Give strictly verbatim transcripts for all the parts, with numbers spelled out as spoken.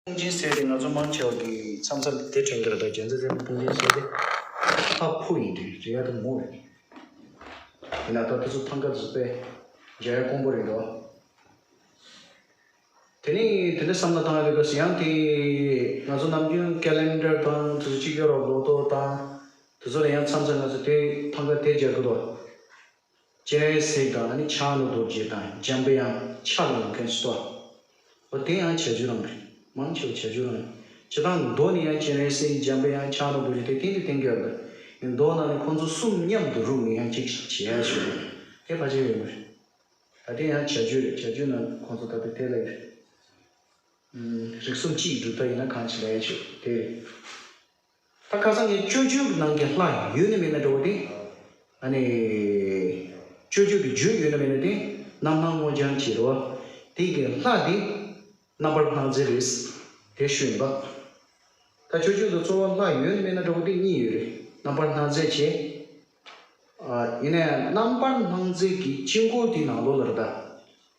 དཔུང་ཆེན་ཟེར་ཏེ་ང་ཚོ་མང་ཆེ་བ་གི་མཚམས་མཚམས་དེ་དྲན་གྱི་རེད། ད་རྒྱལ་མཚན་ཟེར་ནས་དཔུང་ཆེན་ཟེར་ཏེ་ལྷ་ཕོ་ཡིན་དུས་རེད་ཡ། ད་མོ་རེད། ཡིན་ན་ད་དེ་ཚོ་ཐང་ག་དེ་ཚོ་དཔེ་མཇལ་ཡ་དཀོན་པོ་རེད་འདུག་དེ་ནས་དེ་འདྲ་བསམ་བློ་བཏང་ཡ་དེ་ག་ཡང་དེ་ང་ཚོ་ནམ་རྒྱུན་ཀེ་ལེན་ཌར་དང་དེ་ཚོ་གཅིག་གྱུར་ལོ་ཐོ་དང་དེ་ཚོ་ལ་ཡང་མཚམས་མཚམས་ང་ཚོ་དེ་ཐང་ག་དེ་མཇལ་གི་འདུག་སྤྱན་རས་གཟིགས་དང་ཨ་ནི་ཕྱག་ན་རྡོ་རྗེ་དང་འཇམ་པའི་དབྱངས་ཕྱག་ལ་ཡོང་མཁན་ཞིག་འདུག་འོ་དེ་ཡང་བྱ་རྒྱུད་རང་རེད། མང་ཆེ་བ་བྱ་རྒྱུད་རང་རེད། སྤྱིར་བཏང་མདོ་ནས་ཡང་སྤྱན་རས་གཟིགས་འཇམ་པའི་དབྱངས་ཕྱག་ན་རྡོ་རྗེ་དེ་གཏན་དུ་བསྟན་གྱི་ཡོད་རེད། མདོ་ནང་ནས་ཁོང་ཚོ་གསུམ་མཉམ་དུ་རུབ་ནས་ཡང་གཅིག་བྱེད་ཡ་ཞིག་རེད། དེ་ཕལ་ཆེར་ཡོད་མ་རེད། ད་དེ་ཡང་བྱ་རྒྱུད་རེད། བྱ་རྒྱུད་ནང་ཁོང་ཚོ་ད་ལྟ་དེ་ལ་ཡོད་རེད། རིགས་གསུམ་གཅིག་སྒྲུབ་ཐབས་ཡིན་ན་གང་ཅི་ལས་ཆོག་དེ་རེད། ད་ཁ་སང་ངས་སྤྱོད་བརྗོད་ཀྱི་ནང་གི་ལྷ་ཡོད་ན་མེད་ན་འདྲ་བོ་དེ། ཨ་ནི། སྤྱོད་བརྗོད་ཀྱི་རྒྱུད་ཡོད་ན་མེད་ན་དེ་རྣམ་སྣང་མངོན་བྱང་བྱེད་རོ། དེ་གི་ལྷ་དེ་རྣམ་པར་སྣང་མཛད་རེད། དེ་ཞུས་ཡིན་པ། ད་སྤྱོད་བརྗོད་དུ་གཙོ་བོ་ལྷ་ཡོད་ན་མེད་ན་འདྲ་བོ་དེ་གཉིས་ཡོད་རེད། རྣམ་པར་སྣང་མཛད་བྱེད། ཨ། ཡིན་ནའི་རྣམ་པར་སྣང་མཛད་ཀྱི་དཀྱིལ་འཁོར་དེའི་ནང་ལོགས་ལ་རེད་ད།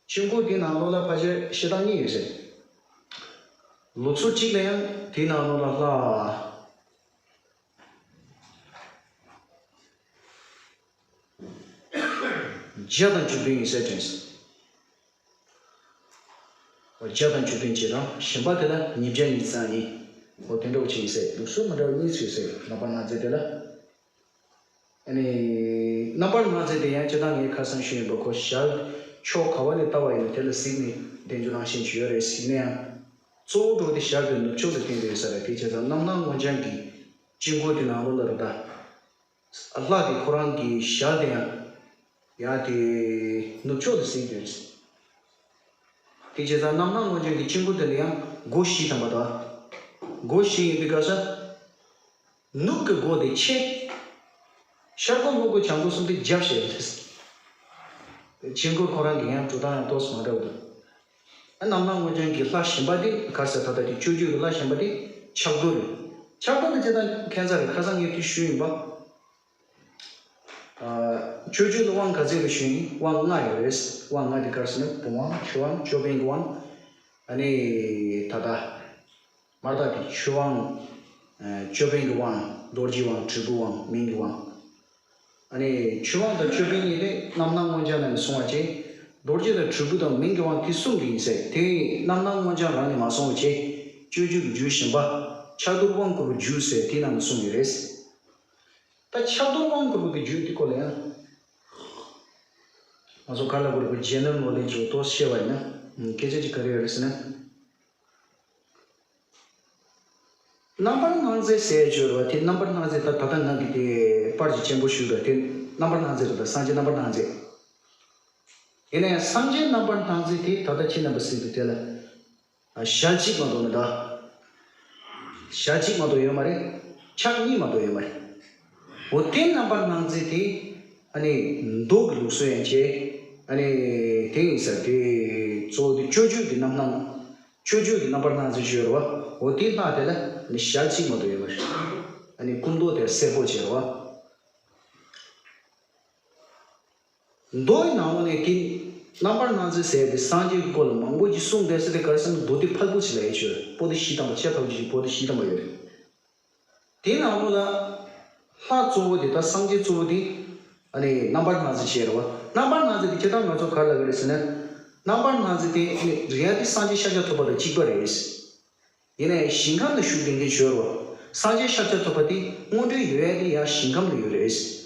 དཀྱིལ་འཁོར་དེའི་ནང་ལོགས་ལ་ཕལ་ཆེར་བཤད་སྟངས་གཉིས་ཡོད་ཟེར། ལུགས་སྲོལ་གཅིག་ལ་ཡང་དེའི་ནང་ལོགས་ལ་ལྷ་བརྒྱ་དང་བཅུ་བདུན་ཡིན་ཟེར་དྲན་སོང་། བརྒྱ་དང་བཅུ་བདུན་བྱས་ཙང་གཞན་པ་དེ་ལ་ཉིས་བརྒྱ་ཉི་ཤུ་རྩ་གཉིས། འོ་དེ་འདྲ་བོ་ཅིག་ཡིན་ཟེར། ལུགས་སྲོལ་མི་འདྲ་བ་གཉིས་ཚུད་ཟེར། རྣམ་པར་སྣང་མཛད་དེ་ལ། ཨ་ནི། རྣམ་པར་སྣང་མཛད་དེ་ཡང་སྤྱིར་བཏང་ངས་ཁ་སང་ཞུས་ཡིན་པ། ཁོ་ཞལ་ཕྱོགས་ག་བ་ནས་བལྟ་བ་ཡིན་ན་དེ་ལ་གཟིགས་ནས་བསྟན་རྒྱུ་རང་བཞིན་ཅིག་ཡོད་རེད། ཡིན་ན་ཡང་། གཙོ་བོ་འགྲོ་དེ་ཞལ་གྱི་ནུབ་ཕྱོགས་ལ་བསྟན་ཏེ་ཡོད་ས་རེད། དེ་བྱས་ཙང་རྣམ་སྣང་མངོན་བྱང་གི་དཀྱིལ་འཁོར་དེ་ནང་ལོགས་ལ་རེད་ད། ལྷ་དེ་ཁོ་རང་གི་ཞལ་དེ་ཡང་། ཡ་དེ་ནུབ་ཕྱོགས་ལ་གཟིགས་ཏེ་ཡོད། དེ་བྱས་ཙང་རྣམ་སྣང་མངོན་བྱང་གི་དཀྱིལ་འཁོར་དེ་ལ་ཡང་སྒོ་བཞི་ཐམ་པ་དང་། སྒོ་བཞི་ཡིན་པའི་སྐབས་སུ། ནུབ་ཀྱི་སྒོ་དེ་ཕྱེད། ཤར་སྒོ་ལྷོ་སྒོ་བྱང་སྒོ་གསུམ་དེ་རྒྱབ་བྱས་ཡོད། དཀྱིལ་འཁོར་ཁོ་རང་གི་ཡང་གྲུབ་སྟངས་ཡང་ཏོག་ཙམ་མ་འདྲ་བ་འདུག་ཨ། རྣམ་སྣང་མངོན་བྱང་གི་ལྷ་གཞན་པ་དེ་ག་རེ་ཟེར། ད་ལྟ་དེ་སྤྱོད་བརྗོད་ཀྱི་ལྷ་གཞན་པ་དེ་ཕྱག་རྡོར་རེད། ཕྱག་རྡོར་དེ་ཅི་ལྟར་མཁྱེན་ས་རེད། ཁ་སང་ངས་དེ་ཞུས་ཡིན་པ། ཨ། སྤྱོད་བརྗོད་ལ་དབང་ག་ཚད་རེད་ཞུས་ཡིན། དབང་ལྔ་ཡོད་རེད། དབང་ལྔ་དེ་ག་རེ་ཟེར་ན། བུམ་དབང་། ཆུ་དབང་། ཅོད་པན་གྱི་དབང་། ཨ་ནི། ད་ལྟ། མར་ད་དེ་ཆུ་དབང་། ཨ། ཅོད་པན་གྱི་དབང་། རྡོ་རྗེའི་དབང་། དྲིལ་བུའི་དབང་། མིང་གི་དབང་། ཨ་ནི་ཆུ་དབང་དང་ཅོད་པན་གཉིས་དེ་རྣམ་སྣང་མངོན་བྱང་ནང་ནས་གསུངས་པ་བྱས། རྡོ་རྗེ་དང་དྲིལ་བུ་དང་མིང་གི་དབང་དེ་གསུམ་གྱི་ཡིན་ཟེར། དེ་རྣམ་སྣང་མངོན་བྱང་རང་ནས་མ་གསུངས་པ་བྱས། སྤྱོད་བརྗོད་ཀྱི་རྒྱུད་གཞན་པ། ཕྱག་རྡོར་དབང་བསྐུར་བའི་རྒྱུད་ཟེར་དེ་ནང་ནས་གསུངས་ཡོད་རེད། ད་ཕྱག་རྡོར་དབང་བསྐུར་བའི་རྒྱུད་དེ་སྐོར་ལ་ཡང་། ང་ཚོ་ག་ལ་བསྐུར་བའི་རྗེས་གནང་ལོ་ལེགས་ཀྱི་ཏོག་བཤད་པ་ཡིན་ན། སྐད་ཆ་ཅིག་ག་རེ་ཡོད་རེད་ཟེར་ན། རྣམ་པར་སྣང་མཛད་ཟེར་ཡོད་རེད་བ། དེ་རྣམ་པར་སྣང་མཛད་ད་ད་ལྟ་ང་གིས་དེ་པར་གྱི་ཅན་པོ་ཞུས་པ་དེ་རྣམ་པར་སྣང་མཛད་རེད་ད། སངས་རྒྱས་རྣམ་པར་སྣང་མཛད། ཡིན་ནའི་སངས་རྒྱས་རྣམ་པར་སྣང་མཛད་དེ་ད་ལྟ་ཁྱེད་རྣམ་པ་གཟིགས་འདུག་དེ་ལ། ཞལ་གཅིག་མ་གཏོགས་མི་འདུག་ཞལ་གཅིག་མ་གཏོགས་ཡོད་མ་རེད། ཕྱག་གཉིས་མ་གཏོགས་ཡོད་མ་རེད། འོ་དེ་རྣམ་པར་སྣང་མཛད་དེ། ཨ་ནི་མདོ་གི་ལུགས་སྲོལ་ཡང་བྱས། ཨ་ནི་དེ་ཡིན་ས་དེ་གཙོ་བོ་དེ་སྤྱོད་བརྗོད་ཀྱི་རྣམ་སྣང་། སྤྱོད་བརྗོད་ཀྱི་རྣམ་པར་སྣང་མཛད་ཅིག་ཡོད་རེད་བ། འོ་དེ་ལྷ་དེ་ལ་ནི་ཞལ་གཅིག་མ་གཏོགས་ཡོད་མ་རེད། ཨ་ནི་སྐུ་མདོག་དེ་སེར་པོ་བྱས་རེད་བ། མདོ་ཡི་ནང་ལོགས་ནས་དེ་རྣམ་པར་སྣང་མཛད་ཟེར་ཏེ་སངས་རྒྱས་ཀྱི་སྐོར་ལ་མང་པོ་ཅིག་གསུངས་བསྡད་ས་དེ་ག་རེ་ཟེར་ན། མདོ་སྡེ་ཕལ་པོ་ཅིག་ལ་ཡོད་ཆོག་པོ་ཏི་བཞི་ཐམ་པ། ཆེ་ཕལ་པོ་ཅིག་པོ་ཏི་བཞི་ཐམ་པ་ཡོད་རེད། དེའི་ནང་ལོགས་ལ་ལྷ་གཙོ་བོ་དེ་དང་སངས་རྒྱས་གཙོ་བོ་དེ་ཨ་ནི་རྣམ་པར་སྣང་མཛད་བྱས་རེད་བ། རྣམ་པར་སྣང་མཛད་དེ་སྤྱིར་བཏང་ང་ཚོ་ག་རེ་ལབ་ཀྱི་རེད་ཟེར་ན། རྣམ་པར་སྣང་མཛད་དེ་ཨ་ནི་རེད་ཡ་དེ་སངས་རྒྱས་ཤཱཀྱ་ཐུབ་པ་དང་གཅིག་པ་རེད། ཡིན་ནའི་ཞིང་ཁམས་ལ་བཞུགས་བསྡད་མཁན་ཡོད་རེད་བ། སངས་རྒྱས་ཤཱཀྱ་ཐུབ་པ་དེ་དངོས་འབྲེལ་ཡོད་ཡ་དེ་ཡ་ཞིང་ཁམས་ལ་ཡོད་རེད།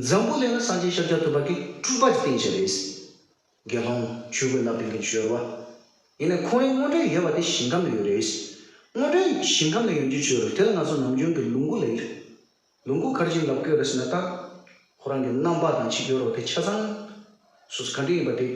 འཛམ་བུ་གླིང་ལ་སངས་རྒྱས་ཤཱཀྱ་ཐུབ་པ་གིས་སྤྲུལ་པ་ཅིག་བསྟན་བཞག་རེད། དགེ་སློང་ཆོས་གོས་བསྣམས་བསྡད་མཁན་ཅིག་ཡོད་རེད་བ། ཡིན་ནའི་ཁོ་རང་དངོས་འབྲེལ་ཡོད་པ་དེ་ཞིང་ཁམས་ལ་ཡོད་རེད། དངོས་འབྲེལ་ཞིང་ཁམས་ལ་ཡོད་མཁན་ཅིག་ཡོད་རེད། དེ་ལ་ང་ཚོ་ནམ་རྒྱུན་གྱི་ལུང་ཁུག་ལབ་ཀྱི་རེད། ལུང་ཁུག་ག་རེ་བྱས་ནས་ལབ་ཀྱི་ཡོད་རེད་ཟེར་ན། ད་ཁོ་རང་གི་རྣམ་པ་དང་གཅིག་ཡོད་རེད་བ། དེ་ཆ་ཚང་སོ་སོ་ག་འདྲ་ཡིན་པ་དེ་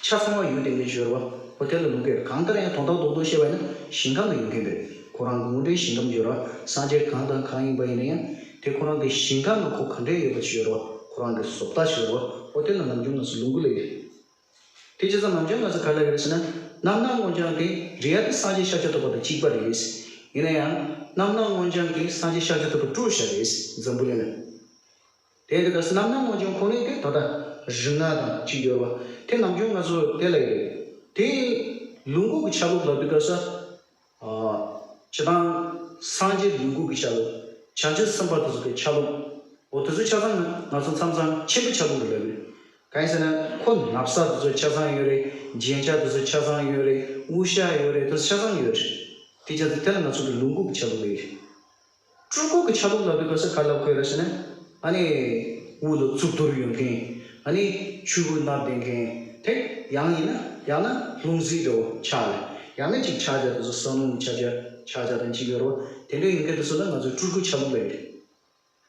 ཆ་ཚང་བ་ཡོད་བསྡད་མཁན་ཅིག་ཡོད་རེད་བ། འོ་དེ་ལ་ལུང་ཁུག་གང་ལྟར་ཡང་དོན་དག་རྡོག་རྡོག་བཤད་པ་ཡིན་ན་ཞིང་ཁམས་ལ་ཡོད་མཁན་རེད། ཁོ་རང་གི་དངོས་འབྲེལ་ཞིང་ཁམས་ཡོད་རེད་བ། སངས་རྒྱས་གང་དང་གང་ཡིན་པ་ཡིན་ན་ཡང་དེ་ཁོ་རང་གི་ཞིང་ཁམས་ལ་ཁོ་ག་འདྲ་ཡོད་པ་ཅིག་ཡོད་རེད་བ། ཁོ་རང་གི་བཟོ་ལྟ་ཅིག་ཡོད་རེད་བ། འོ་དེ་ལ་ནམ་རྒྱུན་ང་ཚོ་ལུང་ཁུག་ལབ་ཀྱི་རེད། དེ་བྱས་ཙང་ནམ་རྒྱུན་ང་ཚོ་ག་ལབ་ཀྱི་རེད་ཟེར་ན། རྣམ་སྣང་མངོན་བྱང་དེ་རེད་ཡ་དེ་སངས་རྒྱས་ཤཱཀྱ་ཐུབ་པ་དང་གཅིག་པ་རེད། ཡིན་ན་ཡང་རྣམ་སྣང་མངོན་བྱང་གིས་སངས་རྒྱས་ཤཱཀྱ་ཐུབ་པ་སྤྲུལ་བཞག་རེད། འཛམ་བུ་གླིང་ལ། དེ་འདི་ག་རྣམ་སྣང་མངོན་བྱང་ཁོ་ནས་དེ་ད་ལྟ་རིགས་ལྔ་དང་གཅིག་ཡོད་པ། དེ་ནམ་རྒྱུན་ང་ཚོ་དེ་ལབ་ཀྱི་རེད། དེ་ ལོངས་སྐུ་གི་ཆ་ལུགས་ལབ་དུས་སྐབས་སུ། ཨ། སྤྱིར་བཏང་སངས་རྒྱས་ལོངས་སྐུ་གི་ཆ་ལུགས། བྱང་ཆུབ་སེམས་དཔའ་དེ་ཚོ་གི་ཆ་ལུགས། འོ་དེ་ཚོ་ཆ་ཚང་ང་ཚོ་མཚམས་མཚམས་ཆེན་པོའི་ཆ་ལུགས་རེད་ལབ་རེད། གང་ཡིན་ཟེར་ན་ཁོ་ན་བཟའ་དེ་ཚོ་ཆ་ཚང་ཡོད་རེད། རྒྱན་ཆ་དེ་ཚོ་ཆ་ཚང་ཡོད་རེད། དབུ་ཞྭ་ཡོད་རེད། དེ་ཚོ་ཆ་ཚང་ཡོད་རེད། དེ་ཆ་ཚང་དེ་ལ་ང་ཚོ་གི་ལོངས་སྐུ་གི་ཆ་ལུགས་ལབ་ཡོད་རེད། སྤྲུལ་སྐུ་གི་ཆ་ལུགས་ལབ་དུས་སྐབས་སུ་ག་ལབ་དགོས་རེད་ཟེར་ན། ཨ་ནི། དབུ་ལ་གཙུག་ཏོར་ཡོད་མཁན། ཨ་ནི། ཆོས་གོས་མནབས་བསྡད་མཁན། དེ་ཡང་ཡིན་ན་ཡང་ན་ལྷུང་བཟེད་འདྲ་བོ་ཕྱག་ལ། ཡང་ན་ཅིག་ཕྱག་རྒྱ་དེ་ཚོ་ས་སྣུམ་ཕྱག་རྒྱ་ཕྱག་རྒྱ་དང་ཅིག་ཡོད་རེད་བ། དེ་འདྲ་ཡིན་མཁན་དེ་ཚོ་ལ་ང་ཚོས་སྤྲུལ་སྐུ་ཆ་ལུགས་ལབ་ཡོད་རེད།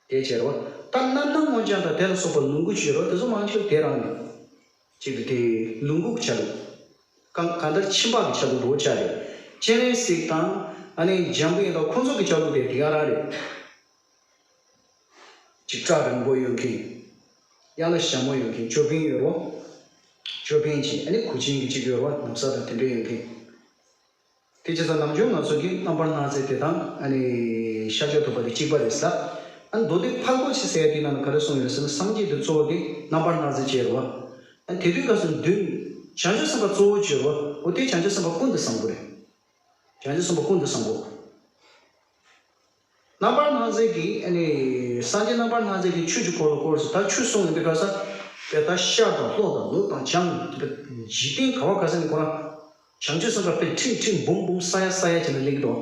དེ་བྱས་རེད་བ། ད་རྣམ་སྣང་མངོན་བྱང་དང་དེ་ལ་སོགས་པ་ལོངས་སྐུ་ཅིག་ཡོད་རེད་བ། དེ་ཚོ་མང་ཆེ་བ་དེ་རང་ཡིན། གཅིག་ཏུ་དེ་ལོངས་སྐུ་གི་ཆ་ལུགས། གང་གང་ལྟར་ཁྱིམ་པ་གི་ཆ་ལུགས་འདྲ་བོ་ཆགས་རེད། སྤྱན་རས་གཟིགས་དང་། ཨ་ནི་འཇམ་དཔལ་དང་ཁོང་ཚོ་གི་ཆ་ལུགས་དེ་དེ་ག་རང་རེད། ཅིག་སྐྲ་རིང་པོ་ཡོད་མཁན། གཡག་ལ་ཞྭ་མོ་ཡོད་མཁན། ཅོད་པན་ཡོད་རེད་བ། ཅོད་པན་ཅིག་ཨ་ནི་གོས་ཆེན་གྱི་ཅིག་ཡོད་རེད་བ། ན་བཟའ་དང་དེ་འདྲ་ཡོད་མཁན། དེ་བྱས་ཙང་ནམ་རྒྱུན་ང་ཚོ་གི་རྣམ་པར་སྣང་མཛད་དེ་དང་ཨ་ནི་ཤཱཀྱ་ཐུབ་པ་དེ་གཅིག་པ་རེད་ཟེར། ཨ་ནི་མདོ་སྡེ་ཕལ་པོ་ཆེ་ཟེར་ཡ་དེའི་ནང་ན་ག་རེ་གསུངས་ཡོད་ཟེར་ན། སངས་རྒྱས་དེ་གཙོ་བོ་དེ་རྣམ་པར་སྣང་མཛད་ཅིག་རེད་བ། ཨ་ནི་དེ་དུས་སྐབས་སུ་མདུན་བྱང་ཆུབ་སེམས་དཔའ་གཙོ་བོ་ཅིག་ཡོད་རེད་བ། འོ་དེ་བྱང་ཆུབ་སེམས་དཔའ་ཀུན་ཏུ་བཟང་པོ་རེད། བྱང་ཆུབ་སེམས་དཔའ་ཀུན་ཏུ་བཟང་པོ། རྣམ་པར་སྣང་མཛད་ཀྱིས་ཨ་ནི་སངས་རྒྱས་རྣམ་པར་སྣང་མཛད་ཀྱིས་ཆོས་ཀྱི་འཁོར་ལོ་བསྐོར་ཟེར། ད་ཆོས་གསུངས་ཡོང་དུས་སྐབས་སུ་དེ་ལྟར་ཤར་དང་ལྷོ་དང་ནུབ་དང་བྱང་། འཇིག་རྟེན་ག་བ་ག་ས་ནས་ཁོ་རང་བྱང་ཆུབ་སེམས་དཔའ་དཔེ་ཁྲིག་ཁྲིག་འབུམ་འབུམ་ས་ཡ་ས་ཡ་བྱས་ནས་སླེབས་ཀྱི་འདུག་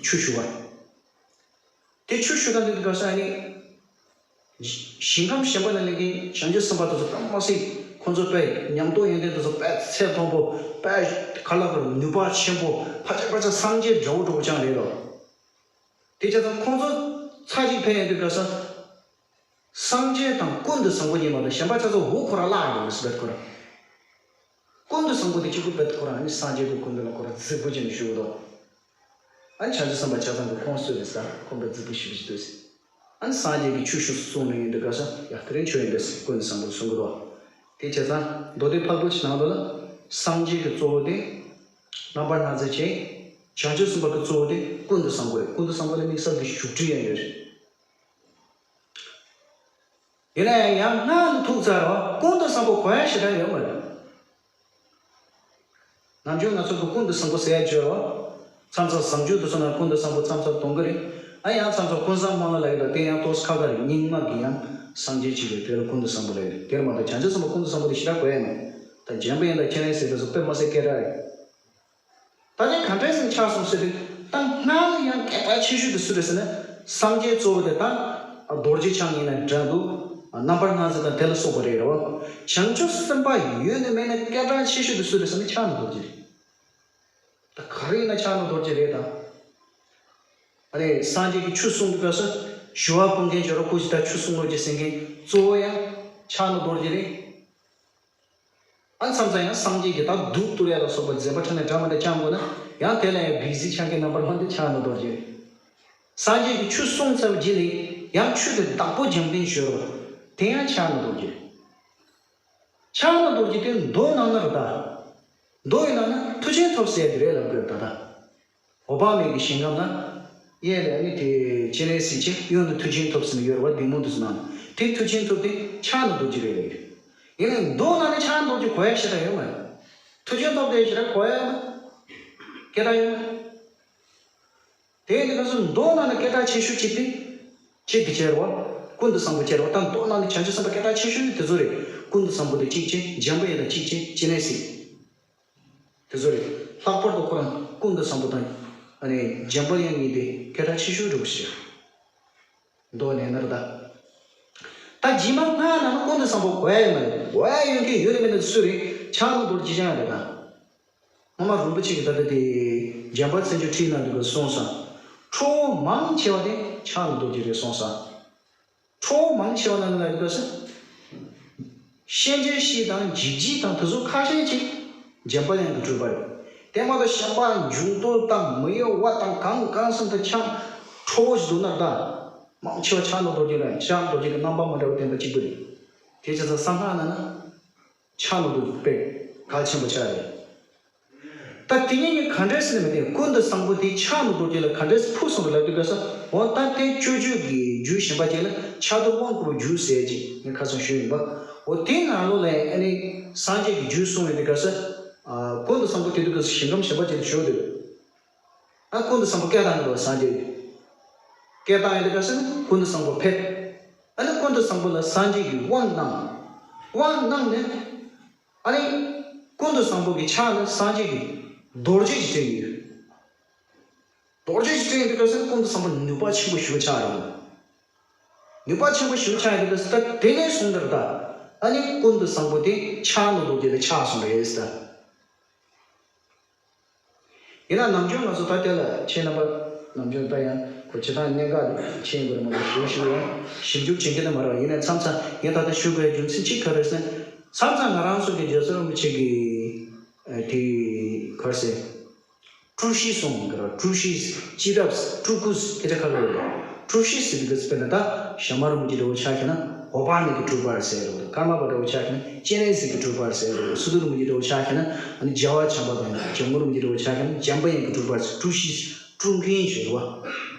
ཆོས་ཞུ་བར། དེ་ཆོས་ཞུ་སྟངས་དེ་དུས་སྐབས་སུ་ཨ་ནི། ཞིང་ཁམས་གཞན་པ་ན་སླེབས་མཁན་བྱང་ཆུབ་སེམས་དཔའ་དེ་ཚོ་དཔེ་མ་སྲིད་ཁོང་ཚོ་དཔེ་ཉམས་རྟོགས་ཡོན་ཏན་དེ་ཚོ་དཔེ་ཚད་མཐོན་པོ། དཔེ་ག་ལ་ག་ལ་ནུས་པ་ཆེན་པོ། ཕལ་ཆེར་ཕལ་ཆེར་སངས་རྒྱས་འདྲ་བོ་འདྲ་བོ་ཅང་རེད་དོ། དེ་བྱས་ཙང་ཁོང་ཚོ་ཚར་གཅིག་ཕེབས་ཡོང་དུས་སྐབས་སུ། སངས་རྒྱས་དང་ཀུན་ཏུ་བཟང་པོ་གཉིས་མ་གཏོགས་གཞན་པ་ཆ་ཚང་འུ་ཁོ་ར་བརླག་ཡོད་རེད་ཟེར་བས་ཁོ་ར། ཀུན་ཏུ་བཟང་པོ་དེ་གཅིག་པུ་བས་ཁོ་ར་ནི་སངས་རྒྱས་ཀྱི་སྐུ་མདུན་ལ་ཁོ་ར་རྫིག་པོ་བྱས་ནས་བཞུགས་འདུག་ཨ་ནི་བྱང་ཆུབ་སེམས་དཔའ་ཆ་ཚང་གི་ཁོང་སུ་རེད་ཟེར་ཁོང་པས་རྫིག་པོ་ཞེ་པོ་ཅིག་འདུག་ཟེར། ཨ་ནི་སངས་རྒྱས་ཀྱི་ཆོས་ཞུ་གསུང་ནས་ཡོང་དུས་སྐབས་སུ་ཡ་དེ་རིང་ཆོས་ཡིན་པས་ཀུན་ཏུ་བཟང་པོ་གསུང་གི་འདུག་དེ་བྱས་ཙང་མདོ་སྡེ་ཕལ་པོ་ཆེ་ནང་ལོགས་ལ་སངས་རྒྱས་ཀྱི་གཙོ་བོ་དེ་རྣམ་པར་སྣང་མཛད་ཅན། བྱང་ཆུབ་སེམས་དཔའ་གི་གཙོ་བོ་དེ་ཀུན་ཏུ་བཟང་པོ་རེད། ཀུན་ཏུ་བཟང་པོ་ལ་དམིགས་བསལ་གྱི་བཞུགས་ཁྲི་ཡང་ཡོད་རེད། ཡིན་ན་ཡང་ཡང་སྔགས་ལ་ཐུག་ཚར་རོ་ཀུན་ཏུ་བཟང་པོ་གོ་ཡ་ཞེ་དྲག་ཡོད་མ་རེད། ནམ་རྒྱུན་ང་ཚོ་གི་ཀུན་ཏུ་བཟང་པོ་ཟེར་ཡ་བརྗོད་རོ། མཚམས་མཚམས་བཟང་སྤྱོད་དུ་སོང་ན་ཀུན་ཏུ་བཟང་པོ་མཚམས་མཚམས་གཏོང་གི་རེད། ཨ་ཡང་མཚམས་མཚམས་ཀུན་བཟང་སྨོན་ལམ་ལབ་ཡོད་ལ་དེ་ཡང་ཏོག་ཙམ་ཁག་ཁག་རེད། རྙིང་མ་གི་ཡང་སངས་རྒྱས་གཅིག་རེད། དེ་ལ་ཀུན་ཏུ་བཟང་པོ་ལབ་ཡོད་རེད། དེར་མ་གཏོགས་བྱང་ཆུབ་སེམས་དཔའ་ཀུན་ཏུ་བཟང་པོ་དེ་ཞེ་དྲག་གོ་ཡ་མེད། ད་འཇམ་དཔལ་དབྱངས་དང་སྤྱན་རས་གཟིགས་དེ་ཚོ་དཔེ་མ་སྲིད་སྐད་གྲགས་རེད། ད་ནི་ག་འདྲས་སེ་ཆགས་སོང་ཟེར་དུས་ད་སྔགས་ལ་ཡང་སྐད་གྲགས་ཆེ་ཤོས་དེ་སུ་རེད་ཟེར་ན། སངས་རྒྱས་གཙོ་བོ་དེ་ད་རྡོ་རྗེ་འཆང་ཡིན་ན་འདྲ་འདུག་རྣམ་པར་སྣང་མཛད་དང་དེ་ལ་སོགས་པ་རེད་རོ། བྱང་ཆུབ་སེམས་དཔའ་ཡོད་ནི་མེད་ནི་སྐད་གྲགས་ཆེ་ཤོས་དེ་སུ་རེད་ཟེར་ན་ཕྱག་ན་རྡོ་རྗེ་རེད། ད་ག་རེ་ཡིན་ན་ཕྱག་ན་རྡོ་རྗེ་རེད་ད། ཨ་ནི་སངས་རྒྱས་ཀྱི་ཆོས་གསུང་གི་སྐབས་སུ་ཞུ་བ་ཕུལ་མཁན་བྱོས་རོགས་སྐུ་ཞིག་ད་ཆོས་གསུང་རོགས་ཀྱི་ཟེར་མཁན་གཙོ་བོ་ཡང་ཕྱག་ན་རྡོ་རྗེ་རེད། ཨ་མཚམས་མཚམས་ཡང་སངས་རྒྱས་ཀྱི་ད་གདུགས་གཏོར་ཡ་ལ་སོགས་པ་འཛེམ་པ་ཁྲ་ནས་འདྲ་མ་འདྲ་བཅང་དགོས་ན་ཡང་དེ་ལ་ཡང་བི་ཟི་ཆང་གི་རྣམ་པར་ལྷོད་དེ་ཕྱག་ན་རྡོ་རྗེ་རེད། སངས་རྒྱས་ཀྱི་ཆོས་གསུངས་ཚར་བའི་རྗེས་ལ་ཡང་ཆོས་ཀྱི་བདག་པོ་འཇམ་དཔལ་བྱོས་རོགས་དེ་ཡང་ཕྱག་ན་རྡོ་རྗེ་རེད། ཕྱག་ན་རྡོ་རྗེ་དེ་མདོ་ནང་ན་རེད་ད། མདོ་ཡི་ནང་ན་མཐུ་ཆེན་ཐོབ་ཟེར་དེ་རེད་ལབ་དགོས་ད་ད། འོད་དཔག་མེད་ཀྱི་ཞིང་ཁམས་ན། གཡས་ལ་ནི་དེ་སྤྱན་རས་གཟིགས་ཀྱི་གཡོན་དུ་མཐུ་ཆེན་ཐོབ་ཟེར་ནས་ཡོད་རེད་བ། སྡིགས་མོ་འདུག་ཟེར་ན། དེ་མཐུ་ཆེན་ཐོབ་དེ་ཕྱག་ན་རྡོ་རྗེ་རེད་ལབ་ཀྱི་རེད། ཡིན་ནའི་མདོ་ནང་ནས་ཕྱག་ན་རྡོ་རྗེ་གོ་ཡ་ཞེ་དྲག་ཡོད་མ་རེད། མཐུ་ཆེན་ཐོབ་དེ་ཞེ་དྲག་གོ་ཡ་ཡོད་མ་རེད། སྐད་གྲགས་ཡོད་མ་རེད། དེ་ཡིན་དུས་སྐབས་སུ་མདོ་ནང་ནས་སྐད་གྲགས་ཆེ་ཤོས་གཅིག་དེ། གཅིག་དེ་བྱས་རེད་བ། ཀུན་ཏུ་བཟང་པོ་བྱས་རེད་བ། ད་མདོ་ནང་ནས་བྱང་ཆུབ་སེམས་དཔའ་སྐད་གྲགས་ཆེ་ཤོས་དེ་ཚོ་རེད། ཀུན་ཏུ་བཟང་པོ་དེ་གཅིག་བྱས། འཇམ་དཔལ་དབྱངས་དང་གཅིག་བྱས། སྤྱན་རས་གཟིགས། དེ་ཚོ་རེད། ལྷག་པར་དུ་ཁོ་རང་ཀུན་ཏུ་བཟང་པོ་དང་། ཨ་ནི་འཇམ་དཔལ་དབྱངས་གཉིས་དེ་སྐད་གྲགས་ཆེ་ཤོས་རེད་པ་ཞེས། མདོ་ནས་ནར་ད། ད་རྗེས་མ་སྔགས་ནང་ན་ཀུན་ཏུ་བཟང་པོ་གོ་ཡ་ཡོད་མ་རེད། གོ་ཡ་ཡོད་མཁན་ཡོད་རེད་མེད་ན་སུ་རེད། ཕྱག་ན་རྡོ་རྗེ་ཅང་རེད་ད། སྔོན་མ་རིན་པོ་ཆེ་གིས་ད་ལྟ་དེ་འཇམ་དཔལ་མཚན་བརྗོད་ཁྲིད་ནང་དུ་གསུངས་སོང་། ཁྲོ་བོ་མང་ཆེ་བ་དེ་ཕྱག་ན་རྡོ་རྗེ་རེད་གསུངས་སོང་། ཁྲོ་བོ་མང་ཆེ་བ་ནང་ལ་ཡོད་ས། གཤིན་རྗེ་གཤེད་དང་འཇིགས་བྱེད་དང་དེ་ཚོ་ཁ་ཤས་ཅིག་འཇམ་དཔལ་དབྱངས་ཀྱི་སྤྲུལ་པ་རེད། དེ་མ་གཏོགས་གཞན་པ་འཇུག་ལྡོག་དང་མི་གཡོ་བ་དང་གང་གང་སེམས་དང་ཆགས་ཁྲོ་བོ་ཞིག་འདུག་ན་ད། མང་ཆེ་བ་ཕྱག་ན་རྡོ་རྗེ་རེད། ཕྱག་ན་རྡོ་རྗེ་གི་རྣམ་པ་མ་འདྲ་བ་བསྟན་པ་གཅིག་པུ་རེད། དེ་བྱས་ཙང་གསང་སྔགས་ནང་ན། ཕྱག་ན་རྡོ་རྗེ་དཔེ་གལ་ཆེན་པོ་ཆགས་རེད། ད་དེ་ཉིད་ཀྱི་ག་འདྲས་སེ་ནི་མི་བདེན། ཀུན་ཏུ་བཟང་པོ་དེ་ཕྱག་ན་རྡོ་རྗེ་ལ་ག་འདྲས་སེ་ཕུལ་སོང་རེད་ལབ་དུས་སྐབས་སུ། འོ་ད་དེ་སྤྱོད་བརྗོད་ཀྱི་རྒྱུད་གཞན་པ་ཅིག་ལ་ཕྱག་རྡོར་དབང་བསྐུར་བའི་རྒྱུད་ཟེར་ཅིག་ངས་ཁ་སང་ཞུས་ཡིན་པ། འོ་དེའི་ནང་ལོགས་ལ་ཨ་ནི་སངས་རྒྱས་ཀྱི་རྒྱུད་གསུངས་ཡོང་དུས་སྐབས་སུ། ཨ། ཀུན་ཏུ་བཟང་པོ་དེ་དུས་ཀྱི་ཞིང་ཁམས་གཞན་པ་ཅིག་ལ་བཞུགས་དུས། ཨ། ཀུན་ཏུ་བཟང་པོ་སྐད་བཏང་གི་འདུག་སངས་རྒྱས་ཀྱིས། སྐད་བཏང་ཡོང་དུས་སྐབས་སུ་ནི་ཀུན་ཏུ་བཟང་པོ་ཕེབས། ཨ་ནི་ཀུན་ཏུ་བཟང་པོ་ལ་སངས་རྒྱས་ཀྱིས་དབང་གནང་། དབང་གནང་ནས། ཨ་ནི་ཀུན་ཏུ་བཟང་པོ་གི་ཕྱག་ནས་སངས་རྒྱས་ཀྱིས་རྡོ་རྗེ་ཅིག་སྤྲད་ཡོད། རྡོ་རྗེ་ཅིག་སྤྲད་ཡོང་དུས་སྐབས་སུ་ནི་ཀུན་ཏུ་བཟང་པོ་ནུས་པ་ཆེན་པོ་ཞེ་པོ་ཆགས་ཡོད། ནུས་པ་ཆེན་པོ་ཞེ་པོ་ཆགས་ཡོང་དུས་སྐབས་སུ་ད་དེ་ནས་བཟུང་སྟེ་ད། ཨ་ནི་ཀུན་ཏུ་བཟང་པོ་དེ་ཕྱག་ན་རྡོ་རྗེ་ལ་ཆགས་སོང་རེད་ད། ཡིན་ན་ནམ་རྒྱུན་ང་ཚོ་ད་དེ་ལ་ཁྱེད་རྣམ་པ་ནམ་རྒྱུན་ད་ཡང་ཁོ་བྱེད་སྟངས་གནད་འགག་ཅིག་ཡིན་དགོས་རེད་མ་གཏོགས་ཞུ་ཞུ་ཡང་ཞིབ་འཇུག་བྱེད་མཁན་དེ་མ་རེད་པ། ཡིན་ནའི་མཚམས་མཚམས་ངས་ད་ལྟ་ཞུ་དགོས་རྒྱུ་མཚན་གཅིག་ག་རེ་ཟེར་ན། མཚམས་མཚམས་ང་རང་ཚོ་གི་རྒྱལ་སྲས་རིན་པོ་ཆེ་གི་ཨ་དེ་ག་རེ་ཟེར། སྤྲུལ་གཞི་གསུང་གི་རེད། སྤྲུལ་གཞི། སྤྱི་རབས། སྤྲུལ་སྐུ་དེ་འདྲ་ཁ་ལོ་རེད། སྤྲུལ་གཞི་ཟེར་དུས་དཔེར་ན་ད་ཞྭ་དམར་རིན་པོ་ཆེ་འདྲ་བོ་ཆ་བཞག་ན་འོད་དཔག་མེད་ཀྱི་སྤྲུལ་པ་རེད་ཟེར་རོ། ཀརྨ་པ་འདྲ་བོ་ཆ་བཞག་ན་སྤྱན་རས་གཟིགས་ཀྱི་སྤྲུལ་པ་རེད་ཟེར་རོ། སི་ཏུ་རིན་པོ་ཆེ་འདྲ་བོ་ཆ་བཞག་ན་ཨ་ནི་རྒྱལ་བ་བྱམས་པ་དང་། འཇམ་མགོན་རིན་པོ་ཆེ་འདྲ་བོ་ཆ་བཞག་ན་འཇམ་དཔལ་དབྱངས་ཀྱི་སྤྲུལ་པ་རེད། སྤྲུལ་གཞི། སྤྲུལ་མཁན་ཞེས་རོ།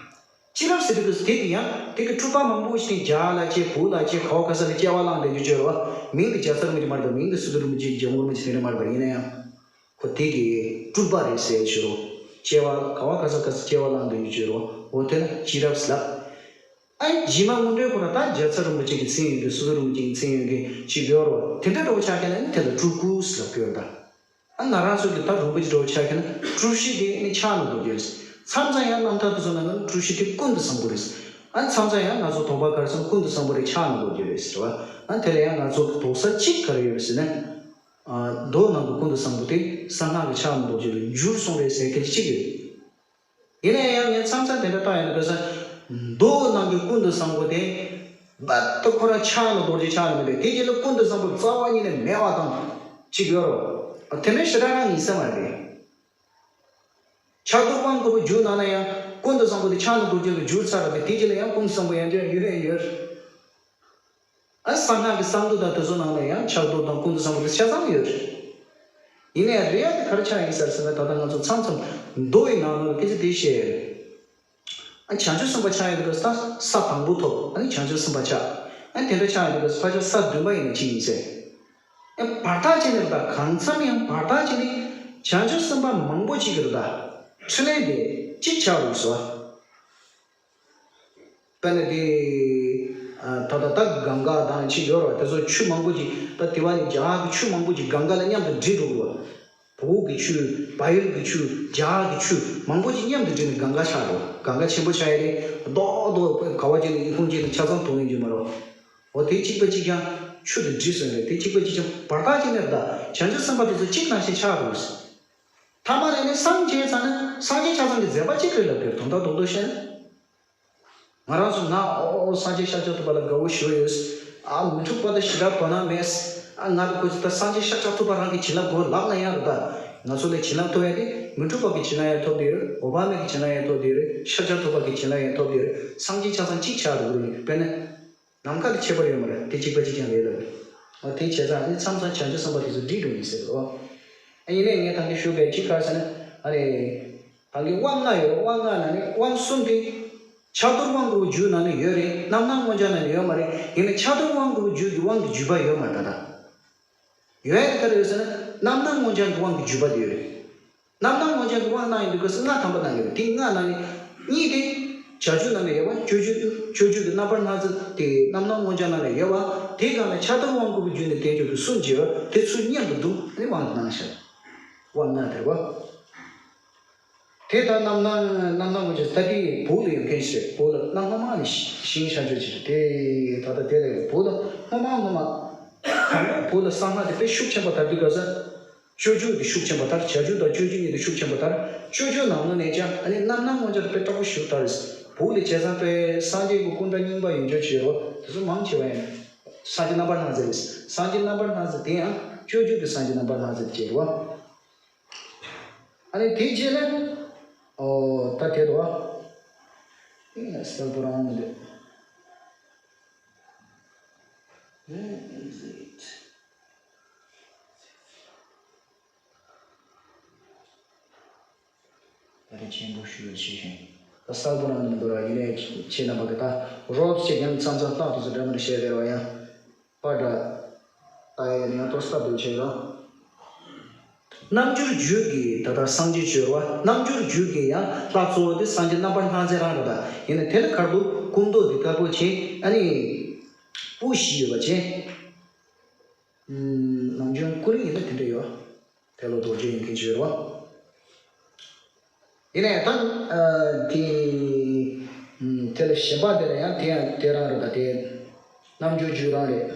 སྤྱི་རབས་ཟེར་དུས་དེ་གི་ཡང་དེ་གི་སྤྲུལ་པ་མང་པོ་ཞིག་རྒྱ་ལ་སྐྱེས། བོད་ལ་སྐྱེས། ག་བ་ག་ས་ལ་སྐྱེ་བ་བླངས་བསྡད་རྒྱུ་བྱོས་རོ། མིང་གི་རྒྱལ་ཚབ་རིན་པོ་ཆེ་མ་རེད་པ། མིང་གི་སི་ཏུ་རིན་པོ་ཆེ། འཇམ་མགོན་རིན་པོ་ཆེ་དེ་འདྲ་མ་རེད་པ། ཡིན་ན་ཡང་། ཁོ་དེ་གི་སྤྲུལ་པ་རེད་ཟེར་ཞུ་རོ། སྐྱེ་བ་ག་བ་ག་ས་ག་ས་སྐྱེ་བ་བླངས་བསྡད་རྒྱུ་བྱོས་རོ། འོ་དེ་ལ་སྤྱི་རབས་ལབ། ཨ་ནི་རྗེས་མ་སྔོན་འགྲོའི་སྐོར་ལ་ད་རྒྱལ་ཚབ་རིན་པོ་ཆེ་གི་མཚན་ཡོད་མཁན། སི་ཏུ་རིན་པོ་ཆེ་གི་མཚན་ཡོད་མཁན་ཅིག་ཡོད་རོ། དེ་འདྲ་འདྲ་བོ་ཆགས་མཁན་ལ་ནི་དེ་ལ་སྤྲུལ་སྐུ་ཟེར་ལབ་ཀྱི་ཡོད་རེད་ད། ཨ། ང་རང་ཚོ་གི་ད་རིན་པོ་ཆེ་འདྲ་བོ་ཆགས་མཁན་ལ་སྤྲུལ་གཞི་དེ་ནི་ཕྱག་ན་རྡོ་རྗེ་རེད། མཚམས་མཚམས་ཡང་རྣམ་ཐར་དེ་ཚོ་ནང་ན་སྤྲུལ་གཞི་དེ་ཀུན་ཏུ་བཟང་པོ་རེད། ཨ། མཚམས་མཚམས་ཡང་ང་ཚོ་དོགས་པ་ག་རེ་ཟེར་ན་ཀུན་ཏུ་བཟང་པོ་རེད། ཕྱག་ན་རྡོ་རྗེ་རེད་ཟེར་བ། ཨ། དེ་ལ་ཡང་ང་ཚོ་དོགས་ས་གཅིག་ག་རེ་ཡོད་རེད་ཟེར་ན། ཨ། མདོ་ནང་གི་ཀུན་ཏུ་བཟང་པོ་དེ་གསང་སྔགས་ཀྱི་ཕྱག་ན་རྡོ་རྗེ་ལ་འགྱུར་སོང་རེད་ཟེར་མཁན་གཅིག་ཡོད། ཡིན་ན་ཡང་ངས་མཚམས་མཚམས་དེ་འདྲ་བལྟ་ཡོང་དུས་ཙང་། མདོ་ནང་གི་ཀུན་ཏུ་བཟང་པོ་དེ་རྦད་དེ་ཁོ་རང་ཕྱག་ན་རྡོ་རྗེ་ཆགས་ནས་མི་འདུག་དེ་རྗེས་ལ་ཀུན་ཏུ་བཟང་པོ་རྩ་བ་ཉིད་ནས་མེད་པ་དང་གཅིག་ཡོད་རེད། དེ་འདྲ་ཞེ་དྲག་རང་ཡིན་ས་མ་རེད། ཕྱག་རྡོར་དབང་བསྐུར་བའི་མཇུག་ནང་ན་ཡང་ཀུན་ཏུ་བཟང་པོ་དེ་ཕྱག་ན་རྡོ་རྗེ་ལ་འགྱུར་ཚར་བ་དེ། དེ་རྗེས་ལ་ཡང་ཀུན་ཏུ་བཟང་པོ་ཡང་བསྐྱར་ཡོད་ཡང་ཡོད། ཨ། གསང་སྔགས་ཀྱི་གསང་འདུས་དང་དེ་ཚོ་ནང་ལ་ཡང་ཕྱག་རྡོར་དང་ཀུན་ཏུ་བཟང་པོ་དེ་ཆ་ཚང་ཡོད་རེད། ཡིན་ནའི་རེད་ཡ་དེ་ག་རེ་ཆགས་ཡིན་ཟེར་ཟེར་ན། ད་ལྟ་ང་ཚོ་མཚམས་མཚམས་མདོ་ཡི་ནང་ལོགས་ལ་སྐད་ཆ་དེ་བཤད་ཡོད་རེད། ཨ། བྱང་ཆུབ་སེམས་དཔའ་ཆགས་ཡོང་དུས་ས་ས་དང་པོ་ཐོབ། ཨ་ནི་བྱང་ཆུབ་སེམས་དཔའ་ཆགས། ཨ། དེ་འདྲ་ཆགས་ཡོང་དུས་ཕར་ཕྱོགས་ས་བདུན་པ་ཡིན་ན་ཅི་ཡིན་ཟེར། ཨ། བར་ཐག་ཅིག་ནས་ད་གང་འཚམ་ཡང་བར་ཐག་ཅིག་ནས་བྱང་ཆུབ་སེམས་དཔའ་མང་པོ་ཅིག་གི་རེད་ད། འཕྲིན་ལས་དེ་གཅིག་ཆགས་འདུག་ཟེར་བ། དཔེར་ན་དེ། ཨ། ད་ལྟ་ད་གངྒཱ་དང་ཅིག་ཡོད་རེད་པ། དེ་ཚོ་ཆུ་མང་པོ་ཅིག་ད་དེ་བ་ནི་རྒྱ་གར་གྱི་ཆུ་མང་པོ་ཅིག་གངྒཱ་ལ་མཉམ་དུ་འདྲེས་འགྲོ་གི་རེད་པ། བོད་ཀྱི་ཆུ། བལ་ཡུལ་གྱི་ཆུ། རྒྱ་གར་གྱི་ཆུ་མང་པོ་ཅིག་མཉམ་དུ་འདྲེས་ནས་གངྒཱ་ཆགས་རེད་པ། གངྒཱ་ཆེན་པོ་ཆགས་ཡ་རེད། རྡོག་རྡོག་ག་བ་ཅིག་ནས་ཨི་ཁུང་ཅིག་ནས་ཆ་ཚང་མཐོང་ཡོང་རྒྱུ་མ་རེད་པ། འོ་དེ་གཅིག་པ་གཅིག་རྐྱང་ཆུ་དང་འདྲེས་སོང་རེད། དེ་གཅིག་པ་གཅིག་རྐྱང་བར་ཐག་ཅིག་ནས་ད་བྱང་ཆུབ་སེམས་དཔའ་དེ་ཚོ་གཅིག་ནང་བཞིན་ཆགས་འདུག་ཟེར། ཐ་མ་ལ་ནི་སངས་རྒྱས་ཚང་ནི་སངས་རྒྱས་ཆ་ཚང་གི་མཛད་པ་གཅིག་རེད་ལབ་ཀྱི་རེད། དོན་དག་རྡོག་རྡོག་བཤད་ན། ང་རང་ཚོ་ང་ཨོ་ཨོ་སངས་རྒྱས་ཤཱཀྱ་ཐུབ་པ་ལ་དགའ་བོ་ཞེ་པོ་ཡོད། ཨ། མི་འཁྲུགས་པ་དང་ཞི་དྲག་དོ་སྣང་མེད། ཨ། ང་ལ་ཁོ་ཚོ་ད་སངས་རྒྱས་ཤཱཀྱ་ཐུབ་པ་རང་གི་བྱིན་རླབས་དགོས་ལབ་ན་ཡང་རེད་ད། ང་ཚོ་ལ་བྱིན་རླབས་ཐོབ་ཡ་དེ་མི་འཁྲུགས་པ་གི་བྱིན་རླབས་ཡང་ཐོབ་བསྡད་ཡོད་རེད། འོད་དཔག་མེད་ཀྱི་བྱིན་རླབས་ཡང་ཐོབ་བསྡད་ཡོད་རེད། ཤཱཀྱ་ཐུབ་པ་གི་བྱིན་རླབས་ཡང་ཐོབ་བསྡད་ཡོད་རེད། སངས་རྒྱས་ཆ་ཚང་གཅིག་ཆགས་འགྲོ་གི་རེད། དཔེར་ན། ནམ་མཁའ་ལ་ཁྱད་པར་ཡོད་མ་རེད། དེ་གཅིག་པ་གཅིག་རྐྱང་རེད་ལབ། འོ་དེ་བྱས་ཙང་ཨ་ནི་མཚམས་མཚམས་བྱང་ཆུབ་སེམས་དཔའ་དེ་ཚོ་འདྲེས་འགྲོ་ཡིན་ཟེར་རོ། ཨ། ཡིན་ནའི་ངས་ད་གིན་ཞུ་བའི་གཅིག་ག་རེ་ཟེར་ན། ཨ་ནི། ད་གིན་དབང་ལྔ་ཡོད། དབང་ལྔ་ནང་ནས་དབང་གསུམ་དེ། ཕྱག་རྡོར་དབང་བསྐུར་བའི་མཇུག་ནང་ནས་ཡོད་རེད། རྣམ་སྣང་མངོན་བྱང་ནང་ནས་ཡོད་མ་རེད། ཡིན་ནའི་ཕྱག་རྡོར་དབང་བསྐུར་བའི་མཇུག་གི་དབང་གི་བརྒྱུད་པ་ཡོད་མ་རེད་ད་ལྟ། ཡོད་ཡ་དེ་ག་རེ་ཡོད་ཟེར་ན། རྣམ་སྣང་མངོན་བྱང་གི་དབང་གི་བརྒྱུད་པ་དེ་ཡོད་རེད། རྣམ་སྣང་མངོན་བྱང་གི་དབང་གནང་ཡོང་དུས་སྐབས་སུ་ལྔ་ཐམ་པ་གནང་ཡོད་རེད། དེ་ལྔ་ནང་ནས་གཉིས་དེ་བྱ་རྒྱུད་ནང་ནས་ཡོད་པ། སྤྱོད་རྒྱུད། སྤྱོད་རྒྱུད་ཀྱི་རྣམ་པར་སྣང་མཛད་དེ་རྣམ་སྣང་མངོན་བྱང་ནང་ནས་ཡོད་པ། དེའི་སྒང་ནས་ཕྱག་རྡོར་དབང་བསྐུར་བའི་རྒྱུད་ནས་བསྟན་བཅོས་ཀྱི་གསུམ་བྱས་པ་དེ་ཚུར་མཉམ་དུ་བསྡུས་ནས་དབང་གནང་ཤག་དབང་ལྔ་དེ་རེད་པ། དེ་ལྟར་རྣམ་སྣང་། རྣམ་སྣང་མངོན་བྱང་ད་དེ་བོད་ལ་ཡོད་མཁན་ཞིག་རེད། བོད་ལ་གནའ་སྔ་མ་ནས་ཞིང་ཤར་ཕྱོགས་ཅིག་རེད་དེ། ད་ལྟ་དེ་ལ་ཡོད། བོད་ལ་སྔོན་མ་སྔོན་མ། བོད་ལ་གསང་སྔགས་དེ་དཔེ་ཤུགས་ཆེན་པོ་དར་དུས་སྐབས་སུ། སྤྱོད་རྒྱུད་དེ་ཤུགས་ཆེན་པོ་དར། བྱ་རྒྱུད་དང་སྤྱོད་རྒྱུད་གཉིས་དེ་ཤུགས་ཆེན་པོ་དར། སྤྱོད་རྒྱུད་ནང་ལོགས་ནས་ཀྱང་ཨ་ནི་རྣམ་སྣང་མངོན་བྱང་དེ་དཔེ་དྲག་པོ་ཞིག་དར་རེད། བོད་ལ་བྱས་ཙང་དཔེ་སངས་རྒྱས་ཀྱི་སྐུ་འདྲ་རྙིང་པ་ཡོད་འཇོག་བྱས་རོ། དེ་ཚོ་མང་ཆེ་བ་ཡང་སངས་རྒྱས་རྣམ་པར་སྣང་མཛད་རེད། སངས་རྒྱས་རྣམ་པར་སྣང་མཛད་དེ་ཡང་སྤྱོད་རྒྱུད་ཀྱི་སངས་རྒྱས་རྣམ་པར་སྣང་མཛད་དེ་བྱས་རོ། ཨ་ནི་དེའི་རྗེས་ལ། ཨོ། ད་དེ་དོ། ཨེ། གསལ་པོ་རང་མི་འདུག Where is it? ད་རེ་ཆེན་པོ་ཞུ་བའི་ཆེ་ཞིང་། ད་གསལ་པོ་རང་མི་འདུག་ར། ཡིན་ནའི་ཁྱེད་རྣམ་པ་གི་ད་རོབ་ཅིག་ཡང་མཚམས་མཚམས་རྟག་ཏུ་སུ་འདྲ་མི་འདྲ་བཤད་བསྡད་རོ། ཡང་པར་འདྲ་ལྟ་ཡ་ཡིན་ན་ཡང་ཏོག་ཙམ་སྟབས་བདེ་བྱེད་རོགས། རྣལ་འབྱོར་རྒྱུད་ཀྱི་ད་ལྟ་སངས་རྒྱས་ཆོས་རེད་བ། རྣལ་འབྱོར་རྒྱུད་ཀྱི་ཡང་ལྷ་གཙོ་བོ་དེ་སངས་རྒྱས་རྣམ་པར་སྣང་མཛད་རང་རེད་ད། ཡིན་ནའི་དེ་ལ་ཁར་དུ་སྐུ་མདོག་དེ་དཀར་པོ་བྱས། ཨ་ནི་སྤུ་བཞི་ཡོད་པ་བྱས། ཨམ། ནམ་རྒྱུན་ཀུན་ཡིན་ན་དེ་འདྲ་ཡོད། དེ་ལ་རྡོ་རྗེ་ཡོན་ཏན་ཆོས་རེད་བ། ཡིན་ནའི་ད་ཨ་དེ་ཨམ། དེ་ལ་གཞན་པ་དེ་ལ་ཡང་དེ་ཡང་དེ་རང་རེད་ད། དེ་རྣལ་འབྱོར་རྒྱུད་རང་རེད།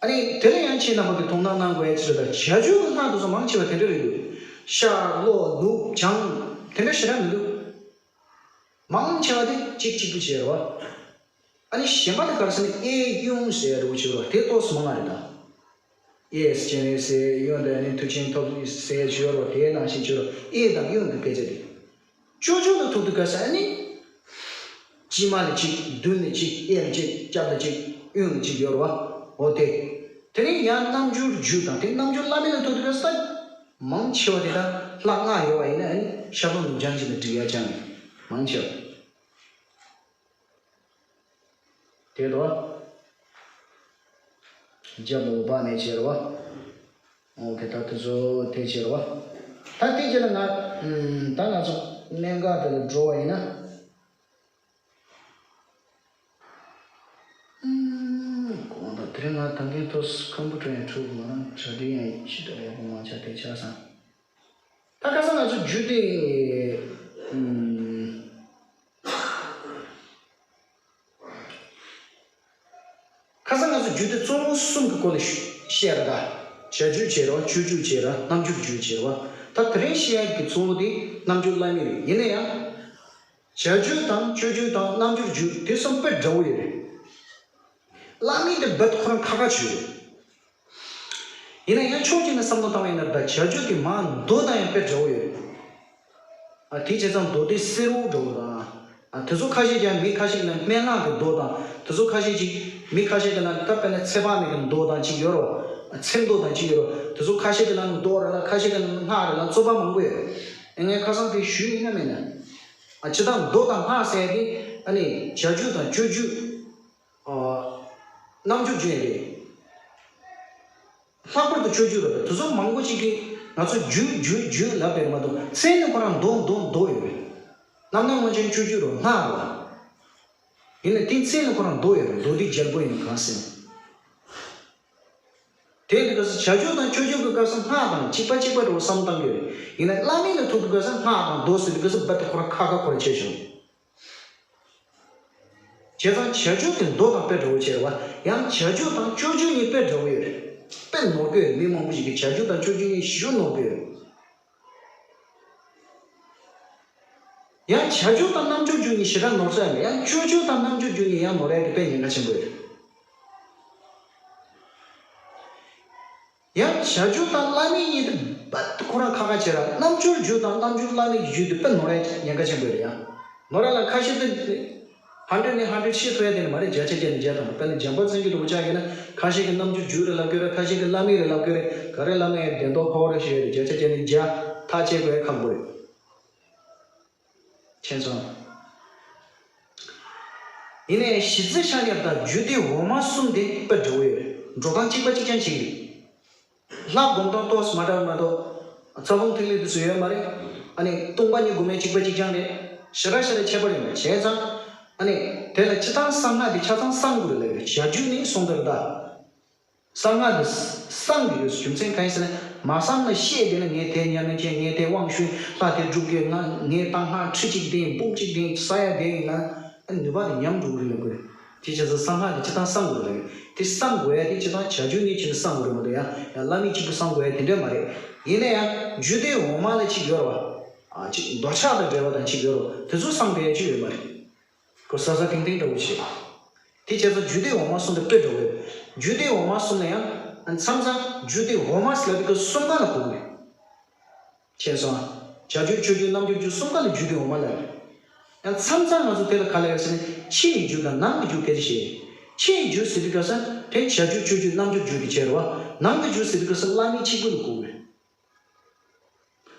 ཨ་ནི་དེ་ལ་ཡང་ཁྱེད་རྣམ་པ་གིས་དོ་སྣང་གནང་དགོས་ཡ་ཅིག་རེད་ད། བྱ་རྒྱུད་ཀྱི་ལྷ་དེ་ཚོ་མང་ཆེ་བ་དེ་འདྲ་རེད་འདུག། ཤར་ལྷོ་ནུབ་བྱང་དེ་འདྲ་ཞེ་དྲག་མི་འདུག། མང་ཆེ་བ་དེ་གཅིག་གཅིག་པུ་བྱས་རེད་བ། ཨ་ནི་གཞན་པ་དེ་ག་རེ་ཟེར་ན་གཡས་གཡོན་ཟེར་ཡ་འདྲ་བོ་ཅིག་རེད་བ། དེ་ཏོག་ཙམ་མང་བ་རེད་ད། གཡས་སུ་སྤྱན་རས་གཟིགས། གཡོན་དུ་ཨ་ནི་མཐུ་ཆེན་ཐོབ་ཟེར་ཡ་ཅིག་ཡོད་རེད་བ། དེའི་ནང་བཞིན་ཅིག་རེད། གཡས་དང་གཡོན་གྱི་སྐད་ཆ་དེ། སྤྱོད་འཇུག་ལ་ཐུག་དུས་སྐབས་སུ་ཨ་ནི། དཀྱིལ་མ་ལ་གཅིག། མདུན་ལ་གཅིག། གཡས་ལ་གཅིག། རྒྱབ་ལ་གཅིག། གཡོན་ལ་གཅིག་ཡོད་རེད་བ། འོ་དེ། དེ་ནས་ཡང་རྣལ་འབྱོར་རྒྱུད་དང་དེ་རྣལ་འབྱོར་བླ་མེད་ལ་ཐུག་དུས་སྐབས་སུ་མང་ཆེ་བ་དེ་དག་ལྷ་ལྔ་ཡོད་པ་ཡིན་ན་ཨ་ནི་ཤར་ལྷོ་ནུབ་བྱང་གཅིག་ལ་བསྒྲིགས་ཡ་ཅང་མང་ཆེ་བ། དེ་རེད་བ། རྒྱབ་ལ་འོད་དཔག་མེད་བྱས་རེད་བ། འོ་དེ་ད་དེ་ཚོ་དེ་བྱས་རེད་བ། ད་དེ་རྗེས་ལ་ང་ཨམ། ད་ང་ཚོ་གནད་འགག་དེ་ལ་འགྲོ་བ་ཡིན་ན། ཨམ། གོང་དང་དེ་རིང་ང་ད་གིན་ཐོག་ཁམ་བུ་ཊར་ཡང་འཁྲུག་མ་རང་གྲ་སྒྲིག་ཡང་ཅི་ལྟར་ཡག་པོ་མ་ཆགས། དེ་ཆགས་སོང་། ད་ཁ་སང་ང་ཚོ་རྒྱུད་དེ། ཨམ། ཁ་སང་ང་ཚོ་རྒྱུད་སྡེ་གཙོ་བོ་གསུམ་གྱི་སྐོར་ལ་བཤད་ར་ད། བྱ་རྒྱུད་བྱས་ར་བ། སྤྱོད་རྒྱུད་བྱས་ར། རྣལ་འབྱོར་རྒྱུད་བྱས་ར་བ། ད་དེ་རིང་བཤད་ཡག་གི་གཙོ་བོ་དེ་རྣལ་འབྱོར་བླ་མེད་རེད། ཡིན་ན་ཡང་། བྱ་རྒྱུད་དང་སྤྱོད་རྒྱུད་དང་རྣལ་འབྱོར་རྒྱུད་དེ་གསུམ་དཔེ་འདྲ་བོ་ཡོད་རེད། བླ་མེད་དེ་རྦད་དེ་ཁོ་རང་ཁག་ཁག་ཆེ་ཡོད་རེད། ཡིན་ན་ཡང་ཕྱོགས་གཅིག་ནས་བསམ་བློ་བཏང་བ་ཡིན་ན་ད་བྱ་རྒྱུད་ཀྱི་མར་མདོ་དང་ཡང་དཔེ་འདྲ་བོ་ཡོད་རེད། ཨ། དེ་བྱས་ཙང་མདོ་སྡེ་གསེར་འོད་འདྲ་བོ་དང་། ཨ། དེ་ཚོ་ཁ་ཤས་ཀྱང་མི་ཁ་ཤས་ཀྱི་ནང་སྨན་བླ་གི་མདོ་དང་། དེ་ཚོ་ཁ་ཤས་ཅིག་མི་ཁ་ཤས་ཀྱི་ནང་ད་དཔེར་ན་ཚེ་དཔག་མེད་ཀྱི་མདོ་དང་ཅིག་ཡོད་རེད་བ། ཚེ་མདོ་དང་ཅིག་ཡོད་རེད་བ། དེ་ཚོ་ཁ་ཤས་ཀྱི་ནང་མདོ་རེད་ལ་ཁ་ཤས་ཀྱི་ནང་སྔགས་རེད་ལ་རྩོད་པ་མང་པོ་ཡོད་རེད། ངས་ཁ་སང་དེ་ཞུས་ཡིན་ན་མིན་ན། ཨ། སྤྱིར་བཏང་མདོ་དང་སྔགས་ཟེར་ཡ་དེ་ཨ་ནི་བྱ་རྒྱུད་དང་སྤྱོད་རྒྱུད། ཨ། རྣལ་འབྱོར་རྒྱུད་རེད། ལྷག་པར་དུ་སྤྱོད་རྒྱུད་རེད། དེ་ཚོ་མང་པོ་ཅིག་གིས་ང་ཚོ་རྒྱུད་རྒྱུད་རྒྱུད་ལབ་པ་རེད་མ་གཏོགས་མཚན་ནི་ཁོ་རང་མདོ་མདོ་མདོ་ཡོད་རེད། རྣམ་སྣང་མངོན་བྱང་སྤྱོད་རྒྱུད་རེད། སྔགས་རེད། ཡིན་ནའི་དེ་མཚན་ནི་ཁོ་རང་མདོ་ཡོད་རེད། མདོ་སྡེ་རྒྱལ་པོ་ཡིན་ན་གང་ཟེར་ན། དེ་ཡིན་དུས་སྐབས་སུ་བྱ་རྒྱུད་དང་སྤྱོད་རྒྱུད་ཀྱི་སྐབས་སུ་སྔགས་དང་གཅིག་པ་གཅིག་པ་འདྲ་བོ་བསམ་བཏང་གི་ཡོད་རེད། ཡིན་ནའི་བླ་མེད་ལ་ཐུག་དུས་སྐབས་སུ་སྔགས་དང་མདོ་ཟེར་དུས་སྐབས་སུ་རྦད་དེ་ཁོ་རང་ཁག་ཁག་ཁོ་རང་ཆེ་ཤོས། བྱས་ཙང་བྱ་རྒྱུད་དེ་མདོ་དང་དཔེ་འདྲ་བོ་བྱས་རེད་བ། ཡང་བྱ་རྒྱུད་དང་སྤྱོད་རྒྱུད་གཉིས་དཔེ་འདྲ་བོ་ཡོད་རེད། དཔེ་ནོར་གི་ཡོད་རེད། མི་མང་པོ་ཞིག་གིས་བྱ་རྒྱུད་དང་སྤྱོད་རྒྱུད་གཉིས་ཞེ་པོ་ནོར་གི་ཡོད་རེད། ཡང་བྱ་རྒྱུད་དང་རྣལ་འབྱོར་རྒྱུད་གཉིས་ཞེ་དྲག་ནོར་ས་ཡང་མེད། ཡང་སྤྱོད་རྒྱུད་དང་རྣལ་འབྱོར་རྒྱུད་གཉིས་ཡང་ནོར་ཡ་དེ་དཔེ་ཉེན་ཁ་ཆེན་པོ་ཡོད་རེད། ཡང་བྱ་རྒྱུད་དང་བླ་མེད་གཉིས་དེ་རྦད་དེ་ཁོ་རང་ཁག་ཁག་ཆེ་ར། རྣལ་འབྱོར་རྒྱུད་དང་རྣལ་འབྱོར་བླ་མེད་ཀྱི་རྒྱུད་དེ་དཔེ་ནོར་ཡ་ཉེན་ཁ་ཆེན་པོ་རེད། ཡང་ནོར་ཡ་ལ་ཁ་ཤས་དེ་ཧན་ཌེཌ་ནས་ཧན་ཌེཌ་ཤེས་ཐུབ་ཡ་དེ་ནི་མ་རེད། བརྒྱ་ཆ་བརྒྱ་ནས་བརྒྱ་ཐམ་པ། དཔེར་ན་འཇམ་དཔལ་བརྩོན་འགྲུས་འདྲ་བོ་ཆགས་ཡོད་ན་ཁ་ཤས་ཀྱིས་རྣལ་འབྱོར་རྒྱུད་རེད་ལབ་ཀྱི་རེད། ཁ་ཤས་ཀྱིས་བླ་མེད་རེད་ལབ་ཀྱི་རེད། ག་རེ་ལབ་ན་ཡང་བདེན་མདོག་ཕོག་རེ་ཞིག་ཡོད་རེད། བརྒྱ་ཆ་བརྒྱ་ནས་བརྒྱ་ཐག་བཅད་དགོས་ཡ་ཁག་པོ་རེད། མཁྱེན་སོང་། ཡིན་ནའི་གཞི་རྩའི་ཆ་ནས་ད་རྒྱུད་སྡེ་འོག་མ་གསུམ་དེ་དཔེ་འདྲ་བོ་ཡོད་རེད། འགྲོ་སྟངས་གཅིག་པ་གཅིག་རྐྱང་གཅིག་རེད། ལྷ་སྒོམ་སྟངས་ཏོག་ཙམ་མ་འདྲ་བ་མ་གཏོགས། རྩ་རླུང་ཐིག་ལེ་དེ་ཚོ་ཡོད་མ་རེད། ཨ་ནི་སྟོང་པ་ཉིད་སྒོམ་ཡས་གཅིག་པ་གཅིག་རྐྱང་རེད། ཞེ་དྲག་ཞེ་དྲག་ཁྱད་པར་ཡོད་མ་རེད། བྱས་ཙང་ཨ་ནི་དེ་ལ་སྤྱིར་བཏང་གསང་སྔགས་དེ་ཆ་ཚང་གསང་དགོས་རེད་ལབ་ཀྱི་རེད། བྱ་རྒྱུད་ནི་གསུངས་དེ་རེད་ད། གསང་སྔགས་འདི་གསང་གི་ཡོད། རྒྱུ་མཚན་གང་ཡིན་ཟེར་ན། མ་གསང་ན་བཤད་བསྡད་ན་ངས་དེ་ཉམས་ལེན་བྱས། ངས་དེ་དབང་ཞུས། ལྷ་དེ་སྒྲུབ་དགོས། ང་ངས་ད་སྔགས་ཁྲི་གཅིག་བདེན། འབུམ་གཅིག་བདེན། ས་ཡ་བདེན་ཡིན་ན་ནུས་པ་དེ་ཉམས་འགྲོ་གི་རེད་ལབ་དགོས། དེ་བྱས་ཙང་གསང་སྔགས་དེ་སྤྱིར་བཏང་གསང་དགོས་རེད། དེ་གསང་དགོས་ཡ་དེ་སྤྱིར་བཏང་བྱ་རྒྱུད་ནས་ཕྱིན་ནས་གསང་དགོས་རེད་མ་གཏོགས། ཡང་ཡང་བླ་མེད་གཅིག་པུ་གསང་དགོས་ཡ་དེ་འདྲ་མ་རེད། ཡིན་ན་ཡང་རྒྱུད་སྡེ་འོག་མ་ལ་གཅིག་ཡོད་རེད་བ། ཨ། གཅིག་འདོད་ཆགས་དང་འབྲེལ་བ་དང་གཅིག་ཡོད་རེད་བ། དེ་ཚོ་གསང་དགོས་ཡ་གཅིག་ཡོད་མ་རེད། ཁོ་གསལ་གསལ་ཐིང་ཐིང་འདྲ་བོ་བྱེད། དེ་བྱས་ཙང་རྒྱུད་སྡེ་འོག་མ་གསུམ་དེ་དཔེ་འདྲ་བོ་ཡོད། རྒྱུད་སྡེ་འོག་མ་གསུམ་ལ་ཡང་མཚམས་མཚམས་རྒྱུད་སྡེ་འོག་མ་ཟེར་ལབ་དུས་སྐབས་གསུམ་ཀ་ལ་གོ་གི་རེད། མཁྱེན་སོང་ཨ། བྱ་རྒྱུད་སྤྱོད་རྒྱུད་རྣལ་འབྱོར་རྒྱུད་གསུམ་ཀ་ལ་རྒྱུད་སྡེ་འོག་མ་ལབ་རེད། ཡང་མཚམས་མཚམས་ང་ཚོ་དེ་ལ་ག་ལ་ཡོད་ཟེར་ན་ཕྱི་ཡི་རྒྱུད་དང་ནང་གི་རྒྱུད་སྐད་ཆ་བཤད། ཕྱི་ཡི་རྒྱུད་ཟེར་དུས་སྐབས་སུ་དེ་བྱ་རྒྱུད་སྤྱོད་རྒྱུད་རྣལ་འབྱོར་རྒྱུད་དེ་བྱས་རེད་བ། ནང་གི་རྒྱུད་ཟེར་དུས་སྐབས་སུ་བླ་མེད་གཅིག་པུ་ལ་གོ་གི་རེད།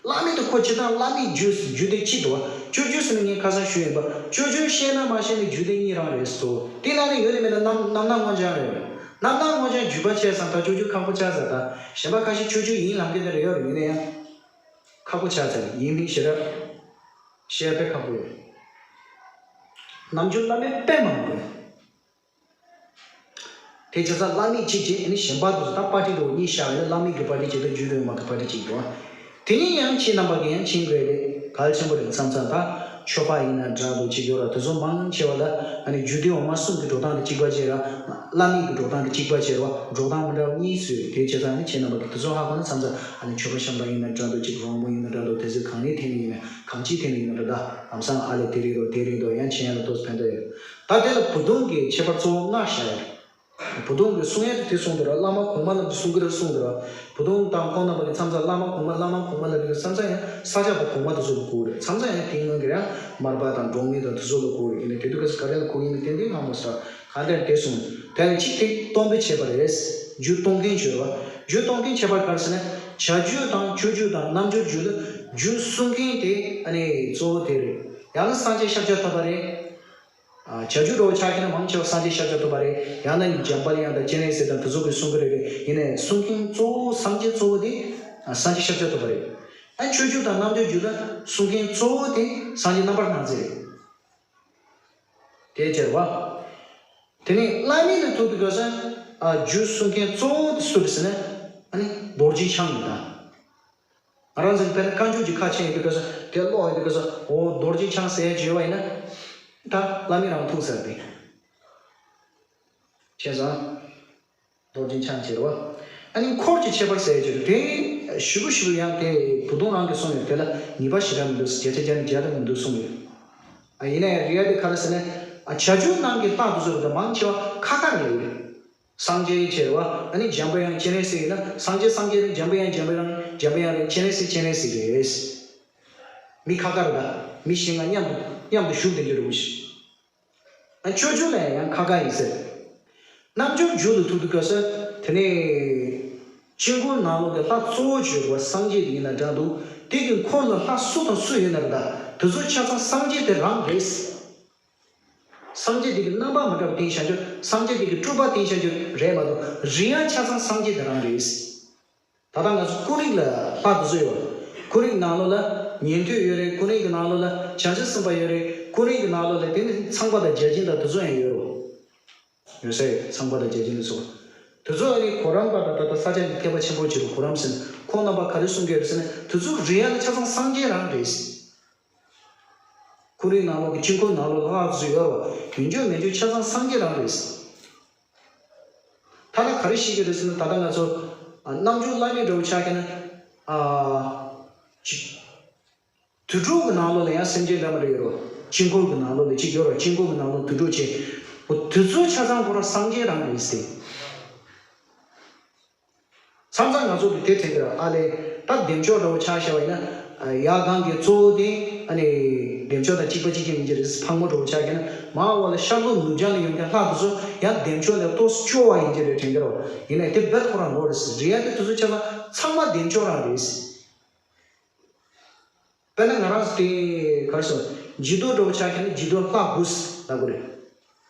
བླ་མེད་དུ་ཁོ་སྤྱིར་བཏང་བླ་མེད་རྒྱུད་རྒྱུད་སྡེ་གཅིག་འདུག་བ། སྤྱོད་རྒྱུད་ཟེར་ན་ངས་ཁ་སང་ཞུས་ཡིན་པ། སྤྱོད་རྒྱུད་བཤད་ན་མ་བཤད་ན་རྒྱུད་སྡེ་གཉིས་རང་རེད་ཟེར། དེ་ནང་ནས་ཡོད་ནི་མེད་ན་རྣམ་རྣམ་སྣང་མངོན་བྱང་རེད། རྣམ་སྣང་སྔོ་ལྗང་བརྒྱུས་པ་ཆེ་ཙང་ད་ཅོ་ཅོ་ཁག་པོ་ཆགས་ཚར། ད་གཞན་པ་ཁ་ཤས་ཅོ་ཅོ་ཡིན་ལབ་མཁན་དེ་རེ་ཡོད་རེད། ཡིན་ན་ཡང་ཁག་པོ་ཆགས་ཚར། ཡིན་མིན་ཞེ་དྲག་བཤད་དཔེ་ཁག་པོ་ཡོད། རྣམ་འགྱུར་བླ་མེད་དཔེ་མང་པོ་ཡོད། དེ་བྱས་ཙང་བླ་མེད་གཅིག་བྱས་ཨ་ནི་གཞན་པ་དེ་ཚོ་ད་པར་རིས་འདྲ་བོ་གཉིས་བཞག་ཡོད་ན་བླ་མེད་ཀྱི་པར་རིས་གཅིག་དང་རྒྱུད་སྡེ་དབྱེ་མ་གི་པར་རིས་གཅིག་འདུག། དེ་གཉིས་ཡང་ཁྱེད་རྣམ་པ་གིས་ཡང་མཁྱེན་དགོས་རེད། གལ་ཆེན་པོ་རེད། མཚམས་མཚམས་ད་ཆོས་པ་ཡིན་ན་འདྲ་འདུག་ཅིག་ཡོད་ར། དེ་ཚོ་མང་ཆེ་བ་ལ་ཨ་ནི་རྒྱུད་སྡེ་དབྱེ་མ་གསུམ་གྱི་འགྲོ་སྟངས་དེ་གཅིག་པ་བྱས་ར། བླ་མེད་ཀྱི་འགྲོ་སྟངས་དེ་གཅིག་པ་བྱས་ར། འགྲོ་སྟངས་མི་འདྲ་བ་གཉིས་སུ་ཡོད། དེ་བྱས་ཙང་ཨ་ནི་ཁྱེད་རྣམ་པ་གིས་དེ་ཚོ་ཧ་གོ་ན་མཚམས་མཚམས་ཨ་ནི་ཆོས་པ་གཞན་པ་ཡིན་ན་འདྲ་འདུག་ཅིག་རོང་པོ་ཡིན་ན་འདྲ་འདུག་དེ་ཚོས་གང་ནས་འཐེན་ནས་ཡིན་ན་གང་ཅིའི་འཐེན་ནས་ཡིན་ན་འདྲ། ད་ལམ་སང་ཨ་ལས་དེ་རིགས་འདུག་དེ་རིགས་འདུག་ཡང་མཁྱེན་ཡ་ལ་ཏོག་ཙམ་ཕན་ཐོགས་ཡོད། ད་དེ་ལ་བུ་སྟོན་གྱི་ཁྱད་པར་གཙོ་བོ་ལྔ་བཞག་ཡོད། བུ་སྟོན་གྱི་གསུང་ཡ་དེ་དེ་གསུངས་འདུག་ར། བླ་མ་གོང་མ་རྣམས་ཀྱིས་གསུང་གི་རེད་གསུངས་འདུག་ར། བུ་སྟོན་དང་ཁོང་རྣམ་པ་གིས་མཚམས་མཚམས་བླ་མ་གོང་མ་བླ་མ་གོང་མ་ལབ་ཀྱི་རེད། མཚམས་མཚམས་ཡང་ས་སྐྱ་པ་གོང་མ་དེ་ཚོ་ལ་གོ་གི་རེད། མཚམས་མཚམས་ཡང་དེའི་སྔོན་གྱི་རང་མར་པ་དང་འབྲོག་མི་དང་དེ་ཚོ་ལ་གོ་གི་རེད། ཡིན་ནའི་དེ་དུས་སྐབས་སུ་ག་རེ་ལ་གོ་གི་ཡིན་མིན་ཏན་ཏན་ཧ་མ་སོང་། གང་ལྟར་དེ་གསུངས། དེ་ལ་གཅིག་དེ་སྟོན་པའི་ཁྱད་པར་རེད། རྒྱུད་སྟོན་མཁན་བརྗོད་པ། རྒྱུད་སྟོན་མཁན་ཁྱད་པར་ག་རེ་ཟེར་ན། བྱ་རྒྱུད་དང་སྤྱོད་རྒྱུད་དང་རྣམ་འགྱུར་རྒྱུད་ལ་རྒྱུད་གསུང་མཁན་དེ་ཨ་ནི་གཙོ་བོ་དེ་རེད། ཡང་ན་སངས་རྒྱས་ཤཱཀྱ་ཐུབ་པ་རེད། ཨ། བྱ་རྒྱུད་འདྲ་བོ་ཆ་བཞག་ན་མང་ཆེ་བ་སངས་རྒྱས་ཤཱཀྱ་ཐུབ་པ་རེད། ཡང་ན་འཇམ་དཔལ་དབྱངས་དང་སྤྱན་རས་གཟིགས་དང་དེ་ཚོ་གིས་གསུང་གི་རེད་རེད། ཡིན་ནའི་གསུང་མཁན་གཙོ་བོ་སངས་རྒྱས་གཙོ་བོ་དེ་ཨ་སངས་རྒྱས་ཤཱཀྱ་ཐུབ་པ་རེད། ཨ་སྤྱོད་རྒྱུད་དང་རྣམ་འགྱུར་རྒྱུད་ལ་གསུང་མཁན་གཙོ་བོ་དེ་སངས་རྒྱས་རྣམ་པར་སྣང་མཛད་རེད། དེ་བྱས་པ། དེ་ནས་བླ་མེད་ལ་ཐུག་དུས་སྐབས་སུ་ཨ་རྒྱུད་གསུང་མཁན་གཙོ་བོ་དེ་སུ་རེད་ཟེར་ན། ཨ་ནི་རྡོ་རྗེ་འཆང་ཡིན་ད། ང་རང་ཚོ་དཔེར་ན་བཀའ་འགྱུར་གྱི་ཁ་ཕྱེ་ཡོང་དུས་སྐབས་སུ་དེ་ཀློག་ཡོང་དུས་སྐབས་སུ་འོ་རྡོ་རྗེ་འཆང་ཟེར་བརྗོད་པ་ཡིན་ན། ད་བླ་མེད་རང་ཐུག་ཟེར་ཏེ། བྱས་ཙང་། རྡོ་རྗེ་འཆང་བྱེད་རོ། ཨ་ནི་འཁོར་གྱི་ཁྱད་པར་ཟེར་གྱི་རེད། དེ་ཞིབ་པོ་ཞིབ་པོ་ཡང་དེ་བུ་སྟོན་རང་གིས་གསུངས་ཡོད། དེ་ལ་ངེས་པ་ཞེ་དྲག་མི་འདུག་བརྒྱ་ཆ་བརྒྱ་ནས་བརྒྱ་ཐམ་མི་འདུག་གསུངས་ཡོད། ཨ་ཡིན་ན་ཡང་རེད་ཡ། དེ་ག་རེ་ཟེར་ན། ཨ་བྱ་རྒྱུད་ནང་གི་ལྷ་དེ་ཚོ་རེད་ད་མང་ཆེ་བ་ཁ་ཁ་རེད་ཡོད། སངས་རྒྱས་བྱེད་རོ། ཨ་ནི་འཇམ་པའི་དབྱངས་སྤྱན་རས་གཟིགས་ཡིན་ན་སངས་རྒྱས་སངས་རྒྱས་རེད། འཇམ་པའི་དབྱངས་འཇམ་པའི་དབྱངས་འཇམ་པའི་དབྱངས་རེད། སྤྱན་རས་གཟིགས་སྤྱན་རས་གཟིགས་རེད། མི་ཁ་ཁ་རེད་ད། མི་གཞན་ལ་མཉམ་དུ་མཉམ་དུ་བཞུགས་བསྡད་རྒྱུ་རེད་པོ་ཞིག་ཨ་སྤྱོད་རྒྱུད་ལ་ཡང་ཁ་ཁ་ཡིན་ཟེར། རྣམ་འགྱུར་རྒྱུད་ལ་ཐུག་དུས་སྐབས་སུ་དེ་ནས་དཀྱིལ་འཁོར་ནང་ལོགས་ཀྱི་ལྷ་གཙོ་བོ་བརྗོད་པ་སངས་རྒྱས་ཡིན་ན་འདྲ་འདུག་དེ་གི་འཁོར་ལ་ལྷ་སུ་དང་སུ་ཡོད་ན་རེད་ད། དེ་ཚོ་ཆ་ཚང་སངས་རྒྱས་དེ་རང་རེད། སངས་རྒྱས་དེ་གི་རྣམ་པ་མི་འདྲ་བ་བསྟན་བཞག་རྒྱུ། སངས་རྒྱས་དེ་གི་སྤྲུལ་པ་བསྟན་བཞག་རྒྱུ་རེད་མ་གཏོགས་རིགས་ཡང་ཆ་ཚང་སངས་རྒྱས་དེ་རང་རེད། ད་ལྟ་ང་ཚོ་ཀུན་རིག་ལ་ལྷ་དེ་ཚོ་ཡོད། ཀུན་རིག་ནང་ལོགས་ལ་ཉན་ཐོས་ཡོད་རེད། ཀུན་རིག་གི་ནང་ལོགས་ལ་བྱང་ཆུབ་སེམས་དཔའ་ཡོད་རེད། ཀུན་རིག་གི་ནང་ལོགས་ལ་དེ་ནི་ཚངས་པ་དང་བརྒྱ་བྱིན་དང་དེ་ཚོ་ཡང་ཡོད་རེད། ཡོད་ས་ཡོད། ཚངས་པ་དང་བརྒྱ་བྱིན་དེ་ཚོ། དེ་ཚོ་ཨ་ནི་གོ་རམས་པ་དང་ད་ལྟ་ས་སྐྱ་ནས་ཐེག་པ་ཆེན་པོ་བྱེད་རུ་གོ་རམས་ཟེར་ན་ཁོང་རྣམ་པ་ག་རེ་གསུང་གི་ཡོད་ཟེར་ན་དེ་ཚོ་རིགས་ཡ་ལ་ཆ་ཚང་སངས་རྒྱས་རང་རེད། ཀུན་རིག་ནང་ལོགས་ཀྱི་དཀྱིལ་འཁོར་ནང་ལོགས་ལ་ལྷ་ཚོ་ཡོད་རེད་བ། ཡོད་རྒྱུ་མེད་རྒྱུ་ཆ་ཚང་སངས་རྒྱས་རང་རེད། ཐ་ན་ག་རེ་ཤེས་ཀྱི་རེད་ཟེར་ན་ད་ལྟ་ང་ཚོ་ཨ་རྣམ་འགྱུར་བླ་མེད་འདྲ་བོ་ཆགས་ཀྱི་ན། ཨ་ཅི། དུད་འགྲོ་གི་ནང་ལོགས་ལ་ཡང་སེམས་ཅན་འདྲ་མི་འདྲ་ཡོད་རེད་བ། དཀྱིལ་འཁོར་གི་ནང་ལོགས་ལ་གཅིག་ཡོད་རེད་བ། དཀྱིལ་འཁོར་གི་ནང་ལོགས་དུད་འགྲོ་ཆེ། འོ་དེ་ཚོ་ཆ་ཚང་ཁོ་རང་སངས་རྒྱས་རང་རེད་ཟེར། མཚམས་མཚམས་ང་ཚོ་གིས་དེ་དྲན་གྱི་རེད། ཨ་ལས། ད་བདེ་མཆོག་འདྲ་བོ་ཆ་བཞག་པ་ཡིན་ན། ཡ་གང་གི་གཙོ་བོ་དེ་ཨ་ནི་བདེ་མཆོག་དང་གཅིག་པ་གཅིག་རྐྱང་ཡིན་གྱི་རེད། ཕག་མོ་འདྲ་བོ་ཆ་བཞག་ན་མར་འོག་ལ་ཤར་ལྷོ་ནུབ་བྱང་ལ་ཡོང་མཁན་ལྷ་དེ་ཚོ་ཡང་བདེ་མཆོག་ལས་ཏོག་ཙམ་སྐྱོ་བ་ཡིན་གྱི་རེད་དྲན་གྱི་རེད། ཡིན་ནའི་དེ་རྦད་ཁོ་རང་ནོར་རེད། རེད་ཡ། དེ་དེ་ཚོ་ཆ་ཚང་ཚང་མ་བདེ་མཆོག་རང་རེད། དཔེར་ན་ང་རང་ཚོ་དེ་ག་རེ་ཟེར། འཇིགས་རྟོག་འདྲ་བོ་ཆགས་མཁན་ནི་འཇིགས་རྟོག་ལྷ་དགུ་ལབ་དགོས་རེད།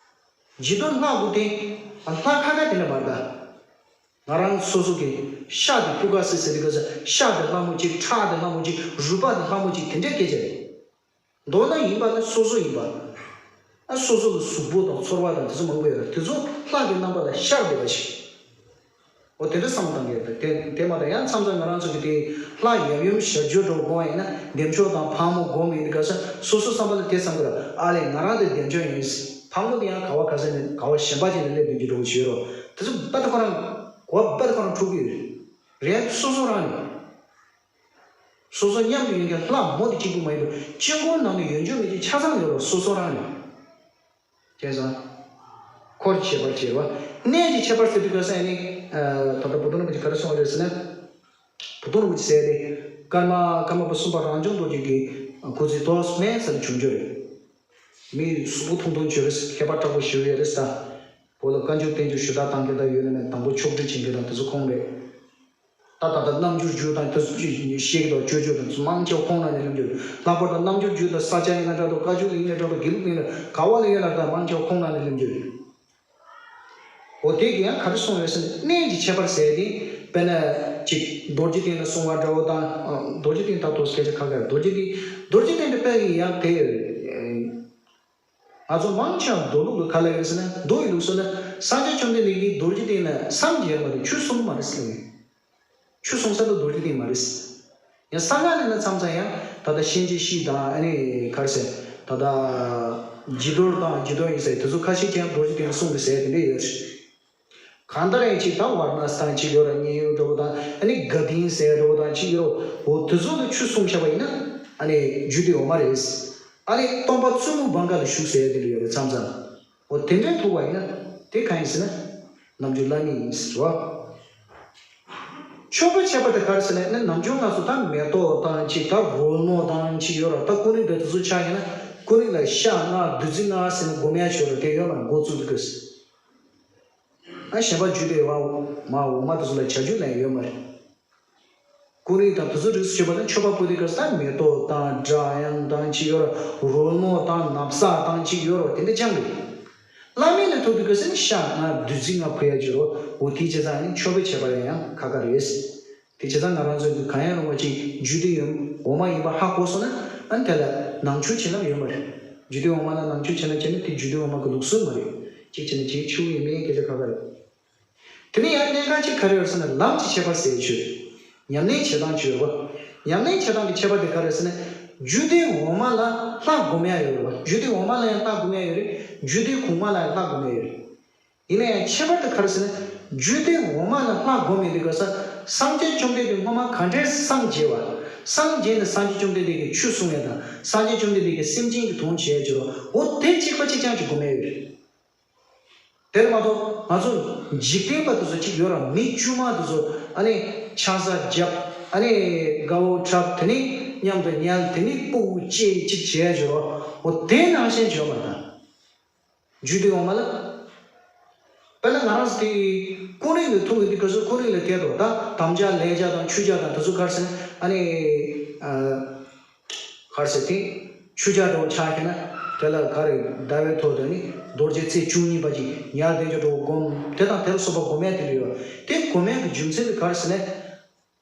འཇིགས་རྟོག་ལྷ་དགུ་དེ་ལྷ་ཁ་ཁ་དེ་འདྲ་མ་རེད་ད། ང་རང་སོ་སོ་གི་ཤ་དེ་སྤུ་ག་སི་སི་དེ་ག་ས་ཤ་དེ་ལྷ་མོ་གཅིག་ཁྲག་དེ་ལྷ་མོ་གཅིག་རུས་པ་དེ་ལྷ་མོ་གཅིག་དེ་འདྲའི་སྐད་ཆ་རེད། མདོར་ན་ཡིན་པ་ནི་སོ་སོ་ཡིན་པ། ཨ་སོ་སོ་ལ་གཟུགས་པོ་དང་ཚོར་བ་དང་དེ་ཚོ་མང་པོ་ཡོད་རེད། དེ་ཚོ་ལྷ་གི་རྣམ་པ་ལ་ཤར་བསྡད་པ་ཞིག་འོ་དེ་འདྲ་བསམ་བློ་བཏང་གི་ཡོད་རེད། དེ་དེ་མ་གཏོགས་ཡང་མཚམས་མཚམས་ང་རང་ཚོ་གི་དེ་ལྷ་ཡབ་ཡུམ་ཞབས་ཀྱུ་འདྲ་བོ་སྒོམ་ཡིན་ན་བདེ་མཆོག་དང་ཕག་མོ་སྒོམ་ཡིན་དུས་སྐབས་སུ་སོ་སོ་བསམ་པ་ལ་དེ་བསམ་གི་རེད། ཨ་ལས་ང་རང་དེ་བདེ་མཆོག་ཡིན། ཕག་མོ་དེ་ཡང་ག་བ་ག་ས་ནས་ག་བ་གཞན་པ་ཅིག་ནས་སླེབས་ཡོང་གི་འདྲ་བོ་ཞིག་ཡོད་རེད། དེ་ཚོ་རྦད་དེ་ཁོ་རང་གོ་བ་རྦད་དེ་ཁོ་རང་འཁྲུག་གི་ཡོད་རེད། རེད། སོ་སོ་རང་ནས། སོ་སོ་མཉམ་དུ་ཡོད་མཁན་ལྷ་མོ་དེ་གཅིག་པུ་མ་ཡིན་པར་དཀྱིལ་འཁོར་ནང་དུ་ཡོད་རྒྱུ་མེད་རྒྱུ་ཆ་ཚང་ཡོད་རེད། སོ་སོ་རང་ནས། བྱས་ཙང་། འཁོར་གྱི་ཁྱད་པར་བྱས་པ། གནས་ཀྱི་ཁྱད་པར་ཟེར་དུས་སྐབས་སུ་ནི། ད་ལྟ་བུ་སྟོན་རིན་པོ་ཆེས་ག་རེ་གསུངས་པ་རེད་ཟེར་ན། བུ་སྟོན་རིན་པོ་ཆེས་ཟེར་ཏེ། ཀརྨ་ཀརྨ་པ་གསུམ་པ་རང་བྱུང་རྡོ་རྗེ་གི་སྐུ་ཚེ་ཐོག་མའི་ས་ལ་བྱུང་རྒྱུ་རེད། མི་གཟུགས་པོ་ཐུང་ཐུང་བྱོས་རེད། མཁས་པ་དྲག་པོ་ཞེ་པོ་ཡོད་རེད་ད། བོད་ལ་བཀའ་འགྱུར་བསྟན་འགྱུར་ཞུ་དག་བཏང་མཁན་ད་ཡོད་ན་མེད། དང་པོ་ཕྱོགས་སྒྲིག་བྱེད་མཁན་དང་དེ་ཚོ་ཁོང་རེད། ད་ད་ལྟ་རྣམ་འགྱུར་རྒྱུད་དང་དེ་ཚོ་བཤད་ཀྱི་འདུག་སྤྱོད་འཇུག་དང་མང་ཆེ་བ་ཁོང་རང་ནས་ལེན་རྒྱུ་རེད། ལྷག་པར་དུ་རྣམ་འགྱུར་རྒྱུད་དང་ས་སྐྱ་ཡིན་ན་འདྲ་འདུག་བཀའ་འགྱུར་ཡིན་ན་འདྲ་འདུག་དགེ་ལུགས་ཡིན་ན་ག་བ་ལ་ཡོད་ན་ད་མང་ཆེ་བ་ཁོང་རང་ནས་ལེན་རྒྱུ་རེད། འོ་དེ་གི་ཡང་ག་རེ་གསུངས་ཡོད་ཟེར་ན། གནས་ཀྱི་ཁྱད་པར་ཟེར་ཏེ། དཔེར་ན་ཅིག་རྡོ་རྗེ་གདན་ལ་གསུངས་པ་འདྲ་བོ་དང་། ཨ། རྡོ་རྗེ་གདན་ད་དུང་སྐད་ཆ་ཁ་ཁ། རྡོ་རྗེ་གདན། རྡོ་རྗེ་གདན་དེ་དཔེ་ཡང་དེ། ང་ཚོ་མང་ཆེ་བ་མདོ་ལུགས་ལ་ག་ལ་ཡོད་ཟེར་ན། མདོ་ཡི་ལུགས་སྲོལ་ལ་སངས་རྒྱས་བཅོམ་ལྡན་འདས་ཀྱིས་རྡོ་རྗེ་གདན་ལ་སངས་རྒྱས་མ་རེད། ཆོས་གསུངས་མ་རེད་ཟེར་ལ། ཆོས་གསུང་ས་དེ་རྡོ་རྗེ་གདན་མ་རེད། ཡང་གསང་སྔགས་ནས་ན་མཚམས་མཚམས་ཡང་ད་ལྟ་གཤིན་རྗེ་གཤེད་དང་། ཨ་ནི་ག་རེ་ཟེར། ད་ལྟ་བྱི་དོར་དང་། བྱི་དོར་ཡིན་ཟེར། དེ་ཚོ་ཁ་ཤས་ཀྱང་རྡོ་རྗེ་གདན་གསུངས་པའི་ཟེར་དེ་འདྲ་ཡོད་རེད། གང་ལྟར་ཡང་ཅིག་ད་ཝར་ཎ་སི་དང་ཅིག་ཡོད་རེད། མཉན་ཡོད་འདྲ་བོ་དང་། ཨ་ནི་དགའ་ལྡན་ཟེར་འདྲ་བོ་དང་ཅིག་ཡོད་རེད། འོ་དེ་ཚོ་ལ་ཆོས་གསུངས་བཞག་པ་ཡིན་ན། ཨ་ནི་རྒྱུད་སྡེ་འོག་མ་རེད། ཨ་ནི་སྟོན་པ་བཙུན་མོ་བང་ག་ལ་བཞུགས་ཟེར་དེ་འདྲ་ཡོད་རེད། མཚམས་མཚམས། འོ་དེ་འདྲའི་ཐུག་པ་ཡིན་ན་དེ་གང་ཡིན་ཟེར་ན། རྣལ་འབྱོར་བླ་མེད་ཡིན་ཟེར་བ། མཆོད་པའི་ཁྱད་པར་དེ་ག་རེ་ཟེར་ན། ནི་ནམ་རྒྱུན་ང་ཚོ་ད་མེ་ཏོག་དང་ཅིག་ད་རོལ་མོ་དང་ཅིག་ཡོད་ར། ད་ཀུན་རིག་དང་དེ་ཚོ་ཆ་ཡིན་ན། ཀུན་རིག་ལ་ཤ་ལྔ་བདུད་རྩི་ལྔ་ཟེར་ནས་སྒོམ་ཡ་ཆོག་ར། དེ་ཡོད་མ་རེད། འགོ་བཙུགས་དུས་སྐབས་སུ། ཨ། གཞན་པ་རྒྱུད་སྡེ་བ་མ་འོག་མ་དེ་ཚོ་ལ་བྱ་རྒྱུད་ལ་ཡོད་མ་རེད། ཀུན་རིག་དང་དེ་ཚོ་རིགས་སུ་ཆུད་པ་ན། མཆོད་པ་ཕུལ་དུས་སྐབས་སུ་ད་མེ་ཏོག་དང་སྒྲ་དབྱངས་དང་ཅིག་ཡོད་ར། རོལ་མོ་དང་ན་བཟའ་དང་ཅིག་ཡོད་ར། དེ་འདྲ་ཅང་རེད། བླ་མེད་ལ་ཐུག་དུས་སྐབས་སུ་ནི་ཤ་ལྔ་བདུད་རྩི་ལྔ་ཕུལ་ཡ་ཅིག་ཡོད་ར། འོ་དེ་བྱས་ཙང་ནི་མཆོད་པའི་ཁྱད་པར་ཡང་ཁ་ཁ་རེད། དེ་བྱས་ཙང་ང་རང་ཚོ་གི་གང་ཡང་རུང་བ་ཅིག་རྒྱུད་སྡེ་ཡོད། འོག་མ་ཡིན་པ་ཧ་གོ་སོང་ན། ཨ་ནི་དེ་ལ་ནང་ཆོས་བྱེད་ལམ་ཡོད་མ་རེད། རྒྱུད་སྡེ་འོག་མ་ལ་ནང་ཆོས་བྱེད་ལམ་བྱས་ན་དེ་རྒྱུད་སྡེ་འོག་མ་གི་ལུགས་སྲོལ་མ་རེད། གཅིག་བྱས་ན་བྱེད་ཆོག་གི་མེད་སྐད་ཆ་ཁ་ཁ་རེད། དེ་ནས་ཡང་གནད་འགག་ཅིག་ག་རེ་ཡོད་ཟེར་ན། ལམ་གྱི་ཁྱད་པར་ཟེར་ཆོས། ཉམས་ལེན་བྱེད་སྟངས་ཆོས་རེད་བ། ཉམས་ལེན་བྱེད་སྟངས་ཀྱི་ཁྱད་པར་དེ་ག་རེ་ཟེར་ན། རྒྱུད་སྡེ་འོག་མ་ལ་ལྷ་སྒོམ་ཡ་ཡོད་རེད་བ། རྒྱུད་སྡེ་འོག་མ་ལ་ཡང་ལྷ་སྒོམ་ཡ་ཡོད་རེད། རྒྱུད་སྡེ་གོང་མ་ལ་ཡང་ལྷ་སྒོམ་ཡ་ཡོད་རེད། ཡིན་ན་ཡང་ཁྱད་པར་དེ་ག་རེ་ཟེར་ན། རྒྱུད་སྡེ་འོག་མ་ལ་ལྷ་སྒོམ་ཡོང་དུས་སྐབས་སུ། སངས་རྒྱས་བཅོམ་ལྡན་འདས་སྔོན་མ་ག་འདྲའི་སངས་རྒྱས་པ། སངས་རྒྱས་ནས་སངས་རྒྱས་བཅོམ་ལྡན་འདས་ཀྱིས་ཆོས་གསུང་ཡ་དང་། སངས་རྒྱས་བཅོམ་ལྡན་འདས་ཀྱིས་སེམས་ཅན་གྱི་དོན་བྱེད་ཡ་ཅིག་རེད་བ། འོ་དེ་གཅིག་པ་གཅིག་རྐྱང་ཅིག་སྒོམ་ཡ་ཡོད་རེད། དེར་མ་གཏོགས་ང་ཚོ་འཇིག་རྟེན་པ་དེ་ཚོ་ཅིག་ཡོད་ར། མི་དཀྱུས་མ་དེ་ཚོ། ཨ་ནི་ཆང་ས་བརྒྱབ། ཨ་ནི་དགའ་བོ་འཁྲབ། དེ་ནས་མཉམ་དུ་ཉལ། དེ་ནས་སྤུ་གུ་སྐྱེ་ཅིག་བྱེད་ཡ་ཅིག་རེད་བ། འོ་དེ་ནང་བཞིན་བྱོས་མ་དང་། རྒྱུད་སྡེ་འོག་མ་ལ། དཔེར་ན་ང་རང་ཚོ་དེ་ཀུན་རིག་ལ་ཐུག་ཡོང་དུས་སྐབས་སུ། ཀུན་རིག་ལ་དེ་དང་ད་དམ་བཅའ་ལས་བཅའ་དང་ཆོས་བཅའ་དང་དེ་ཚོ་ག་རེ་ཟེར་ན། ཨ་ནི་ཨ་ག་རེ་ཟེར། དེ་ཆོས་བཅའ་འདྲ་བོ་ཆགས་ཤེ་ན། དེ་ལ་ག་རེ་ཟླ་བའི་ཐོག་ཏུ་ནི་རྡོ་རྗེ་ཚེས་བཅུ་གཉིས་པ་ཅིག་ཉལ་བསྡད་རྒྱུ་འདྲ་བོ་སྒོམ། དེ་དང་དེ་ལ་སོགས་པ་སྒོམ་ཡ་དེ་འདྲ་ཡོད། དེ་སྒོམ་ཡ་གི་རྒྱུ་མཚན་དེ་ག་རེ་ཟེར་ན།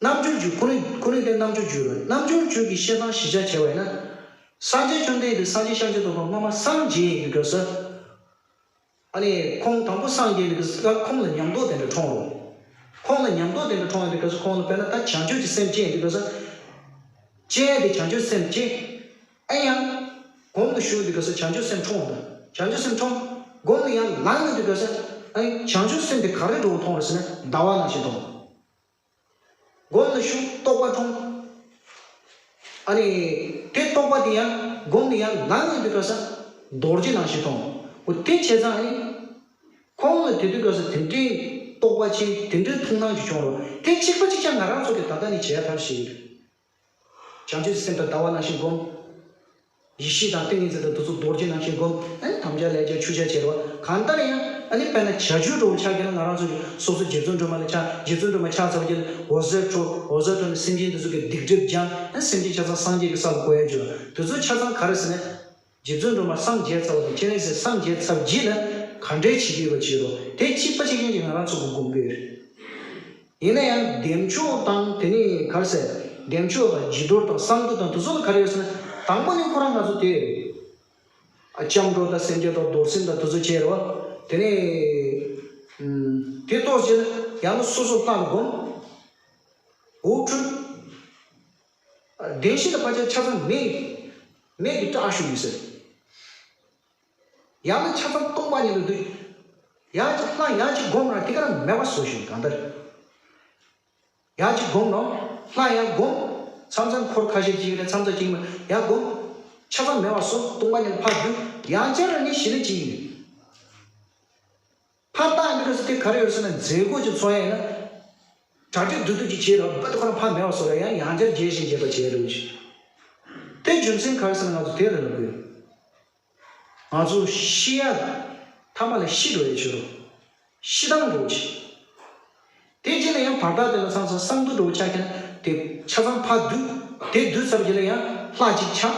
རྣལ་འབྱོར་རྒྱུད། ཀུན་རིག་ཀུན་རིག་དེ་རྣལ་འབྱོར་རྒྱུད་རེད། རྣལ་འབྱོར་རྒྱུད་ཀྱི་བཤད་སྟངས་གཞི་བཞག་བྱས་པ་ཡིན་ན། སངས་རྒྱས་བཅོམ་ལྡན་འདས་སངས་རྒྱས་བསྐྱངས་མཆོག་ཏུ་ཕབ་སྔོན་མ་སངས་རྒྱས་ཡོང་དུས་སྐབས་སུ། ཨ་ནི་ཁོང་དང་པོ་སངས་རྒྱས་ཡོང་དུས་སྐབས་སུ་ཁོང་ལ་ཉམས་རྟོགས་དེ་འདྲ་འཁྲུངས་རེད། ཁོང་ལ་ཉམས་རྟོགས་དེ་འདྲ་འཁྲུངས་ཡོང་དུས་སྐབས་སུ། ཁོང་ལ་དཔེར་ན་ད་བྱང་ཆུབ་ཀྱི་སེམས་སྐྱེས་ཡོང་དུས་སྐབས་སུ། སྐྱེས་དེ་བྱང་ཆུབ་སེམས་སྐྱེས། ཨ་ཡང་། སྒོམ་ལ་ཞུགས་དུས་སྐབས་སུ་བྱང་ཆུབ་སེམས་འཁྲུངས་དང་། བྱང་ཆུབ་སེམས་འཁྲུངས། སྒོམ་ལ་ཡར་ལངས་ཡོང་དུས་སྐབས་སུ། ཨ་ནི་བྱང་ཆུབ་སེམས་དེ་ག་རེ་འདྲ་བོ་མཐོང་རེད་ཟེར་ན། ཟླ་བ་ནང་བཞིན་མཐོང་། སྒོམ་ལ་ཞུགས། རྟོགས་པ་འཁྲུངས། ཨ་ནི་དེ་རྟོགས་པ་དེ་ཡང་སྒོམ་ལ་ཡར་ལངས་ཡོང་དུས་སྐབས་སུ་རྡོ་རྗེ་ནང་བཞིན་མཐོང་། འོ་དེ་བྱས་ཙང་ཨ་ནི་ཁོང་ལ་དེ་དུས་སྐབས་སུ་དེ་འདྲའི་རྟོགས་པ་ཆེ། དེ་འདྲའི་མཐོང་སྣང་ཅིག་བྱུང་རོ། དེ་གཅིག་པ་གཅིག་རྐྱང་ང་རང་ཚོ་གི་ད་ལྟ་ནས་བྱེད་ཡ་ཐབས་ཤིག་བྱང་ཆུབ་སེམས་དང་ཟླ་བ་ནང་བཞིན་སྒོམ། ཡེ་ཤེས་དང་ཏིང་ངེ་འཛིན་དང་དེ་ཚོ་རྡོ་རྗེ་ནང་བཞིན་སྒོམ། ཨ་ནི་དམ་བཅའ་ལས་བཅའ་ཆོས་བཅའ་བྱེད་རོགས། གང་ལྟར་ཡང་ཨ་ནི་དཔེར་ན་བྱ་རྒྱུད་འདྲ་བོ་ཆགས་ཀྱི་ན། ང་རང་ཚོ་གི་སོ་སོ་རྗེ་བཙུན་སྒྲོལ་མ་ལ་ཆགས། རྗེ་བཙུན་སྒྲོལ་མ་ཆགས་ཚར་བ་ཅིག་ལ་འོད་ཟེར་འཕྲོ། འོད་ཟེར་འཕྲོ་ནས་སེམས་ཅན་དེ་ཚོ་གི་སྡིག་སྒྲིབ་སྦྱངས། ཨ་ནི་སེམས་ཅན་ཆ་ཚང་སངས་རྒྱས་ཀྱི་ས་ལ་བཀོད་ཡ་འགྱུར། དེ་ཚོ་ཆ་ཚང་ག་རེ་ཟེར་ན། རྗེ་བཙུན་སྒྲོལ་མ་སངས་རྒྱས་ཚར་བ་དང་། སྤྱན་རས་གཟིགས་སངས་རྒྱས་ཚར་རྗེས་ལ་ག་འདྲའི་བྱེད་ཀྱི་ཡོད་པ་བྱེད་རོགས། དེ་གཅིག་པ་གཅིག་རྐྱང་གཅིག་ང་རང་ཚོ་གི་སྒོམ་གྱི་ཡོད་རེད། ཡིན་ན་ཡང་བདེ་མཆོག་དང་དེ་ནས་ག་རེ་ཟེར། བདེ་མཆོག་དང་བྱི་དོར་དང་གསང་འདུས་དང་དེ་ཚོ་ལ་ག་རེ་ཡོད་ཟེར་ན། དང་པོ་ནས་ཁོ་རང་ང་ཚོ་དེ། ཨ། སྐྱབས་འགྲོ་དང་སེམས་བསྐྱེད་དང་རྡོར་སེམས་དང་དེ་ཚོ་བྱས་རེད་བ། དེ་ནས་ཨུམ། དེ་ཐོག་རྗེས་ལ་ཡང་ན་སོ་སོ་ལྷ་ལ་སྒོམ། འོ་འཁྲུལ། བདེན་བཞི་དང་ཕར་ཕྱིན་ཆ་ཚང་མེད། མེད་ཀྱི་བཀྲག་ཤུལ་ཡིན་ཟེར། ཡང་ན་ཆ་ཚང་སྟོང་པ་ཉིད་དུ་འདུས། ཡང་ཅིག་ལྷ་ཡང་ཅིག་སྒོམ་ར་དེ་ག་རང་མེད་པ་བཟོ་ཞིང་གང་ལྟར། ཡང་ཅིག་སྒོམ་རོགས། ལྷ་ཡང་སྒོམ། མཚམས་མཚམས་འཁོར་ཁ་ཤས་ཅིག་རེད། མཚམས་མཚམས་ཅིག་མ་ཡང་སྒོམ། ཆ་ཚང་མེད་པ་བཟོ། སྟོང་པ་ཉིད་ལ་ཕར་འདུས། ཡང་བསྐྱར་ར་ནི་གཞི་ནས་ཅིག་ཡིན། ཕར་བཏང་ཡོང་དུས་སྐབས་སུ་དེ་ག་རེ་ཡོད་ཟེར་ན། མཛད་སྒོ་ཅིག་ཚོགས་ཡ་ཡིན་ན། གྲ་སྒྲིག་བསྡུ་བསྡུ་ཅིག་བྱས་རོགས། རྦད་དེ་ཁོ་རང་ཕར་མེད་པ་བཟོ་ལ་ཡང་ཡང་བསྐྱར་རྒྱས་བཞིན་རྒྱས་པ་བྱས་རེད་ཞེས། དེ་རྒྱུ་མཚན་ག་རེ་ཟེར་ན་ང་ཚོ་དེ་རེད་ལབ་དགོས། ང་ཚོ་ཤི་ཡ། ཐ་མ་ལ་ཤི་འགྲོ་ཡ་བྱེད་རོགས། ཤི་སྟངས་འགྲོ་ཆེ། དེ་རྗེས་ལ་ཡང་བར་ཐག་དེ་ལ་ཚང་ཚང་གསང་འདུས་འགྲོ་ཆ་ཁྱེར་ན་དེ་ཆ་ཚང་ཕར་བསྡུས། དེ་བསྡུས་ཚར་རྗེས་ལ་ཡང་ལྷ་གཅིག་ཆགས།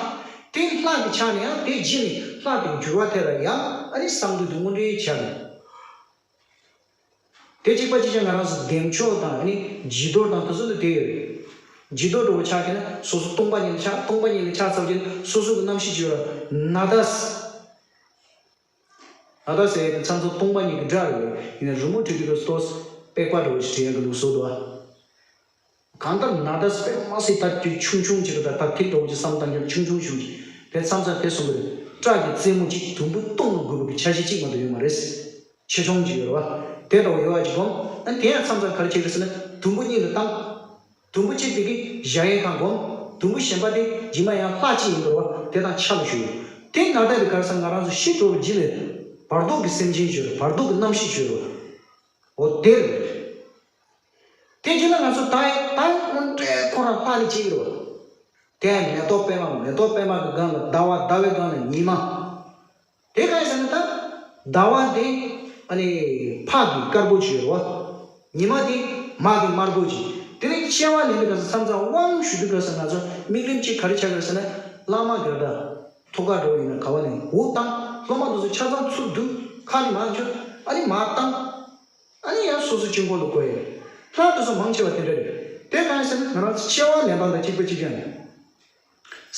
དེ་ལྷ་གི་ཆགས་ནས་ཡང་དེ་རྗེས་ནས་ལྷ་དེ་འགྱུར་བ་ཐེབས་ར་ཡང་ཨ་ནི་གསང་འདུས་དེ་དངོས་འབྲེལ་ཆགས་ནས། དེ་གཅིག་པ་གཅིག་རྐྱང་ང་རང་ཚོ་བདེ་མཆོག་དང་ཨ་ནི་བྱི་དོར་དང་དེ་ཚོ་ལ་དེ་ཡོད་རེད། བྱི་དོར་འདྲ་བོ་ཆགས་ཀྱི་ན་སོ་སོ་སྟོང་པ་ཉིད་ལ་ཆགས། སྟོང་པ་ཉིད་ལ་ཆགས་ཚར་གྱི་ན་སོ་སོ་གི་རྣམ་ཤེས་ཅིག་ཡོད་ར། ན་དཱས། ན་དཱས་ཟེར་ཡས་དེ་ཚང་ཚོ་སྟོང་པ་ཉིད་ཀྱི་སྒྲ་རེད། ཡིན་ན་རི་མོ་བྲིས་དུས་སྐབས་སུ་ཏོག་ཙམ་པེག་པ་འདྲ་བོ་ཞིག་བྲིས་ཡག་གི་ལུགས་སྲོལ་འདུག་ཨ། གང་ལྟར་ན་དཱས་པེག་མ་སྲིད་ད་དེ་ཆུང་ཆུང་ཅིག་གི་ད་ད་ཐིག་འདྲ་བོ་ཅིག་བསམ་བཏང་རྒྱུ་ཆུང་ཆུང་ཞིག་དེ་མཚམས་མཚམས་དེ་གསུངས་པ་རེད། སྐྲ་གི་རྩེ་མོ་གཅིག་དུམ་བུ་སྟོང་ལ་འགོས་པ་གི་ཆ་ཤས་གཅིག་མ་གཏོགས་ཡོད་མ་རེད། ཆེ་ཆུང་ཅིག་ཡོད་རེད་བ། དེ་འདྲ་བོ་ཡོད་པ་ཅིག་སྒོམ། ཨ་དེ་ཡང་མཚམས་མཚམས་ག་རེ་བྱེད་ཀྱི་ཟེར་ན་དུམ་བུ་གཉིས་ལ་བཏང་། དུམ་བུ་གཅིག་དེ་གི་བཞག་ཡས་ཁང་སྒོམ། དུམ་བུ་གཞན་པ་དེ་རྗེས་མ་ཡང་ལྷག་གཅིག་ཡིན་འགྲོ་བ་དེ་དང་ཆ་ལ་ཞུགས། དེ་ན་དཱས་དེ་ག་རེ་ཟེར་ན་ང་རང་ཚོ་ཤི་འགྲོ་བའི་རྗེས་ལ་བར་དོ་གི་སེམས་ཅན་ཅིག་ཡོད་རེད། བར་དོ་གི་རྣམ་ཤེས་ཅིག་ཡོད་རེད། འོ་དེ་རེད། དེ་རྗེས་ལ་ང་ཚོ་ད་ད་དངོས་འབྲེལ་ཁོ་རང་ལྷག་ལས་གཅིག་རེད་བ། དེ་མེ་ཏོག་པད་མ། མེ་ཏོག་པད་མ་གི་སྒང་ལ་ཟླ་བ། ཟླ་བའི་སྒང་ལ་ཉི་མ། དེ་གང་ཡིན་ཟེར་ན་ད་ཟླ་བ་དེ་ཨ་ནི་ཕག་གི་དཀར་པོ་ཅིག་ཡོད་རེད་བ། ཉི་མ་དེ་མ་གི་དམར་པོ་ཅིག་དེ་ནས་དཔྱལ་བ་ལེན་དུས་སྐབས་སུ་མཚམས་མཚམས་དབང་ཞུ་དུས་སྐབས་སུ་ང་ཚོ་དམིགས་རིམ་གཅིག་ག་རེ་ཆགས་ཀྱི་རེད་ཟེར་ན། བླ་མ་གི་ད་ཐུགས་ཀ་འགྲོ་ཡིན་ན་ག་བ་ནས་འུ་བཏང་། སློབ་མ་དེ་ཚོ་ཆ་ཚང་ཚུར་བསྡུ། ཁ་ནས་མར་འཇུ། ཨ་ནི་མར་བཏང་། ཨ་ནི་ཡང་སོ་སོ་གཅིག་པོ་ལ་བཀོད་ཡོད། ལྷག་ཏུ་སོ་མང་ཆེ་བ་དེ་འདྲ་རེད། དེ་གང་ཡིན་ཟེར་ན་ང་རང་ཚོ་དཔྱལ་བ་ལེན་སྟངས་དང་གཅིག་པ་གཅིག་རྐྱང་ཡིན།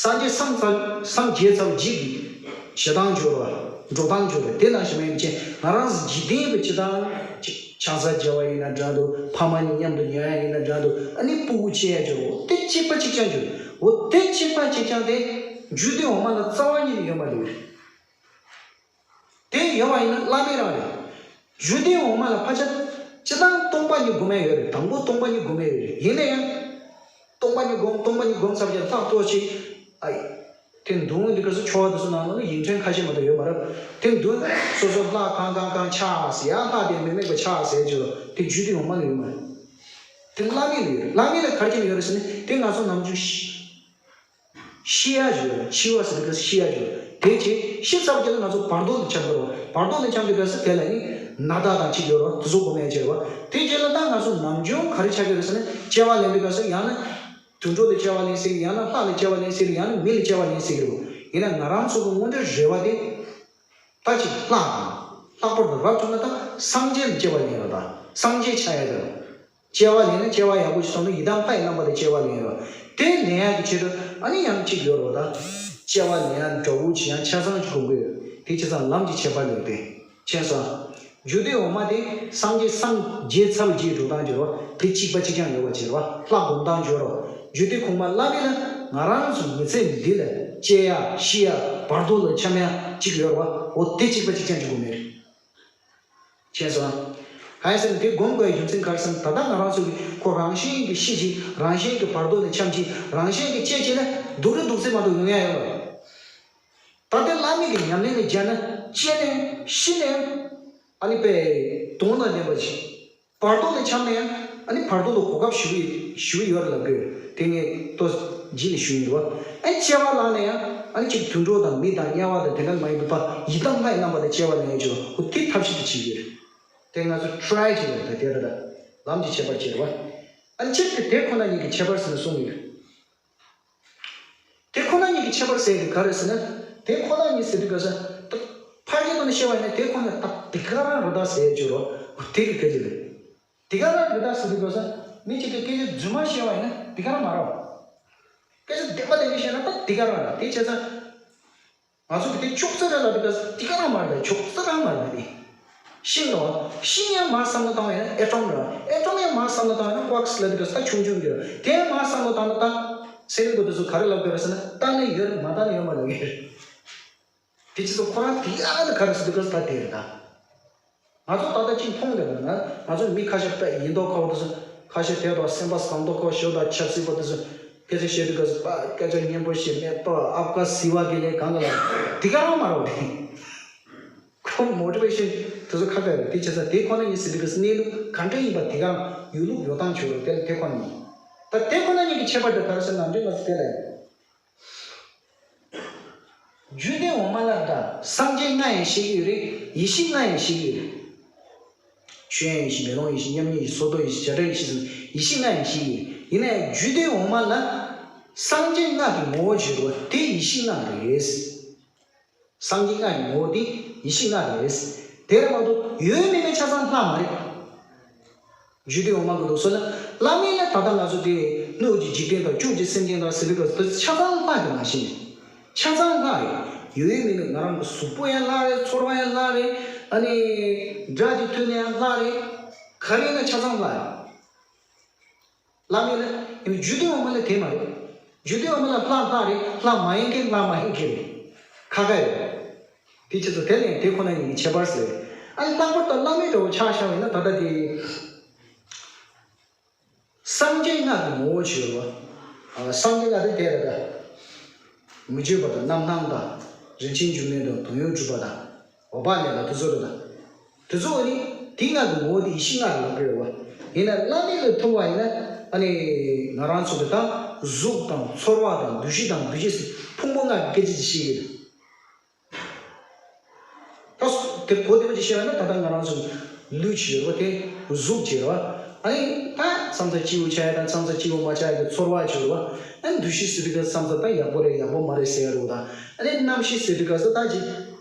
སངས་རྒྱས་སངས་ཚར། སངས་རྒྱས་ཚར་རྗེས་ཀྱི་བྱེད་སྟངས་འགྱུར་བ། འགྲོ་སྟངས་འགྱུར་བ་དེ་ནང་བཞིན་མ་ཡིན་པ་ཅན་ང་རང་ཚོ་འཇིག་རྟེན་པའི་སྤྱི་དང་། ཆང་ས་བརྗེ་བ་ཡིན་ན་འདྲ་འདུག་ཕ་མ་གཉིས་མཉམ་དུ་ཉལ་ཡ་ཡིན་ན་འདྲ་འདུག་ཨ་ནི་སྤུ་གུ་སྐྱེ་ཡ་འགྱུར་བ་དེ་གཅིག་པ་གཅིག་རྐྱང་འགྱུར། འོ་དེ་གཅིག་པ་གཅིག་རྐྱང་དེ་རྒྱུད་སྡེ་འོག་མ་ལ་རྩ་བ་ཉིད་ནས་ཡོད་མ་རེད། དེ་ཡོད་པ་ཡིན་ན་བླ་མེད་རང་རེད། རྒྱུད་སྡེ་འོག་མ་ལ་ཕལ་ཆེར་སྤྱིར་བཏང་སྟོང་པ་ཉིད་སྒོམ་ཡ་ཡོད་རེད། དང་པོ་སྟོང་པ་ཉིད་སྒོམ་ཡ་ཡོད་རེད། ཡིན་ན་ཡང་སྟོང་པ་ཉིད་སྒོམ། སྟོང་པ་ཉིད་སྒོམ་ཚར་རྗེས་ལྷག་ཏུ་ཅིག་ཨ་ཡི། དེ་མདུན་འདི་ག་སུ་ཆོ་བ་དེ་ཚོ་ནང་ལ་ཡིག་ཕྲེང་ཁ་ཤས་མ་གཏོགས་ཡོད་མ་རེད། དེ་མདུན་སོ་སོ་ལྷ་གང་གང་གང་ཆགས་ཟེར་ཡ། ལྷ་དེ་མི་དམིགས་པ་ཆགས་ཟེར་རྒྱུ་དེ་རྒྱུད་སྡེ་འོག་མ་ལ་ཡོད་མ་རེད། དེ་བླ་མེད་ལ་ཡོད་རེད། བླ་མེད་ལ་ག་རེ་བྱས་ནས་ཡོད་རེད་ཟེར་ན་དེ་ང་ཚོ་ནམ་རྒྱུན་ཤི། ཤི་ཡ་ཞིག་ཡོད་རེད། འཆི་བ་ཟེར་དུས་ཤི་ཡ་ཞིག་ཡོད་རེད། དེ་རྗེས་ཤི་ཚར་བ་རྗེས་ལ་ང་ཚོ་བར་དོ་ལ་འཁྱམས་ཀྱི་རེད་བ། བར་དོ་ལ་འཁྱམས་དུས་སྐབས་སུ་དེ་ལ་ནི་ན་ད་དང་གཅིག་ཡོད་རེད་བ། དེ་ཚོ་སྒོམ་ཡ་བྱེད་རེད་བ། དེ་རྗེས་ལ་ད་ང་ཚོ་ནམ་རྒྱུན་ག་རེ་ཆགས་ཀྱི་རེད་ཟེར་ན་དཔྱལ་བ་ལེན་དུས་སྐབས་སུ་ཡང་ན་དུད་འགྲོ་ལ་དཔྱལ་བ་ལེན་སྲིད་ཀྱི། ཡང་ན་ལྷ་ལ་དཔྱལ་བ་ལེན་སྲིད་ཀྱི། ཡང་ན་མི་ལ་དཔྱལ་བ་ལེན་སྲིད་ཀྱི་རེད་བ། ཡིན་ན་ང་རང་ཚོ་གི་དངོས་འབྲེལ་རེ་བ་དེ་ད་ཅིག་ལྷག་དང་། ལྷག་པར་དུ་རབ་བྱུང་ན་ད་སངས་རྒྱས་ལ་དཔྱལ་བ་ལེན་ཡ་དང་། སངས་རྒྱས་ཆགས་ཡ་དང་། དཔྱལ་བ་ལེན་ན་དཔྱལ་བ་ཡག་པོ་ཞིག་སོང་ན་ཡི་དམ་ལྷའི་རྣམ་པ་དང་དཔྱལ་བ་ལེན་ཡོད། དེ་ལེན་ཡག་གི་ཆེད་དུ་ཨ་ནི་ཡང་གཅིག་ཡོད་རེད་བ། ད་དཔྱལ་བ་ལེན་ཡག་འདྲ་བོ་ཅིག་ཡང་ཆ་ཚང་ཅིག་དགོས་ཀྱི་ཡོད། དེ་བྱས་ཙང་ལམ་གྱི་ཁྱད་པར་ཡོད་དེ། མཁྱེན་སོང་། རྒྱུད་སྡེ་འོག་མ་དེ་སངས་རྒྱས་སངས་རྒྱས་ཚར་བའི་རྗེས་འགྲོ་སྟངས་ཀྱི་རེད་བ། དེ་གཅིག་པ་གཅིག་རྐྱང་ཡོད་པ་བྱས་རེད་བ། ལྷ་སྒོམ་སྟངས་ཀྱི་རེད་བ། རྒྱུད་སྡེ་གོང་མ་བླ་མེད་ལ་ང་རང་ཚོ་མི་ཚེ་འདི་ལ་སྐྱེ་ཡག་ཤི་ཡག་བར་དོ་ལ་འཁྱམས་ཡག་གཅིག་ཡོད་རེད་བ། འོ་དེ་གཅིག་པ་གཅིག་རྐྱང་གཅིག་དགོས་མེད་རེད། མཁྱེན་སོང་། གང་ཡིན་ཟེར་ན་དེ་སྒོམ་དགོས་ཡའི་རྒྱུ་མཚན་ག་རེ་ཟེར་ན། ད་ལྟ་ང་རང་ཚོ་གི་ཁོ་རང་བཞིན་གྱིས་ཤི་ཅིག་རང་བཞིན་གྱིས་བར་དོ་ནས་འཁྱམས་ཅིག་རང་བཞིན་གྱིས་སྐྱེ་ཅིག་ལ་སྡུག་རུ་སྡུག་ཚད་མ་གཏོགས་ཡོང་ཡ་ཡོད་རེད། ད་ལྟའི་བླ་མེད་ཀྱི་ཉམས་ལེན་ལ་སྦྱར་ན་སྐྱེ་ནས་ཤི་ནས་ཨ་ནི་དཔེ་དོན་དང་ལྡན་པ་ཅིག་བར་དོ་ལ་འཁྱམས་ནས་ཨ་ནི་བར་དོ་ལ་གོ་སྐབས་ཞེ་པོ་ཞེ་པོ་ཡོད་རེད་ལབ་དགོས། དེ་ངས་ཏོག་ཙམ་རྗེས་ལ་ཞུ་ཡིན་རེད་བ། ཨ་ནི་སྐྱེ་བ་བླངས་ནས་ཡང་ཨ་ནི་ཅིག་དུད་འགྲོ་དང་མི་དང་དམྱལ་བ་དང་དེ་འདྲ་མ་ཡིན་པའི་ཕར་ཡི་དམ་ལྷའི་རྣམ་པ་ལ་སྐྱེ་བ་ལེན་ཡ་ཅིག་ཡོད། འོ་དེ་ཐབས་ཤེས་དེ་བྱེད་ཀྱི་ཡོད་རེད། དེ་ང་ཚོ་ཊ་རའི་བྱེད་ཀྱི་ཡོད་རེད། ད་དེ་ད་ད་ལམ་གྱི་ཁྱད་པར་བྱེད་རེད་བ། ཨ་ནི་ཅིག་དེ་དེ་ཁོ་ན་ཉིད་ཀྱི་ཁྱད་པར་ཟེར་ནས་གསུངས་ཡོད། དེ་ཁོ་ན་ཉིད་ཀྱི་ཁྱད་པར་ཟེར་དེ་ག་རེ་ཟེར་ན། དེ་ཁོ་ན་ཉིད་ཟེར་དུས་ག་ས་ད་ཕ་གི་ཐོག་ནས་བཤད་པ་ཡིན་ན་དེ་ཁོ་ན་ད་དེ་ག་རང་རེད་ད་ཟེར་ཡ་ཅིག་རོ། དེ་གི་སྐད་ཆ་རེད། དེ་ག་རང་རེད་ད་ཟེར་དུས་ག་ས་མི་གཅིག་གིས་སྐད་ཆ་རྫུན་མ་བཤད་པ་ཡིན་ན་དེ་ག་རང་མ་རེད། སྐད་ཆ་བདེན་པ་བདེན་པ་བཤད་ན་ད་དེ་ག་རང་རེད། དེ་བྱས་ཙང་ང་ཚོ་གི་དེ་ཅོག་ཙེ་རེད་ལབ་དུས་ག་ས་དེ་ག་རང་མ་རེད། ཅོག་ཙེ་རང་མ་རེད་དེ། ཤིང་རེད་བ། ཤིང་ཡང་མར་བསམ་བློ་བཏང་བ་ཡིན་ན་ཨེ་ཊོམ་རེད་བ། ཨེ་ཊོམ་ཡང་མར་བསམ་བློ་བཏང་བ་ཡིན་ན་ཀོར་ཀི་ལབ་དུས་ག་ས་ཆུང་ཆུང་གི་རེད། དེ་ཡང་མར་བསམ་བློ་བཏང་ན་ད་ཚན་རིག་པ་དེ་ཚོ་ག་རེ་ལབ་དགོས་རེད་ཟེར་ན་རྟ་ནི་ཡོད་རེད། མ་རྟ་ནི་ཡོད་མ་ལབ་ཀྱི་རེད། དེ་ཅི་ཚོ་ཁོ་རང་དེ་ཡག་ནི་ག་རེ་ཟེར་དུས་ག་ས་ད་དེ་རེད་ད། ང་ཚོ་ད་ལྟ་གཅིག་མཐོང་བསྡད་པ་ན་ང་ཚོ་མི་ཁ་ཤས་དཔེ་ཡིན་མདོག་ཁ་པོ་དེ་ཚོ་ཁ་ཤས་དེ་དང་སེམས་པ་ཟང་མདོག་ཁ་པོ་ཞེ་པོ་དང་ཆབ་སྲིད་པ་དེ་ཚོ་སྐད་ཆ་བཤད་དུས་ག་ས་པ་སྐད་ཆ་སྙན་པོ་བཤད་མེད་པ་ཨབ་ག་སི་བ་གི་ལས་གང་ག་ལ་དེ་ག་རང་མ་རེད་དེ། ཁོ་མོ་ཊི་ཝེ་ཤན་དེ་ཚོ་ཁ་ཁ་རེད། དེ་བྱས་ཙང་དེ་ཁོ་ན་ཡིན་ཟེར་དུས་ག་ས་གནས་ལུགས་ག་འདྲ་ཡིན་པ་དེ་ག་རང་ཡོད་ལུགས་ཡོད་སྟངས་བྱོས་རོགས། དེ་ལ་དེ་ཁོ་ན་ཡིན། ད་དེ་ཁོ་ན་ཉིད་ཀྱི་ཁྱད་པར་དེ་ག་རེ་ཟེར་ན་འདྲི་ང་ཚོ་དེ་ལ་ཡིན། རྒྱུད་སྡེ་འོག་མ་ལ་ད་སངས་རྒྱས་ལྔ་ཡང་བཤད་ཀྱི་ཡོད་རེད། ཡེ་ཤེས་ལྔ་ཡང་བཤད་ཀྱི་ཡོད་རེད། ཆོས་དབྱིངས་ཡེ་ཤེས། མེ་ལོང་ཡེ་ཤེས། མཉམ་ཉིད་ཡེ་ཤེས། སོར་རྟོག་ཡེ་ཤེས། བྱེ་བྲག་ཡེ་ཤེས་ཟེར་ཡེ་ཤེས་ལྔ་ཡང་བཤད་ཀྱི་ཡོད། ཡིན་ནའི་རྒྱུད་སྡེ་འོག་མ་ལ་སངས་རྒྱས་ལྔ་གི་ངོ་བོ་བརྗོད་རོགས། དེ་ཡེ་ཤེས་ལྔ་རེད། སངས་རྒྱས་ལྔ་ཡི་ངོ་བོ་དེ་ཡེ་ཤེས་ལྔ་རེད། དེར་མ་གཏོགས་ཡོད་མེད་པའི་ཆ་ཚང་ལྷག་མ་རེད། རྒྱུད་སྡེ་འོག་མ་གི་ལུགས་སྲོལ་ལ། བླ་མེད་ལ་ད་ལྟ་ང་ཚོ་དེ་སྣོད་ཀྱི་འཇིག་རྟེན་དང་བཅུད་ཀྱི་སེམས་ཅན་དང་ཟེར་དུས་སྐབས་སུ་ཆ་ཚང་ལྷ་གི་ནང་བཞིན་ཆ་ཚང་ལྷ་རེད། ཡོད་ཡོད་མེད་མེད་ང་རང་གི་གཟུགས་པོ་ཡང་ལྷ་རེད། ཚོར་བ་ཡང་ལྷ་རེད། ཨ་ནི་སྒྲ་གི་ཐོས་ནས་ཡང་ལྷ་རེད། ག་རེ་ཡིན་ན་ཆ་ཚང་ལྷ་རེད། བླ་མེད་ལ་ཡིན་ན་རྒྱུད་སྡེ་འོག་མ་ལ་དེ་མ་རེད། རྒྱུད་སྡེ་འོག་མ་ལ་ལྷ་ལྷ་རེད། ལྷ་མ་ཡིན་མཁན་ལྷ་མ་ཡིན་མཁན་རེད། ཁ་ཁ་རེད། དེ་ཆེད་དུ་དེ་ལས་དེ་ཁོ་ན་ཉིད་ཀྱི་ཁྱད་པར་ཟེར། ཨ་ནི་ལྷག་པར་དུ་བླ་མེད་འདྲ་བོ་ཆ་བཞག་པ་ཡིན་ན་ད་ལྟ་དེ། སངས་རྒྱས་ལྔ་གི་ངོ་བོ་ཅིག་ཡོད་པ། ཨ། སངས་རྒྱས་ལྔ་དེ་དེ་རེད་ད། མི་བསྐྱོད་པ་དང་རྣམ་སྣང་དང་། རིན་ཆེན་འབྱུང་གནས་དང་དོན་ཡོད་གྲུབ་པ་དང་། འོད་དཔག་མེད་དང་དེ་ཚོ་རེད་ད། དེ་ཚོ་ནི་དེ་ལྔ་གི་ངོ་བོ་དེ་ཡེ་ཤེས་ལྔ་རེད་ལབ་ཀྱི་ཡོད་པ། ཡིན་ན་བླ་མེད་ལ་ཐུག་པ་ཡིན་ན་ཨ་ནི་ང་རང་ཚོ་གི་ད་གཟུགས་དང་ཚོར་བ་དང་འདུ་ཤེས་དང་འདུ་བྱེད་ཟེར་ཕུང་པོ་ལྔ་གི་སྐད་ཆ་ཅིག་བཤད་ཀྱི་རེད། ད་དེ་གོ་བདེ་པོ་ཅིག་བཤད་པ་ན་ད་ལྟ་ང་རང་ཚོ་ལུས་ཅིག་ཡོད་རེད་བ། དེ་གཟུགས་ཅིག་རེད་བ། ཨ་ནི་ད་མཚམས་མཚམས་སྐྱིད་པོ་ཆགས་ཡ་དང་མཚམས་མཚམས་སྐྱིད་པོ་མ་ཆགས་ཡ་གི་ཚོར་བ་ཅིག་ཡོད་རེད་བ། ཨ་ནི་འདུ་ཤེས་ཟེར་དུས་སྐབས་མཚམས་མཚམས་ད་ཡག་པོ་རེད་ཡག་པོ་མ་རེད་ཟེར་ཡ་རེད་བ། ད་ཨ་ནི་རྣམ་ཤེས་ཟེར་དུས་སྐབས་སུ་ད་ཅིག་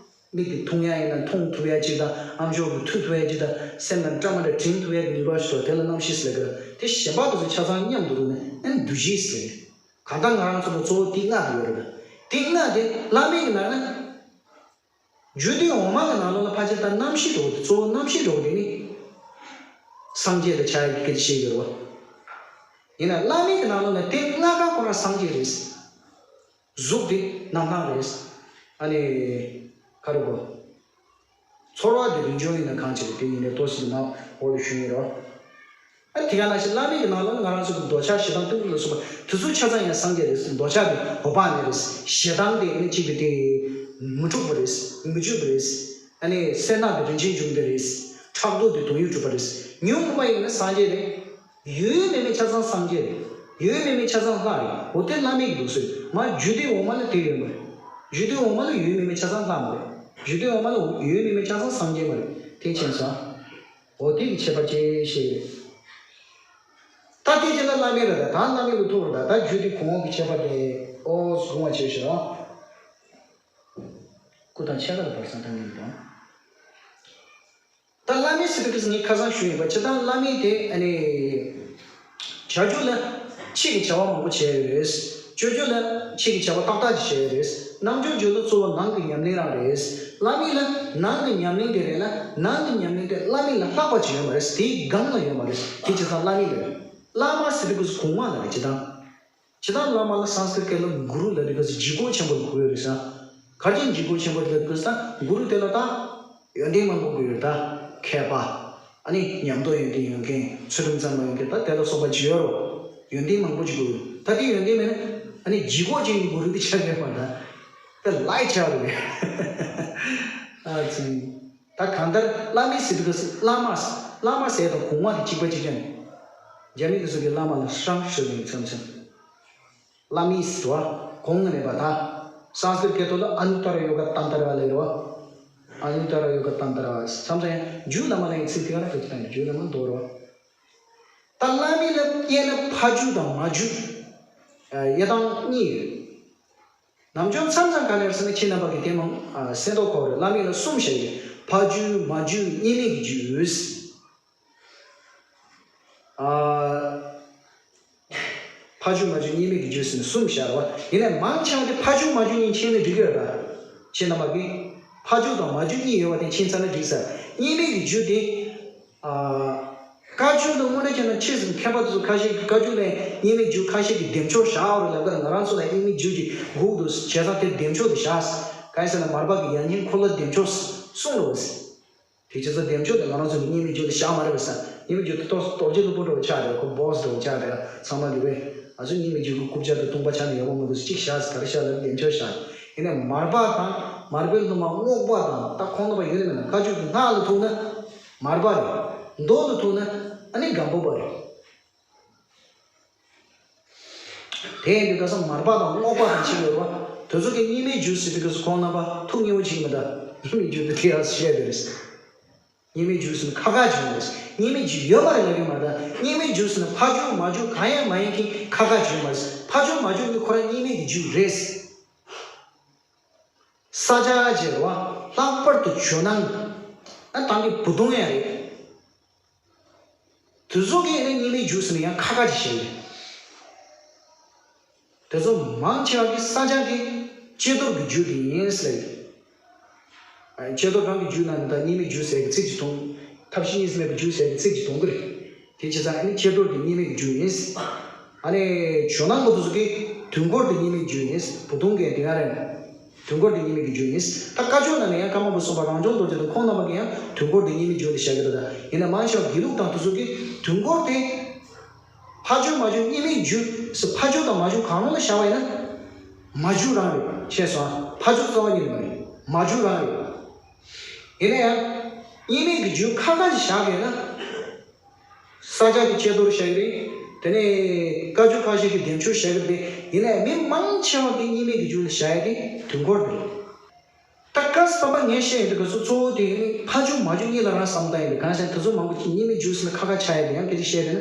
མིག་གིས་མཐོང་ཡ་ཡིན་ན་མཐོང་ཐུབ་ཡ་ཅིག་དང་། ཨ་མཆོག་གིས་ཐོས་ཐུབ་ཡ་ཅིག་དང་། སེམས་ལ་བཀྲ་མ་འདྲ་དྲན་ཐུབ་ཡ་གི་ནུས་པ་ཞིག་དང་། དེ་ལ་རྣམ་ཤེས་ཟེར་གི། དེ་གཞན་པ་དེ་ཚོ་ཆ་ཚང་མཉམ་དུ་རུང་ནས་ཨ་ནི་འདུ་ཤེས་ཟེར། གང་ལྟར་ང་རང་ཚོ་ལ་གཙོ་བོ་དེ་ལྔ་དེ་ཡོད་རེད། དེ་ལྔ་དེ་བླ་མེད་ཀྱི་ནང་ན། རྒྱུད་སྡེ་འོག་མ་གི་ནང་ལོགས་ལ་ཕལ་ཆེར་ད་རྣམ་ཤེས་འདྲ་བོ་དེ། གཙོ་བོ་རྣམ་ཤེས་འདྲ་བོ་དེ་ནི་སངས་རྒྱས་དང་ཆ་ཡི་སྐད་ཆ་བཤད་ཡོད་རེད་བ། ཡིན་ན་བླ་མེད་ཀྱི་ནང་ལོགས་ལ་དེ་ལྔ་ཀ་ཁོ་རང་སངས་རྒྱས་རེད། གཟུགས་དེ་རྣམ་སྣང་རེད། ཨ་ནི་ག་རེ་གོ། ཚོར་བ་དེ་རིན་འབྱུང་ཡིན་ན་གང་ཅི་རེད། དེ་ཡིན་ནའི་ཏོག་ཙམ་མ་འོག་ལ་ཞུ་ཡིན་རོ། ཨ་དེ་ག་ནང་བཞིན་བླ་མེད་ཀྱི་ནང་ལོགས་ང་རང་ཚོ་གི་འདོད་ཆགས་ཞེ་སྡང་གཏི་མུག་ལ་སོགས་པ་དེ་ཚོ་ཆ་ཚང་ཡང་སངས་རྒྱས་རེད། འདོད་ཆགས་དེ་འོད་དཔག་མེད་རེད། ཞེ་སྡང་དེ་ཨ་ནི་གཅིག་གི་དེ་མི་འཁྲུགས་པ་རེད། མི་བསྐྱོད་པ་རེད། ཨ་ནི་སེར་སྣ་དེ་རིན་ཆེན་འབྱུང་ལྡན་རེད། ཕྲག་དོག་དེ་དོན་ཡོད་གྲུབ་པ་རེད། ཉོན་མོངས་པ་ཡིན་ན་སངས་རྒྱས་རེད། ཡོད་མེད་མེད་ཆ་ཚང་སངས་རྒྱས་རེད། ཡོད་མེད་མེད་ཆ་ཚང་ལྷ་རེད། འོ་དེ་བླ་མེད་ཀྱི་ལུགས་སྲོལ། མ་རྒྱུད་སྡེ་འོག་མ་ལ་དེ་ཡོད་མ་རེད། རྒྱུད་སྡེ་འོག་མ་ལ་ཡོད་མེད་མེད་ཆ་ཚང་ལྷ་མ་རེད། རྒྱུད་སྡེ་འོག་མ་ལ་ཡོད་མེད་མེད་ཆ་ཚང་སངས་རྒྱས་མ་རེད། དེ་མཁྱེན་སོང་། འོ་དེ་གི་ཁྱད་པར་ཅིག་བཤད་ཡོད། ད་དེ་རྗེས་ལ་བླ་མེད་ལ་ད་ད་བླ་མེད་ལ་ཐུག་རེད། ད་ད་རྒྱུད་སྡེ་གོང་འོག་གི་ཁྱད་པར་དེ་ཨོ་གོང་མ་བྱས་ཤོག། སྐུ་དང་ཕྱག་ལ་བར་སང་ཐང་ཡིན་དང་། ད་བླ་མེད་ཟེར་དུས་ངས་ཁ་སང་ཞུས་ཡོད་པ། སྤྱིར་བཏང་བླ་མེད་དེ་ཨ་ནི་བྱ་རྒྱུད་ལ་ཕྱི་གི་བྱ་བ་མང་པོ་བྱས་ཡོད་རེད། སྤྱོད་རྒྱུད་ལ་ཕྱི་གི་བྱ་བ་ཏག་ཏག་ཅིག་བྱས་ཡོད་རེད། རྣམ་འགྱུར་རྒྱུད་ལ་གཙོ་བོ་ནང་གི་ཉམས་ལེན་རང་རེད། བླ་མེད་ལ་ནང་གི་ཉམས་ལེན་དེ་རེད་ལ། ནང་གི་ཉམས་ལེན་དེ་བླ་མེད་ལ་ལྷག་པ་ཅིག་ཡོད་མ་རེད། དེའི་སྒང་ལ་ཡོད་མ་རེད། དེ་བྱས་ཙང་བླ་མེད་རེད། བླ་མ་ཟེར་དུས་གོང་མ་ལ་རེད། སྤྱིར་བཏང་། སྤྱིར་བཏང་བླ་མ་ལ་སཾ་སྐྲྀཏ་སྐད་ལ་གུ་རུ་ལབ་དུས་སྐབས་སུ་ལྗིད་ཁོག་ཆེན་པོ་ལ་གོ་ཡོད་རེད་ཟེར། ག་རེ་བྱས་ནས་ལྗིད་ཁོག་ཆེན་པོ་ལབ་དུས་སྐབས་སུ་ད་གུ་རུ་དེ་ལ་ད་ཡོན་ཏན་མང་པོ་དགོས་ཡོད་རེད། ད་མཁས་པ། ཨ་ནི་ཉམས་རྟོགས་ཡོན་ཏན་ཡོད་མཁན། ཚུལ་ཁྲིམས་གཙང་མ་ཡོད་མཁན། ད་དེ་ལ་སོགས་པ་ཅིག་ཡོད་རེད། ཡོན་ཏན་མང་པོ་ཅིག་དགོས་ཡོད། ད་དེ་ཡོན་ཏན་མེད་ན་ཨ་ནི་ལྗིད་ཁོག་ཅན་གྱི་གུ་རུ་དེ་ཆགས་ཡོད་མ་རེད། ད་ལའི་ཆགས་རེད། ཨ་ཙི། ད་གང་ལྟར་བླ་མེད་ཟེར་དུས་སྐབས་སུ་བླ་མ། བླ་མ་ཟེར་དང་གོང་མ་དེ་གཅིག་པ་གཅིག་རྐྱང་རེད། རྒྱ་མི་དེ་ཚོ་གིས་བླ་མ་ལ་ཧྲང་ཞུ་ནས་མཚམས་མཚམས། བླ་མེད་ཟེར་བ་གོང་མ་རེད་པ། ད་སཾ་སྐྲྀཏ་སྐད་ཐོག་ལ་ཨ་ནུ་ཏ་ར་ཡོ་ག་ཏན་ཏ་ར་ལབ་རེད་བ། ཨ་ནུ་ཏ་ར་ཡོ་ག་ཏན་ཏ་ར་བ། མཚམས་མཚམས་ཡང་རྒྱུད་བླ་མ་ལ་ཡང་ཚིག་དེ་ག་རང་གི་ཚིག་དང་རྒྱུད་བླ་མ་མདོ་རེད་བ། ད་བླ་མེད་ལ་དབྱེ་ན་ཕ་རྒྱུད་དང་མ་རྒྱུད། ཨ། དབྱེ་སྟངས་གཉིས་ཡོད། ནམ་རྒྱུན་མཚམས་མཚམས་ག་ལེར་ཟེར་ན་ཁྱེད་རྣམ་པ་གིས་དེ་མང་། ཨ། གསན་མདོག་ཁ་པོ་རེད། བླ་མེད་ལ་གསུམ་བཤད་ཡོད། ཕ་རྒྱུད། མ་རྒྱུད། གཉིས་མེད་ཀྱི་རྒྱུད། ཨ། ཕ་རྒྱུད་མ་རྒྱུད་གཉིས་མེད་ཀྱི་རྒྱུད་ཟེར་ནས་གསུམ་བཤད་རེད་བ། ཡིན་ནའི་མང་ཆེ་བ་དེ་ཕ་རྒྱུད་མ་རྒྱུད་གཉིས་མཁྱེན་ན་འགྲིག་གི་རེད་ད། ཁྱེད་རྣམ་པ་གིས་ཕ་རྒྱུད་དང་མ་རྒྱུད་གཉིས་ཡོད་པ་དེ་མཁྱེན་ཚར་ན་འགྲིག་ས། གཉིས་མེད་ཀྱི་རྒྱུད་དེ། ཨ། བཀའ་བརྒྱུད་ལ་དངོས་གནས་བྱས་ན་ཕྱིས་སུ་མཁས་པ་དེ་ཚོ་ཁ་ཤས་ཀྱིས་བཀའ་བརྒྱུད་ལ་གཉིས་མེད་རྒྱུད་ཁ་ཤས་ཀྱིས་བདེ་མཆོག་བཞག་ཡོད་རེད་ལབ་ཀྱི་རེད། ང་རང་ཚོ་ལ་གཉིས་མེད་རྒྱུད་ཀྱི་སྒུག་འདུག་བྱས་ཙང་དེ་བདེ་མཆོག་དེ་བཞག། གང་ཡིན་ཟེར་ན་མར་པ་གི་ཡང་སྙིང་འཁོར་ལོ་བདེ་མཆོག་གསུངས་རེད་བ། དེ་བྱས་ཙང་བདེ་མཆོག་དེ་ང་རང་ཚོ་གི་གཉིས་མེད་རྒྱུད་དུ་བཞག་མ་རེད་པས། གཉིས་མེད་རྒྱུད་དུ་ཏོག་ཙམ་རྡོ་རྗེ་སློབ་དཔོན་འདྲ་བོ་ཆགས་རེད། ཁོ་བྷོ་སི་འདྲ་བོ་ཆགས་རེད། ཚང་མ་གི་བས་ང་ཚོ་གཉིས་མེད་རྒྱུད་ཀྱི་རྐུབ་བཀྱག་དང་བཏུང་པ་ཆགས་ནས་ཡག་པོ་མི་འདུག་གཅིག་བཞག་ཟེར། ག་རེ་བཞག་ལབ་བདེ་མཆོག་བཞག། ཡིན་ནའི་མར་པ་དང་མར་པའི་སློབ་མ་རྔོག་པ་དང་ད་ཁོང་རྣམ་པ་ཡོད་ནི་མེད་ན། བཀའ་བརྒྱུད་ཀྱི་སྔགས་ལ་ཐུག་ན་མར་པ་རེད། མདོ་ལ་ཐུག་ན་ཨ་ནི་སྒམ་པོ་པ་རེད། དེ་ཡིན་དུས་ད་སང་མར་པ་དང་རྔོག་པ་དང་ཅིག་ཡོད་རེད་བ། དེ་ཚོ་གི་གཉིས་མེད་རྒྱུད་ཟེར་དུས་སྐབས་སུ་ཁོང་རྣམ་པ་ཐུགས་མཉེས་པོ་བྱེད་ཀྱི་མི་འདུག་གཉིས་མེད་རྒྱུད་དེ་དེ་ཡང་བཤད་དེ་རེད། གཉིས་མེད་རྒྱུད་ཟེར་ན་ཁ་ཁ་བྱུང་རེད། གཉིས་མེད་རྒྱུད་ཡོད་མ་རེད་ལབ་ཀྱི་མ་རེད། གཉིས་མེད་རྒྱུད་ཟེར་ན་ཕ་རྒྱུད་མ་རྒྱུད་གང་ཡང་མ་ཡིན་མཁན་ཁ་ཁ་བྱུང་མ་རེད། ཕ་རྒྱུད་མ་རྒྱུད་གཉིས་ཁོ་རང་གཉིས་མེད་ཀྱི་རྒྱུད་རེད། ས་ཆ་བརྗེ་བ། ལྷག་པར་དུ་ཇོ་ནང་། ཨ་དང་གི་བུ་དུང་ཡང་རེད། དེ་ཚོ་གིས་ནི་གཉིས་མེད་རྒྱུ་ཟེར་ནས་ཡང་ཁ་ཁ་ཅིག་བཤད་ཡོད། དེ་ཚོ་མང་ཆེ་བ་གིས་ས་སྐྱ་དེ་ཀྱེ་རྡོར་གྱི་རྒྱུད་དེ་ཡིན་ཟེར། ཀྱེ་རྡོར་རང་གི་རྒྱུད་ནང་ནས་ད་གཉིས་མེད་རྒྱུད་ཟེར་གྱི་ཚིག་ཅིག་མཐོང་། ཐབས་ཤེས་གཉིས་སུ་མེད་པའི་རྒྱུད་ཟེར་གྱི་ཚིག་ཅིག་མཐོང་གི་རེད། དེ་བྱས་ཙང་ཨ་ནི་ཀྱེ་རྡོར་དེ་གཉིས་མེད་ཀྱི་རྒྱུད་ཡིན། ཨ་ནི་ཇོ་ནང་པ་དེ་ཚོ་གིས་དུས་འཁོར་དེ་གཉིས་མེད་རྒྱུད་ཡིན། བུ་དུང་གིས་དེ་ག་རེ། དུས་འཁོར་དེ་གཉིས་མེད་ཀྱི་རྒྱུད་ཡིན། ད་བཀའ་ཆོས་ནང་ནས་ཡང་ཀརྨ་པ་གསུམ་པ་རང་བྱུང་རྡོ་རྗེ་དང་ཁོང་རྣམ་པ་གིས་ཡང་དུས་འཁོར་དེ་གཉིས་མེད་རྒྱུད་དེ་བཞག་གི་རེད། ད་ཡིན་ན་མང་ཆེ་བ་དགེ་ལུགས་དང་དེ་ཚོ་གིས་དུས་འཁོར་དེ། ཕ་ཆོས་མ་ཆོས་གཉིས་མེད་རྒྱུད་ཟེར། ཕ་ཆོས་དང་མ་ཆོས་གང་རུང་ལ་བཞག་པ་ཡིན་ན། མ་རྒྱུད་རང་རེད། ཤེས་སོང་ཨ། ཕ་ཆོས་རྩ་བ་ཉིད་ནས་མ་རེད། མ་རྒྱུད་རང་རེད། ཡིན་ན་ཡང་། གཉིས་མེད་ཀྱི་རྒྱུད་ཁ་ཁ་ཞིག་བཞག་གི་ཡོད་ན། ས་སྐྱ་གི་ཀྱེ་རྡོར་བཞག་གི་རེད། དེ་ནས་བཀའ་བརྒྱུད་ཁ་ཤས་ཀྱི་བདེ་མཆོག་བཞག་གི་རེད། ཡིན་ན་ཡང་མི་མང་ཆེ་བ་གིས་གཉིས་མེད་ཀྱི་རྒྱུད་ལ་བཞག་ཡ་དེ་དུས་འཁོར་དེ་རེད། ད་བཀའ་གསར་པ་ངས་བཤད་ཡོད་དུས་སྐབས་སུ་གཙོ་བོ་དེ་ནི་ཕ་རྒྱུད་མ་རྒྱུད་གཉིས་ལ་རང་བསམ་བཏང་ཡོད་པས། གང་ཟེར་ན་དེ་ཚོ་མང་པོ་ཅིག་གཉིས་མེད་རྒྱུད་ཟེར་ན་ཁ་ཁ་ཆགས་ཡོད་པས། ཡང་སྐད་ཆ་བཤད་དེ་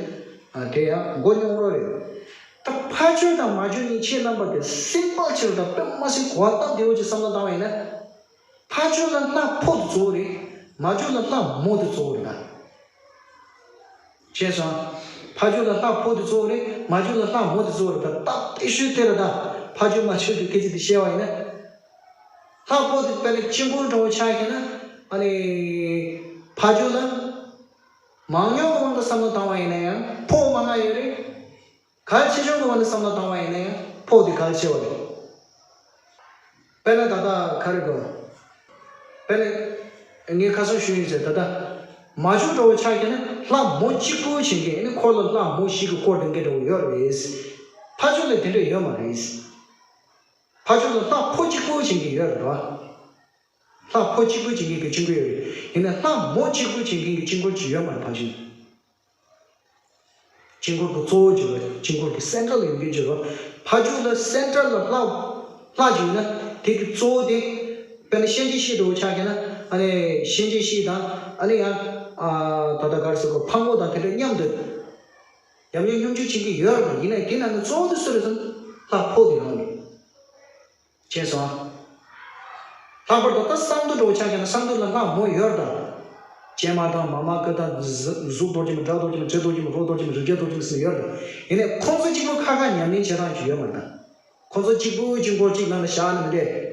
ན་དེ་ཡང་མགོ་རྙོག་རོགས་རེད། ད་ཕ་ཆོས་དང་མ་ཆོས་གཉིས་ཁྱེད་རྣམ་པ་དེ་སིམ་པལ་ཆེ་རུ་དང་དཔེ་མ་སྲིད་གོ་བ་སྟབས་བདེ་བོ་ཅིག་བསམ་བློ་བཏང་བ་ཡིན་ན། ཕ་ཆོས་ལ་ལྷ་ཕོ་དེ་གཙོ་བོ་རེད། མ་ཆོས་ལ་ལྷ་མོ་དེ་གཙོ་བོ་རེད་ད། ཤེས་སོང་། ཕ་ཆོས་ལ་ལྷ་ཕོ་དེ་གཙོ་བོ་རེད། མ་ཆོས་ལ་ལྷ་མོ་དེ་གཙོ་བོ་རེད་ད། སྟབས་བདེ་ཤོས་དེ་རེད་ད། ཕ་ཆོས་མ་ཆོས་ཀྱི་སྐད་ཆ་དེ་བཤད་པ་ཡིན་ན། ལྷ་ཕོ་དེ་དཔེར་ན་དཀྱིལ་འཁོར་འདྲ་བོ་ཆགས་ཤེ་ན། ཨ་ནི། ཕ་ཆོས་ལ། མང་ཉུང་གི་དབང་དུ་བསམ་བློ་བཏང་བ་ཡིན་ན་ཡང་ཕོ་མང་ང་ཡོད་རེད། གལ་ཆེ་ཆུང་གི་དབང་དུ་བསམ་བློ་བཏང་བ་ཡིན་ན་ཡང་ཕོ་དེ་གལ་ཆེ་བ་རེད། དཔེར་ན་ད་ལྟ་ག་རེ་དགོས། དཔེར་ན། ངས་ཁ་སང་ཞུས་ཡིན་ཟེར། ད་ལྟ། མ་ཆོས་འདྲ་བོ་ཆགས་ཀྱི་ན་ལྷ་མོ་གཅིག་པུ་བྱེད་མཁན་ནི་འཁོར་ལ་ལྷ་མོ་བཞི་གིས་བསྐོར་བསྡད་མཁན་འདྲ་བོ་ཡོད་རེད། ཕ་ཆོས་ལ་དེ་འདྲ་ཡོད་མ་རེད། ཕ་ཆོས་ལ་ལྷ་ཕོ་གཅིག་པུ་བྱེད་མཁན་ཡོད་རེད་བ། ལྷ་ཕོ་གཅིག་པུ་བྱེད་མཁན་གྱི་དཀྱིལ་འཁོར་ཡོད་རེད། ཡིན་ན་ལྷ་མོ་གཅིག་པུ་བྱེད་མཁན་གྱི་དཀྱིལ་འཁོར་ཅིག་ཡོད་མ་རེད། ཕ་ཆོས། དཀྱིལ་འཁོར་གྱི་གཙོ་བོ་བརྗོད་པ། དཀྱིལ་འཁོར་གྱི་སེན་ཊར་ལ་ཡོང་མཁན་བརྗོད་པ། ཕ་ཆོས་ལ་སེན་ཊར་ལ་ལྷ། ལྷ་ཅིག་ཡོད་ན་དེ་གི་གཙོ་བོ་དེ། དཔེར་ན་གཤིན་རྗེ་གཤེད་འདྲ་བོ་ཆགས་ཀྱི་ན། ཨ་ནི་གཤིན་རྗེ་གཤེད་དང་ཨ་ནི་ཡང་། ཨ། ད་ལྟ་ག་རེ་ཟེར་དགོས། ཕག་མོ་དང་དེ་འདྲ་མཉམ་དུ་ཡབ་ཡུམ་སྙོམས་འཇུག་བྱེད་ཀྱི་ཡོད་རེད། ཡིན་ནའི་དེ་ནང་གི་གཙོ་བོ་དེ་སུ་རེད་ཟེར་ན་ལྷ་ཕོ་དེ་རང་རེད། ཤེས་སོང་། ལྷག་པར་དུ་ད་གསང་འདུས་འདྲ་བོ་ཆགས་ཀྱི་ན་གསང་འདུས་ལ་ལྷ་མོ་ཡོད་རེད་ད། སྤྱན་མ་དང་མ་མ་ཀི་དང་གཟུགས་གཟུགས་རྡོ་རྗེ་མ། སྒྲ་རྡོ་རྗེ་མ། དྲི་རྡོ་རྗེ་མ། རོ་རྡོ་རྗེ་མ། རིག་བྱེད་རྡོ་རྗེ་མ་ཟེར་ཡོད་རེད། ཡིན་ནའི་ཁོང་ཚོ་གཅིག་པུ་ཁ་ཁ་ཉམས་ལེན་བྱེད་སྟངས་ཅིག་ཡོད་མ་རེད་ད། ཁོང་ཚོ་གཅིག་པུ་དཀྱིལ་འཁོར་གཅིག་ནང་ལ་བཞག་ནས་མི་འདྲ།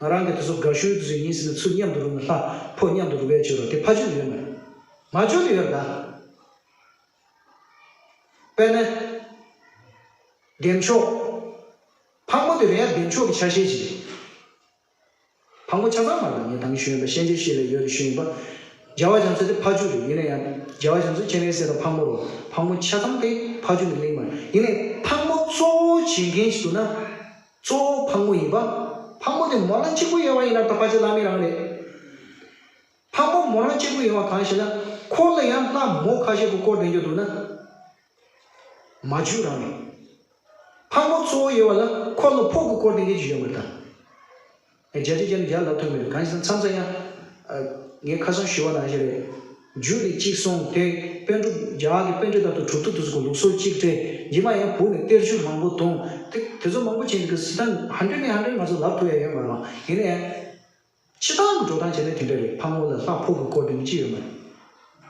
ང་རང་གི་དེ་ཚོ་དགའ་ཤོས་དེ་ཚོ་ཡིན་ཟེར་ནས་ཚུར་མཉམ་དུ་རུབ་ནས་ལྷ་ཕོ་མཉམ་དུ་རུབ་པའི་ཆོས་རེད། དེ་ཕ་ཆོས་ལ་ཡོད་མ་རེད། མ་ཆོས་ལ་ཡོད་རེད་ད། དཔེར་ན། བདེ་མཆོག་ཕག་མོ་དེ་རེད་ཡ། བདེ་མཆོག་གི་ཆ་ཤས་ཤིག་རེད། ཕག་མོ་ཆ་ཚང་མ་རེད། ངས་ད་གིན་ཞུས་ཡིན་པ། གཤིན་རྗེ་གཤེད་ལ་ཡོད་རེད་ཞུས་ཡིན་པ། རྒྱལ་བ་རྒྱ་མཚོ་དེ་ཕ་ཆོས་རེད། ཡིན་ན་ཡང་རྒྱལ་བ་རྒྱ་མཚོ་སྤྱན་རས་གཟིགས་དང་ཕག་མོ་རེད། ཕག་མོ་ཆ་ཚང་དེ་ཕ་ཆོས་ནས་གླེང་མ་རེད། ཡིན་ནའི་ཕག་མོ་གཙོ་བོ་བྱེད་མཁན་ཞིག་འདུག་ན། གཙོ་བོ་ཕག་མོ་ཡིན་པ། ཕག་མོ་དེ་མོ་རང་གཅིག་པུ་ཡོད་པ་ཡིན་ན་ད་ཕལ་ཆེར་བླ་མེད་རང་རེད། ཕག་མོ་མོ་རང་གཅིག་པུ་ཡིན་པ་གང་ཞེ་ན། འཁོར་ལ་ཡང་ལྷ་མོ་ཁ་ཤས་ཀྱིས་བསྐོར་བསྡད་རྒྱུ་འདུག་ན། མ་རྒྱུད་རང་རེད། ཕག་མོ་གཙོ་བོ་ཡོད་པ་ལ་འཁོར་ལ་ཕོ་གིས་བསྐོར་བསྡད་མཁན་ཅིག་ཡོད་མ་རེད་ད། ཨེ། རྒྱ་ཆེ་རྒྱ་ནི་རྒྱ་ལབ་ཐུབ་མི་རེད། གང་ཞེ་ན་མཚམས་མཚམས་ཡང་། ཨ། ངས་ཁ་སང་ཞུས་པ་ནང་བཞིན་རེད། རྒྱུད་དེ་གཅིག་སོང་དེ། པཎ་གྲུབ། རྒྱ་གར་གྱི་པཎ་གྲུབ་དང་དུ་གྲུབ་ཐོབ་དེ་ཚོ་གི་ལུགས་སྲོལ་གཅིག་སྤྲད། རྗེས་མ་ཡང་བོད་ནས་གཏེར་ཆོས་མང་པོ་བརྡུངས། དེ་དེ་ཚོ་མང་པོ་བྱས་འདུག་གི། སྲིད་ཐང་ཧན་ཌེ་རེཌ་ནས་ཧན་ཌེ་རེཌ་ང་ཚོ་ལབ་ཐུབ་ཡ་ཡོད་མ་རེད། ཡིན་ནའི། སྤྱིར་བཏང་གི་འགྲོ་སྟངས་བྱས་ན་དེ་འདྲ་རེད། ཕག་མོ་ལ་ལྷ་ཕོ་གིས་བསྐོར་བསྡད་མཁན་ཅིག་ཡོད་མ་རེད།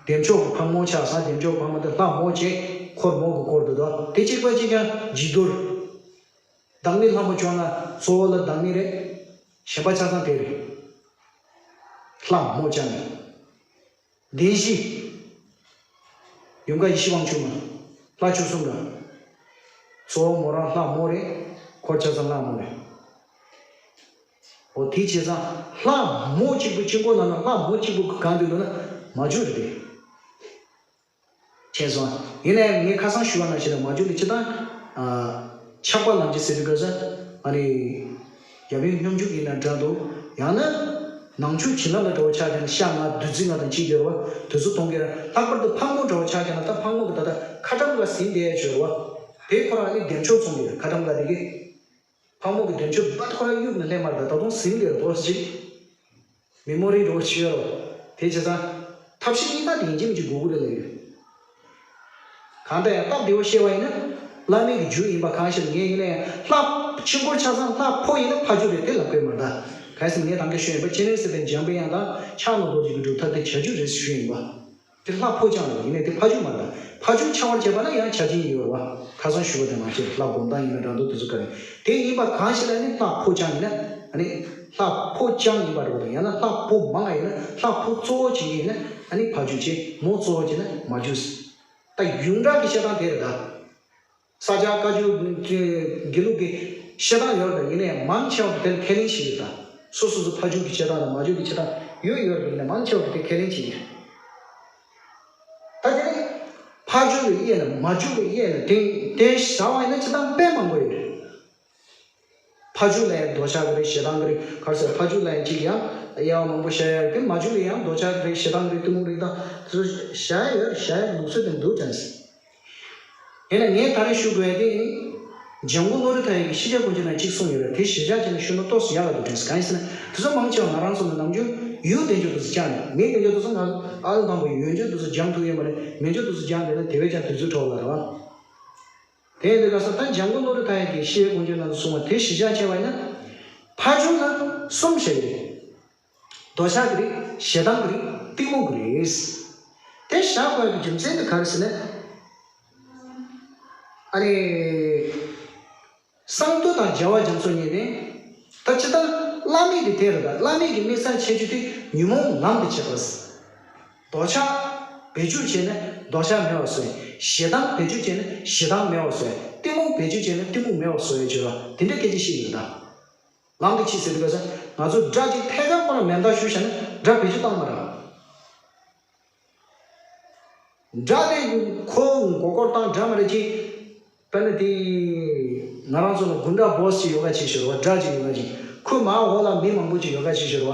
བདེ་མཆོག་གི་ཕག་མོ་ཆགས་སོང་། བདེ་མཆོག་གི་ཕག་མོ་དེ་ལྷ་མོ་བྱས། འཁོར་མོ་གིས་བསྐོར་འདུག་དོ། དེ་གཅིག་པ་གཅིག་རྐྱང་། བྱི་དོར། བདག་ནི་ལྷ་མོ་བྱུང་ན་གཙོ་བོ་ལ་བདག་ནི་རེད། གཞན་པ་ཆ་ཚང་དེ་རེད། ལྷ་མོ་ཆགས་ནས། བདེན་བཞི། ཡུམ་བཀའ་ཡེ་ཤེས་དབང་ཕྱུག་མ། ལྷ་བཅུ་གསུམ་ར། གཙོ་བོ་མོ་རང་ལྷ་མོ་རེད། འཁོར་ཆ་ཚང་ལྷ་མོ་རེད། འོ། དེ་བྱས་ཙང་ལྷ་མོ་གཅིག་པུ། དཀྱིལ་འཁོར་ནང་ན་ལྷ་མོ་གཅིག་པུ་གང་དུ་འདུག་ན་མ་རྒྱུད་རེད་དེ། མཁྱེན་སོང་། ཡིན་ནའི་ངས་ཁ་སང་ཞུ་བ་ནང་བཞིན་ལ་མ་རྒྱུད་ལ་སྤྱིར་བཏང་། ཨ། ཆགས་པ་ལམ་གྱི་ཟེར་དུས་སྐབས་སུ། ཨ་ནི། ཡབ་ཡུམ་སྙོམས་འཇུག་ཡིན་ན་འདྲ་འདུག། ཡང་ན། ནང་ཆོས་བྱིན་རླབས་ལ་འདྲ་བོ་ཆགས་ཀྱང་ན། ཤ་ལྔ་བདུད་རྩི་ལྔ་དང་གཅིག་ཡོད་རེད་བ། དེ་ཚོ་གཏོང་གི་རེད། ལྷག་པར་དུ་ཕག་མོ་འདྲ་བོ་ཆགས་ཀྱང་ན། ད་ཕག་མོ་གི་ད་ལྟ་ཁ་ཊྭཱཾ་ཀ་ཟིན་བསྡད་ཡ་ཅིག་ཡོད་རེད་བ། དེ་ཁོ་རང་ཨ་ནི་བདེ་མཆོག་ཚོང་གི་རེད། ཁ་ཊྭཱཾ་ཀ་དེ་གི། ཕག་མོ་གི་བདེ་མཆོག་བ་ཁོ་རང་གཡུག་ནས་སླེབས་མ་རེད། ད་དུང་ཟིན་བསྡད་རེད། ཏོག་ཙམ་ཅིག། མེ་མོ་རི་འདྲ་བོ་ཅིག་ཡོད་རེད། དེ་བྱས་ཙང་། ཐབས་ཤེས་གཉིས་ཀ་དེ་ཡིན་གཅིག་མིན་གཅིག་དགོས་ཀྱི་རེད་ལབ་ཡོད། གང་ལྟར་ཡང་སྟབས་བདེ་བོ་བཤད་པ་ཡིན་ན། བླ་མེད་ཀྱི་རྒྱུ་ཡིན་པ་གང་ཞིག་ངས་ཡིན་ན་ཡང་། ལྷ་དཀྱིལ་འཁོར་ཆ་ཚང་ལྷ་ཕོ་ཡིན་ན་ཕ་རྒྱུད་རེད། དེ་ལབ་དགོས་མ་རེད་ད། གལ་སྲིད་ངས་ད་གིན་ཞུས་ཡིན་པ། སྤྱན་རས་གཟིགས་དང་འཇམ་དཔལ་དབྱངས་དང་ཕྱག་ན་རྡོ་རྗེ་གི་སྒྲུབ་ཐབས་དེ་བྱ་རྒྱུད་རེད་ཞུས་ཡིན་པ། དེ་ལྷ་ཕོ་རྐྱང་རེད། ཡིན་ནའི་དེ་ཕ་རྒྱུད་མ་རེད་ད། ཕ་ཇོ་ཆགས་པར་བྱེད་པ་ན་ཡང་ཆགས་ཀྱིན་ཡོད་རེད་བ། ཁ་སང་ཞུས་པ་དེ་མ་བྱེད་ལྷ་སྒོམ་སྟངས་ཡིན་ན་འདྲ་འདུག་དེ་ཚོ་ག་རེ་དེ་ཡིན་པ་གང་ཞིག་ལ་ནི་ལྷ་ཕོ་རྐྱང་ཡིན་ན་ཨ་ནི་ལྷ་ཕོ་རྐྱང་ཡིན་པ་རེད་བ་དང་ཡང་ན་ལྷ་ཕོ་མང་བ་ཡིན་ན་ལྷ་ཕོ་གཙོ་བོ་བྱེད་ཀྱི་ཡིན་ན་ཨ་ནི་ཕ་ཇོ་བྱེད་མོ་གཙོ་བོ་བྱེད་ན་མ་ཇོ། ད་ཡོངས་གྲགས་ཀྱི་བཤད་སྟངས་དེ་རེད་ད། ས་སྐྱ་བཀའ་བརྒྱུད་དགེ་ལུགས་ཀྱི་བཤད་སྟངས་ཡོད་རེད་ཡིན་ནའི་མང་ཆེ་བ་དེར་ཁས་ལེན་བྱེད་ཡོད་ད། སོ་སོ་སོ་ཕ་ཇོ་གི་བཤད་སྟངས་དང་མ་ཇོ་གི་བཤད་སྟངས་ཡོད་ཡོད་རེད་ཡིན་ནའི་མང་ཆེ་བ་དེ་ཁས་ལེན་བྱེད་ཡོད། ད་དེ་ནི་ཕ་ཇོ་ལ་དབྱེ་ན་མ་ཇོ་ལ་དབྱེ་ན་དེ་དེ་བྱ་བ་ཡིན་ན་ཅི་ལྟར་དཔེ་མང་པོ་ཡོད་རེད། ཕ་ཇོ་ལ་ཡང་འདོད་ཆགས་ཀྱི་རེད་ཞེ་སྡང་གི་རེད་ག་རེ་ཟེར་ཕ་ཇོ་ལ་ཡང་གཅིག་ཡང་དབྱེ་བ་མང་པོ་བྱ་ཡ་རེད་དེ་མ་ཇོ་ལ་ཡང་འདོད་ཆགས་ཀྱི་རེད་ཞེ་སྡང་གི་རེད་གཏི་མུག་རེད་ད་དེ་ཚོ་བྱ་ཡ་ཡོད་རེད་བྱ་ཡ་ལུགས་སྲོལ་དེ་འདུག་ཀྱང་ཟེར། ཡིན་ན་ངས་ད་རེས་ཞུ་དགོས་ཡ་དེ་ནི། ལྗང་གུ་བློ་གྲོས་མཐའ་ཡས་ཀྱིས་ཤེས་བྱ་ཀུན་སྤྱོད་ནང་གཅིག་གསུངས་ཡོད་རེད་དེ་གཞིར་བཞག་བྱས་ནས་ཞུ་ན་ཏོག་ཙམ་ཡག་ལ་འདུག་དྲན་སོང་གང་ཡིན་ཟེར་ན་དེ་ཚོ་མང་ཆེ་བ་ང་རང་ཚོ་ནི་ནམ་རྒྱུན་ཡུལ་དལ་འབྱོར་དེ་ཚོ་སྦྱངས་ནས་མི་དལ་འབྱོར་དེ་ཚོ་ང་ཨ་ལ་དང་པོ་ཡོན་སྦྱོར་དེ་ཚོ་སྦྱང་ཐུབ་ཡོད་མ་རེད་མི་སྦྱོར་དེ་ཚོ་སྦྱངས་བསྡད་ན་དེ་བས་ཀྱང་དུས་ཚོད་འཕྲོ་བ་རེད་བ། དེ་ཡིན་དུས་ག་ས་ད་ལྗང་གུ་བློ་གྲོས་མཐའ་ཡས་ཀྱིས་ཤེས་བྱ་ཀུན་སྤྱོད་ནང་དུ་གསུངས་པ་དེ་གཞིར་བཞག་བྱས་པ་ཡིན་ན། ཕ་ཇོ་ལ་གསུམ་བཤད་ཡོད། འདོད་ཆགས་ཀྱི་རིགས་ཞེ་སྡང་གི་རིགས་གཏི་མུག་གི་རིགས། དེ་བཞག་དགོས་པའི་རྒྱུ་མཚན་དེ་ག་རེ་ཟེར་ན། ཨ་ནི། གསང་འདུས་དང་རྒྱལ་བ་རྒྱ་མཚོ་གཉིས་ནི། ད་ཅི་ལྟར་བླ་མེད་ཀྱི་དེ་རེད་ད་བླ་མེད་ཀྱི་དམིགས་བསལ་ཁྱད་ཆོས་དེ་ཉོན་མོངས་ལམ་དུ་བྱེད་པ། འདོད་ཆགས་བེད་སྤྱོད་བྱས་ནས་འདོད་ཆགས་མེད་པར་བཟོ་ཡི། ཞེ་སྡང་བེད་སྤྱོད་བྱས་ནས་ཞེ་སྡང་མེད་པར་བཟོ་ཡི། གཏི་མུག་བེད་སྤྱོད་བྱས་ནས་གཏི་མུག་མེད་པར་བཟོ་ཡི་བརྗོད་པ་དེ་འདྲའི་སྐད་ཆ་བཤད་ཡོད་ད། ལམ་དུ་ཁྱེར་ཟེར་དུས་སྐབས་སུ་ང་ཚོ་དགྲ་གཅིག་ཐད་ཀར་ཁོ་ལ་མེ་མདའ་གཞུས་བཞག་ན་དགྲ་བེད་སྤྱོད་བཏང་མ་རེད། དགྲ་དེ་ཁོ་མགོ་སྐོར་བཏང་དགྲ་མ་རེད་ཅིག་དཔེར་ན་དེ་ང་རང་ཚོ་ལ་གུན་ཌ་བོ་སི་ཅིག་ཡོད་ག་ཅིག་ཤོར་བ་དགྲ་ཅིག་ཡོད་ག་ཅིག་ཁོའི་མ་འོག་ལ་མི་མང་པོ་ཅིག་ཡོད་ག་ཅིག་ཤོར་བ།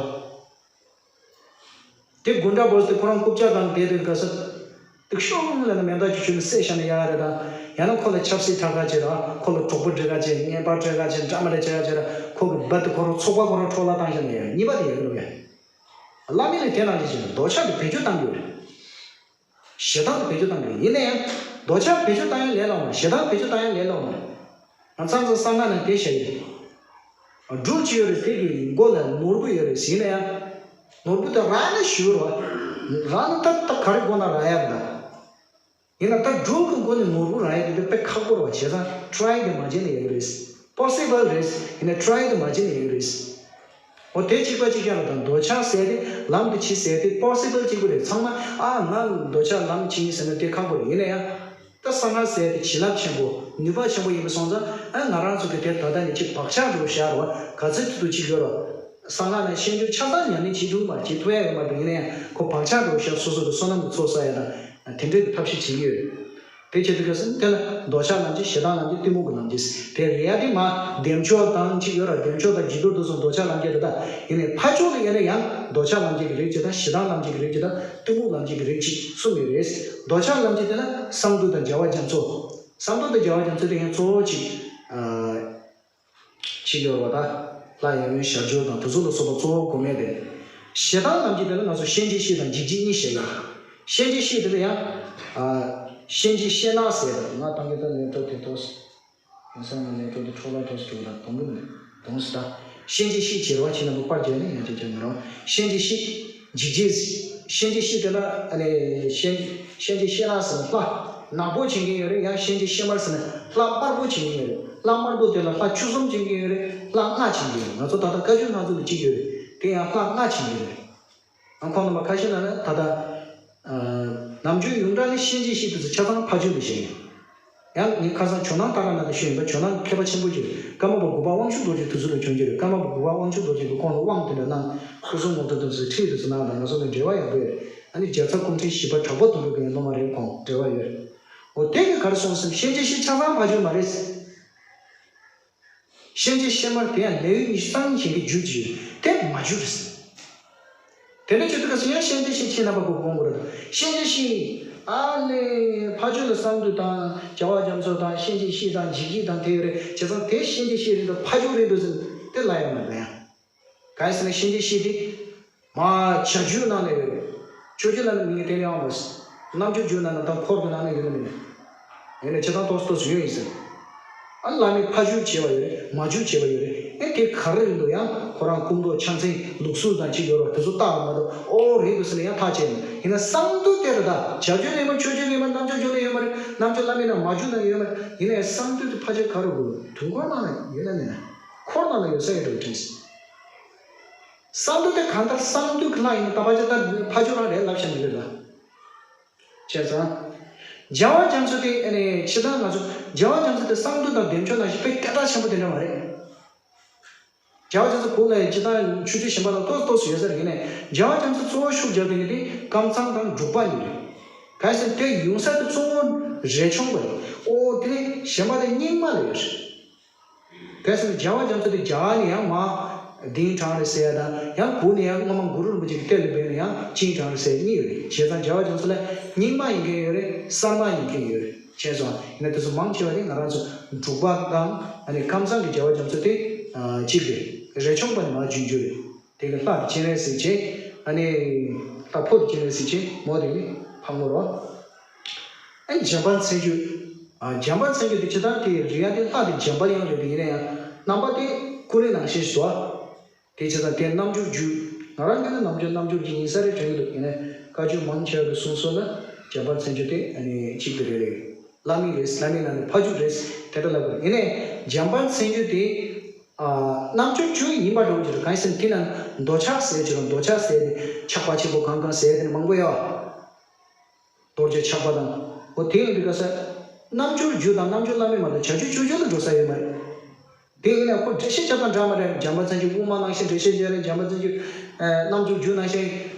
དེ་གུན་ཌ་བོ་སི་དེ་ཁོ་རང་རྐུབ་བཀྱག་སྒང་བསྡད་དུས་སྐབས་སུ། ཏིག་ཤོང་ལབ་ན་མེ་མདའ་ཅིག་གཞུས་ནས་བསད་བཞག་ན་ཡག་རེད་ད། ཡང་ན་ཁོ་ལ་ཆབ་སྲིད་དྲག་ག་བྱེད་ར་ཁོ་ལ་གྲོགས་པོ་སྤྲད་ག་བྱེད་བརྙས་པར་སྤྲད་ག་བྱེད་འདྲ་མ་འདྲ་བྱེད་ག་བྱེད་ར་ཁོ་གི་བར་དུ་ཁོ་རང་ཚོགས་པ་ཁོ་རང་འཕྲོ་བརླག་བཏང་བཞག་ན་ཡག་གཉིས་པ་དེ་ཡག་རེད་བས། བླ་མེད་ལ་དེ་ནང་བཞིན་བྱེད་ན་འདོད་ཆགས་དེ་བེད་སྤྱོད་བཏང་གི་ཡོད་རེད། ཞེ་སྡང་དེ་བེད་སྤྱོད་བཏང་གི་ཡོད་ཡིན་ན་ཡང་འདོད་ཆགས་བེད་སྤྱོད་བཏང་ཡ་ལས་སླ་བོ་མ་རེད་ཞེ་སྡང་བེད་སྤྱོད་བཏང་ཡ་ལས་སླ་བོ་མ་རེད། ང་ཚང་ཚང་གསང་སྔགས་ནང་དེ་བཤད་ཡོད། སྦྲུལ་ཅིག་ཡོད་རེད་དེ་གི་མགོ་ལ་ནོར་བུ་ཡོད་རེད་ཟེར་ན་ཡང་། ནོར་བུ་དེ་རག་ན་ཞུ་རོགས། རག་ན་ད་ད་ག་རེ་དགོས་ན་རག་ཡག་རེད་ད། ཡིན་ན་ད་སྦྲུལ་གི་མགོ་ནས་ནོར་བུ་རག་ཡག་དེ་དཔེ་ཁག་པོ་རེད་བ་བྱས་ཙང་ཊི་རའི་དེ་མ་བྱས་ན་ཡག་རེད། པོ་སི་བལ་རེད་ཡིན་ན་ཊི་རའི་དེ་མ་བྱས་ན་ཡག་རེད། འོ་དེ་གཅིག་པ་གཅིག་རྐྱང་རེད་ད་འདོད་ཆགས་ཟེར་དེ་ལམ་དུ་ཁྱེར་ཟེར་དེ་པོ་སི་བལ་གཅིག་པུ་རེད་ཚང་མ་ཨ་ང་འདོད་ཆགས་ལམ་ཁྱེར་ཡིན་ཟེར་ན་དེ་ཁག་པོ་རེད་ཡིན་ན་ཡང་། ད་གསང་སྔགས་ཟེར་དེ་བྱིན་རླབས་ཆེན་པོ་ནུས་པ་ཆེན་པོ་ཡིན་པ་སོང་ཙང་ཨ་ང་རང་ཚོ་གི་དེ་ད་ལྟ་ནས་ཅིག་བག་ཆགས་འགྲོ་བཞག་རོགས་ག་ཚོད་དུ་ཅིག་ཡོད་རོགས། གསང་སྔགས་ནང་ཤེས་འཇོག་ཆ་ཚང་ཉམས་ལེན་བྱེད་ཐུབ་མ་བྱེད་ཐུབ་ཡ་ཡོད་མ་རེད་ཡིན་ན་ཡང་ཁོ་བག་ཆགས་འགྲོ་བཞག་སོ་སོ་གི་བསོད་ནམས་ཀྱི་ཚོགས་བསགས་ཡ་དང་དེ་འདྲའི་གི་ཐབས་ཤེས་བྱེད་ཀྱི་ཡོད། དེ་བྱེད་དུས་སྐབས་སུ་དེ་ལ་འདོད་ཆགས་ལམ་བྱེད་ཞེ་སྡང་ལམ་བྱེད་གཏི་མུག་གི་ལམ་བྱེད་དེ་རེད་ཡ་དེ་མ་བདེ་མཆོག་དང་ཅིག་ཡོད་ར་བདེ་མཆོག་དང་སྒྱུ་ལུས་དེ་ཚོ་འདོད་ཆགས་ལམ་བྱེད་རེད་ད་ཡིན་ནའི་ཕ་ཆོས་ལ་ཡིན་ན་ཡང་འདོད་ཆགས་ལམ་བྱེད་ཀྱི་རིགས་ཅིག་དང་ཞེ་སྡང་ལམ་བྱེད་ཀྱི་རིགས་ཅིག་དང་གཏི་མུག་ལམ་བྱེད་ཀྱི་རིགས་ཅིག་གསུམ་ཡོད་རེད། འདོད་ཆགས་ལམ་བྱེད་དེ་ལ་གསང་འདུས་དང་རྒྱལ་བ་རྒྱ་མཚོ། གསང་འདུས་དང་རྒྱལ་བ་རྒྱ་མཚོ་དེ་ཡང་གཙོ་བོ་ཅིག་ཅིག་ཡོད་རེད་བ་ད། ལྷ་ཡབ་ཡུམ་ཞལ་སྦྱོར་དང་དེ་ཚོ་ལ་སོགས་པ་གཙོ་བོ་གོ་མེད་དེ། ཞེ་སྡང་ལམ་བྱེད་དེ་ལ་ང་ཚོ་གཤིན་རྗེ་གཤེད་དང་འཇིགས་བྱེད་གཉིས་བཤད་ཡོད། གཤིན་རྗེ་གཤེད་དེ་ལ་ཡང་། གཤིན་རྗེ་གཤེད་ནག་ཟེར་ད་ང་ཏང་གི་ད་ལན་ཐོག་དེ་ཐོག་ཡང་སང་ང་ལས་གྲོགས་དེ་འཕྲོ་བརླག་འགྲོ་སོང་ད་གཏོང་གི་མེད། གཏོང་སྲིད་ད། གཤིན་རྗེ་གཤེད་བྱེད་རོགས་བྱེད་ན་པོ་པར་བརྒྱབ་ནས་ཡང་བྱེད་བྱེད་མི་རོགས། གཤིན་རྗེ་གཤེད། འཇིགས་བྱེད། གཤིན་རྗེ་གཤེད་དེ་ལ་ཨ་ནི་གཤིན་གཤིན་རྗེ་གཤེད་ནག་ཟེར་ན་ལྷ། ནག་པོ་བྱེད་མཁན་ཡོད་རེད་ཡང་གཤིན་རྗེ་གཤེད་དམར་ཟེར་ན་ལྷ་དམར་པོ་བྱེད་མཁན་ཡོད་རེད། ལྷ་དམར་པོ་དེ་ལ་ལྷ་བཅུ་གསུམ་བྱེད་མཁན་ཡོད་རེད་ལྷ་ལྔ་བྱེད་མཁན་ཡོད་རེད། ང་ཚོ་ད་ལྟ་བཀའ་བརྒྱུད་སྔགས་མཛོད་ལ་གཅིག་ཡོད་རེད་དེ་ཡང་ལྷ་ལྔ་བྱེད་མཁན་ཡོད་རེད། ཨ་ཁོང་རྣམ་པ་ཁ་ཤས་ལ་ནི་ད་ལྟ། ནམ་རྒྱུན་ཡོངས་གྲགས་ནི་གཤིན་རྗེ་གཤེད་དེ་ཚོ་ཆ་ཚང་ཕ་ཇོ་ལ་བཤད་ཡིན། ཡང་ངས་ཁ་སང་ཇོ་ནང་ལྟ་ག་ནང་ལ་ཞུས་ཡིན་པ་ཇོ་ནང་མཁས་པ་ཆེན་པོ་ཅིག་རེད། ཀརྨ་པ་གུས་པ་དབང་ཕྱུག་རྡོ་རྗེ་དུས་ཚོད་ལ་བྱོན་གྱི་རེད། ཀརྨ་པ་གུས་པ་དབང་ཕྱུག་རྡོ་རྗེ་གིས་ཁོང་ལ་དབང་དེ་འདྲ་གནང་སྐུ་གསུང་ངོ་སྤྲོད་དེ་ཚོ་ཁྲིད་དེ་ཚོ་གནང་དང་ང་ཚོ་ལ་འབྲེལ་བ་ཡག་པོ་ཡོད་རེད། ཨ་ནི་རྒྱལ་ཚབ་སྐུ་ཕྲེང་བཞི་པ་གྲགས་པ་དོན་གྲུབ་ཀྱི་སློབ་མ་རེད་ཁོང་འབྲེལ་བ་ཡོད་རེད། འོ་དེ་གིས་ག་རེ་གསུངས་སམ་གཤིན་རྗེ་གཤེད་ཆ་ཚང་ཕ་ཇོ་མ་རེད། གཤིན་རྗེ་གཤེད་དམར་དེ་ཡང་ལས་ཡུལ་ཉི་ཤུ་རྩ་གཉིས་གཞན་གྱི་རྒྱུད་ཀྱི་ཡོད་དེ་མ་རྒྱུད་རེད། དེ་ནས་ཆེད་དུ་ག་སོ་ཡང་གཤིན་རྗེ་གཤེད་ཁྱེད་རྣམ་པ་གོ་དགོངས་དགོས་རེད། གཤིན་རྗེ་གཤེད་ཨ་ལེ་ཕ་ཇོ་ལ་གསང་འདུས་དང་རྒྱལ་བ་རྒྱ་མཚོ་དང་གཤིན་རྗེ་གཤེད་དང་འཇིགས་བྱེད་དང་དེ་ཡོད་རེད་བྱས་ཙང་དེ་གཤིན་རྗེ་གཤེད་རེད་འདུག་ཕ་ཇོ་རེད་འདུག་ཟེར་དེ་ལ་ཡང་མ་ལ་ཡང་། གང་ཡིན་ཟེར་ན་གཤིན་རྗེ་གཤེད་དེ། མ་བྱ་རྒྱུད་ནང་ནས་ཡོད་རེད། ཆོས་བརྒྱུད་ནང་ནས་མི་ངན་དེ་ཡང་མ་རེད། རྣམ་འགྱུར་རྒྱུད་ནང་ནས་དང་འཁོར་གྱི་ནང་ནས་ཡོད་ནི་མིན། ཡིན་ནའི་བྱེད་སྟངས་ཏོག་ཙམ་ཏོག་ཙམ་ཡོད་ཡིན་ཟེར། ཨ་བླ་མའི་ཕ་རྒྱུད་བྱས་པ་ཡོད་རེད་མ་རྒྱུད་བྱས་པ་ཡོད་རེད། ཨེ་དེ་ག་རེ་རེད་འདུག་ཡང་ཁོ་རང་སྐུ་མདོག་ཕྱག་མཚན་ལུགས་སྲོལ་དང་གཅིག་ཡོད་རོགས་དེ་ཚོ་བལྟ་བ་མ་གཏོགས་ཨོ་རེད་འདུག་ཟེར་ནས་ཡང་ཐག་བཅད་ནས་ཡིན་ན་བསམ་དུས་དེ་རེད་ད། བྱ་རྒྱུད་ལ་ཡོད་མ་རེད། ཆོས་རྒྱུད་ལ་ཡོད་མ་རེད། རྣམ་དཔྱོད་རྒྱུད་ལ་ཡོད་མ་རེད། རྣམ་དཔྱོད་བླ་མའི་ནང་མ་རྒྱུད་ནང་ཡོད་མ་རེད། ཡིན་ན་ཡང་བསམ་དུས་དེ་ཕལ་ཆེར་ག་རེ་དགོས་དུས་འཁོར་ནང་ལ་ཡོད་ན་མེད་ན་འཁོར་ནང་ལ་ཡོད་ས་ཡོད་འགྲོ་དྲན་སྲིད། བསམ་དུས་དེ་གང་ལྟར་བསམ་དུས་ཀྱི་ལྷ་ཡིན་ན་ད་ཕལ་ཆེར་ད་ཕ་ཆོས་རང་རེད་ལབ་བཞག་འདི་རེད་ལ། བྱས་ཙང་། རྒྱལ་བ་རྒྱ་མཚོ་དེ་ཨ་ནི་ཕྱི་ད་ང་ཚོ་རྒྱལ་བ་རྒྱ་མཚོ་དེ་བསམ་དུས་དང་བདེ་མཆོག་ནང་བཞིན་དཔེ་སྐད་གྲགས་ཆེན་པོ་དེ་འདྲ་མ་རེད། རྒྱལ་བ་རྒྱ་མཚོ་བོད་ལ་ཡང་སྤྱི་བཏང་ཆོས་བརྒྱུད་གཞན་པ་ལ་ཏོག་ཏོག་སུ་ཡོད་ས་རེད། ཡིན་ནའི་རྒྱལ་བ་རྒྱ་མཚོ་གཙོ་བོ་ཤུགས་རྒྱབ་པའི་ནི་དེ་ཀམ་ཚང་དང་འབྲུག་པ་གཉིས་རེད། གལ་སྲིད་དེ་ཡོང་ས་དེ་གཙོ་བོ་རས་ཆུང་པ་རེད། ཨོ་དེ་ནི་གཞན་པ་དེ་རྙིང་མ་ལ་ཡོད་རེད། གལ་སྲིད་རྒྱལ་བ་རྒྱ་མཚོ་དེ་རྒྱ་གར་ནས་ཡང་མར་ལྡིང་དྲངས་རེད་ཟེར་ཡ་དང་ཡང་བོད་ནས་ཡང་སྔོན་མ་གུ་རུ་རིན་པོ་ཆེ་གི་གཏེར་ལ་སྦས་ནས་ཡང་བཅིངས་དྲངས་རེད་ཟེར་གཉིས་ཡོད་རེད། བྱས་ཙང་རྒྱལ་བ་རྒྱ་མཚོ་ལ་རྙིང་མ་ཡིན་མཁན་ཡོད་རེད། གསར་མ་ཡིན་མཁན་ཡོད་རེད། བྱས་ཙང་ཡིན་ན་དེ་ཚོ་མང་ཆེ་བ་དེ་ང་རང་ཚོ་འབྲུག་པ་དང་ཨ་ནི་ཀམ་ཚང་གི་རྒྱལ་བ་རྒྱ་མཚོ་དེ་གཅིག་རེད། རས་ཆུང་པ་ནི་མར་བྱུང་རྒྱུ་རེད། དེ་གི་ལྷ་དེ་སྤྱན་རས་གཟིགས་བྱས། ཨ་ནི་ལྷ་ཕོ་དེ་སྤྱན་རས་གཟིགས་བྱས། མོ་དེ་ནི་ཕག་མོ་རེད། ཨ་ནི་འཇམ་དཔལ་མཚན་བརྒྱུད། ཨ་འཇམ་དཔལ་མཚན་བརྒྱུད་དེ་ཇི་ལྟར་དེ་རིགས་ཡ་དེ་ལྷ་དེ་འཇམ་དཔལ་ཡང་རེད། དེ་ཡིན་ན་ཡང་རྣམ་པ་དེ་ཀུན་རིག་ནང་བཞིན་ཞིག་འདུག་ཨ། དེ་བྱས་ཙང་དེ་རྣལ་འབྱོར་རྒྱུད། ང་རང་གི་ནི་རྣལ་འབྱོར་རྣལ་འབྱོར་རྒྱུད་ཡིན་ས་རེད་དྲན་གྱི་འདུག་ཡིན་ནའི་བཀའ་བརྒྱུད་མང་ཆེ་བ་གི་གསུང་སྲོལ་ལ་འཇམ་དཔལ་མཚན་བརྒྱུད་དེ་ཨ་ནི་གཅིག་ཏུ་རེད་རེད། བླ་མེད་རེད། བླ་མེད་ནང་ནས་ཕ་རྒྱུད་རེད། དེ་འདྲ་ལབ་དགོས་རེད། ཡིན་ནའི་འཇམ་དཔལ་མཚན་བརྒྱུད་དེ། ཨ་རྣལ་འབྱོར་རྒྱུད་ཡིན་པ་འདྲ་བོ་ཅིག་རེད། གང་ཡིན་ཟེར་ན་དེ་ན་འདོད་ཆགས་ཟེར་ཅིག་རེད། འདོད་ཆགས་ཟེར་དེ་ཆགས་པ་ཆེན་པོ་གང་གང་ཟེར་དེ་མང་པོ་ཡོད། རྡོ་རྗེ་ཆགས་པ་དང་། འོ་དེ་ཡིན་དུས་ག་ས། རྣལ་འབྱོར་རྒྱུད་དང་རྣལ་འབྱོར་བླ་མེད་མ་གཏོགས་བྱ་རྒྱུད་སྤྱོད་རྒྱུད་ལ་འགྲོ་ས་ཡོད་མ་རེད། དེ་ཡིན་ན་ཁོ་འགྲེལ་བཤད་རྒྱབ་དང་འདྲ་མ་རེད། འཇམ་དཔལ་མཚན་བརྒྱུད་དབུ་མ་ནང་བཞིན་འགྲེལ་བཤད་རྒྱག་རེད། འཇམ་དཔལ་མཚན་བརྒྱུད། ཨ་རྣལ་འབྱོར་རྒྱུད་ནང་བཞིན་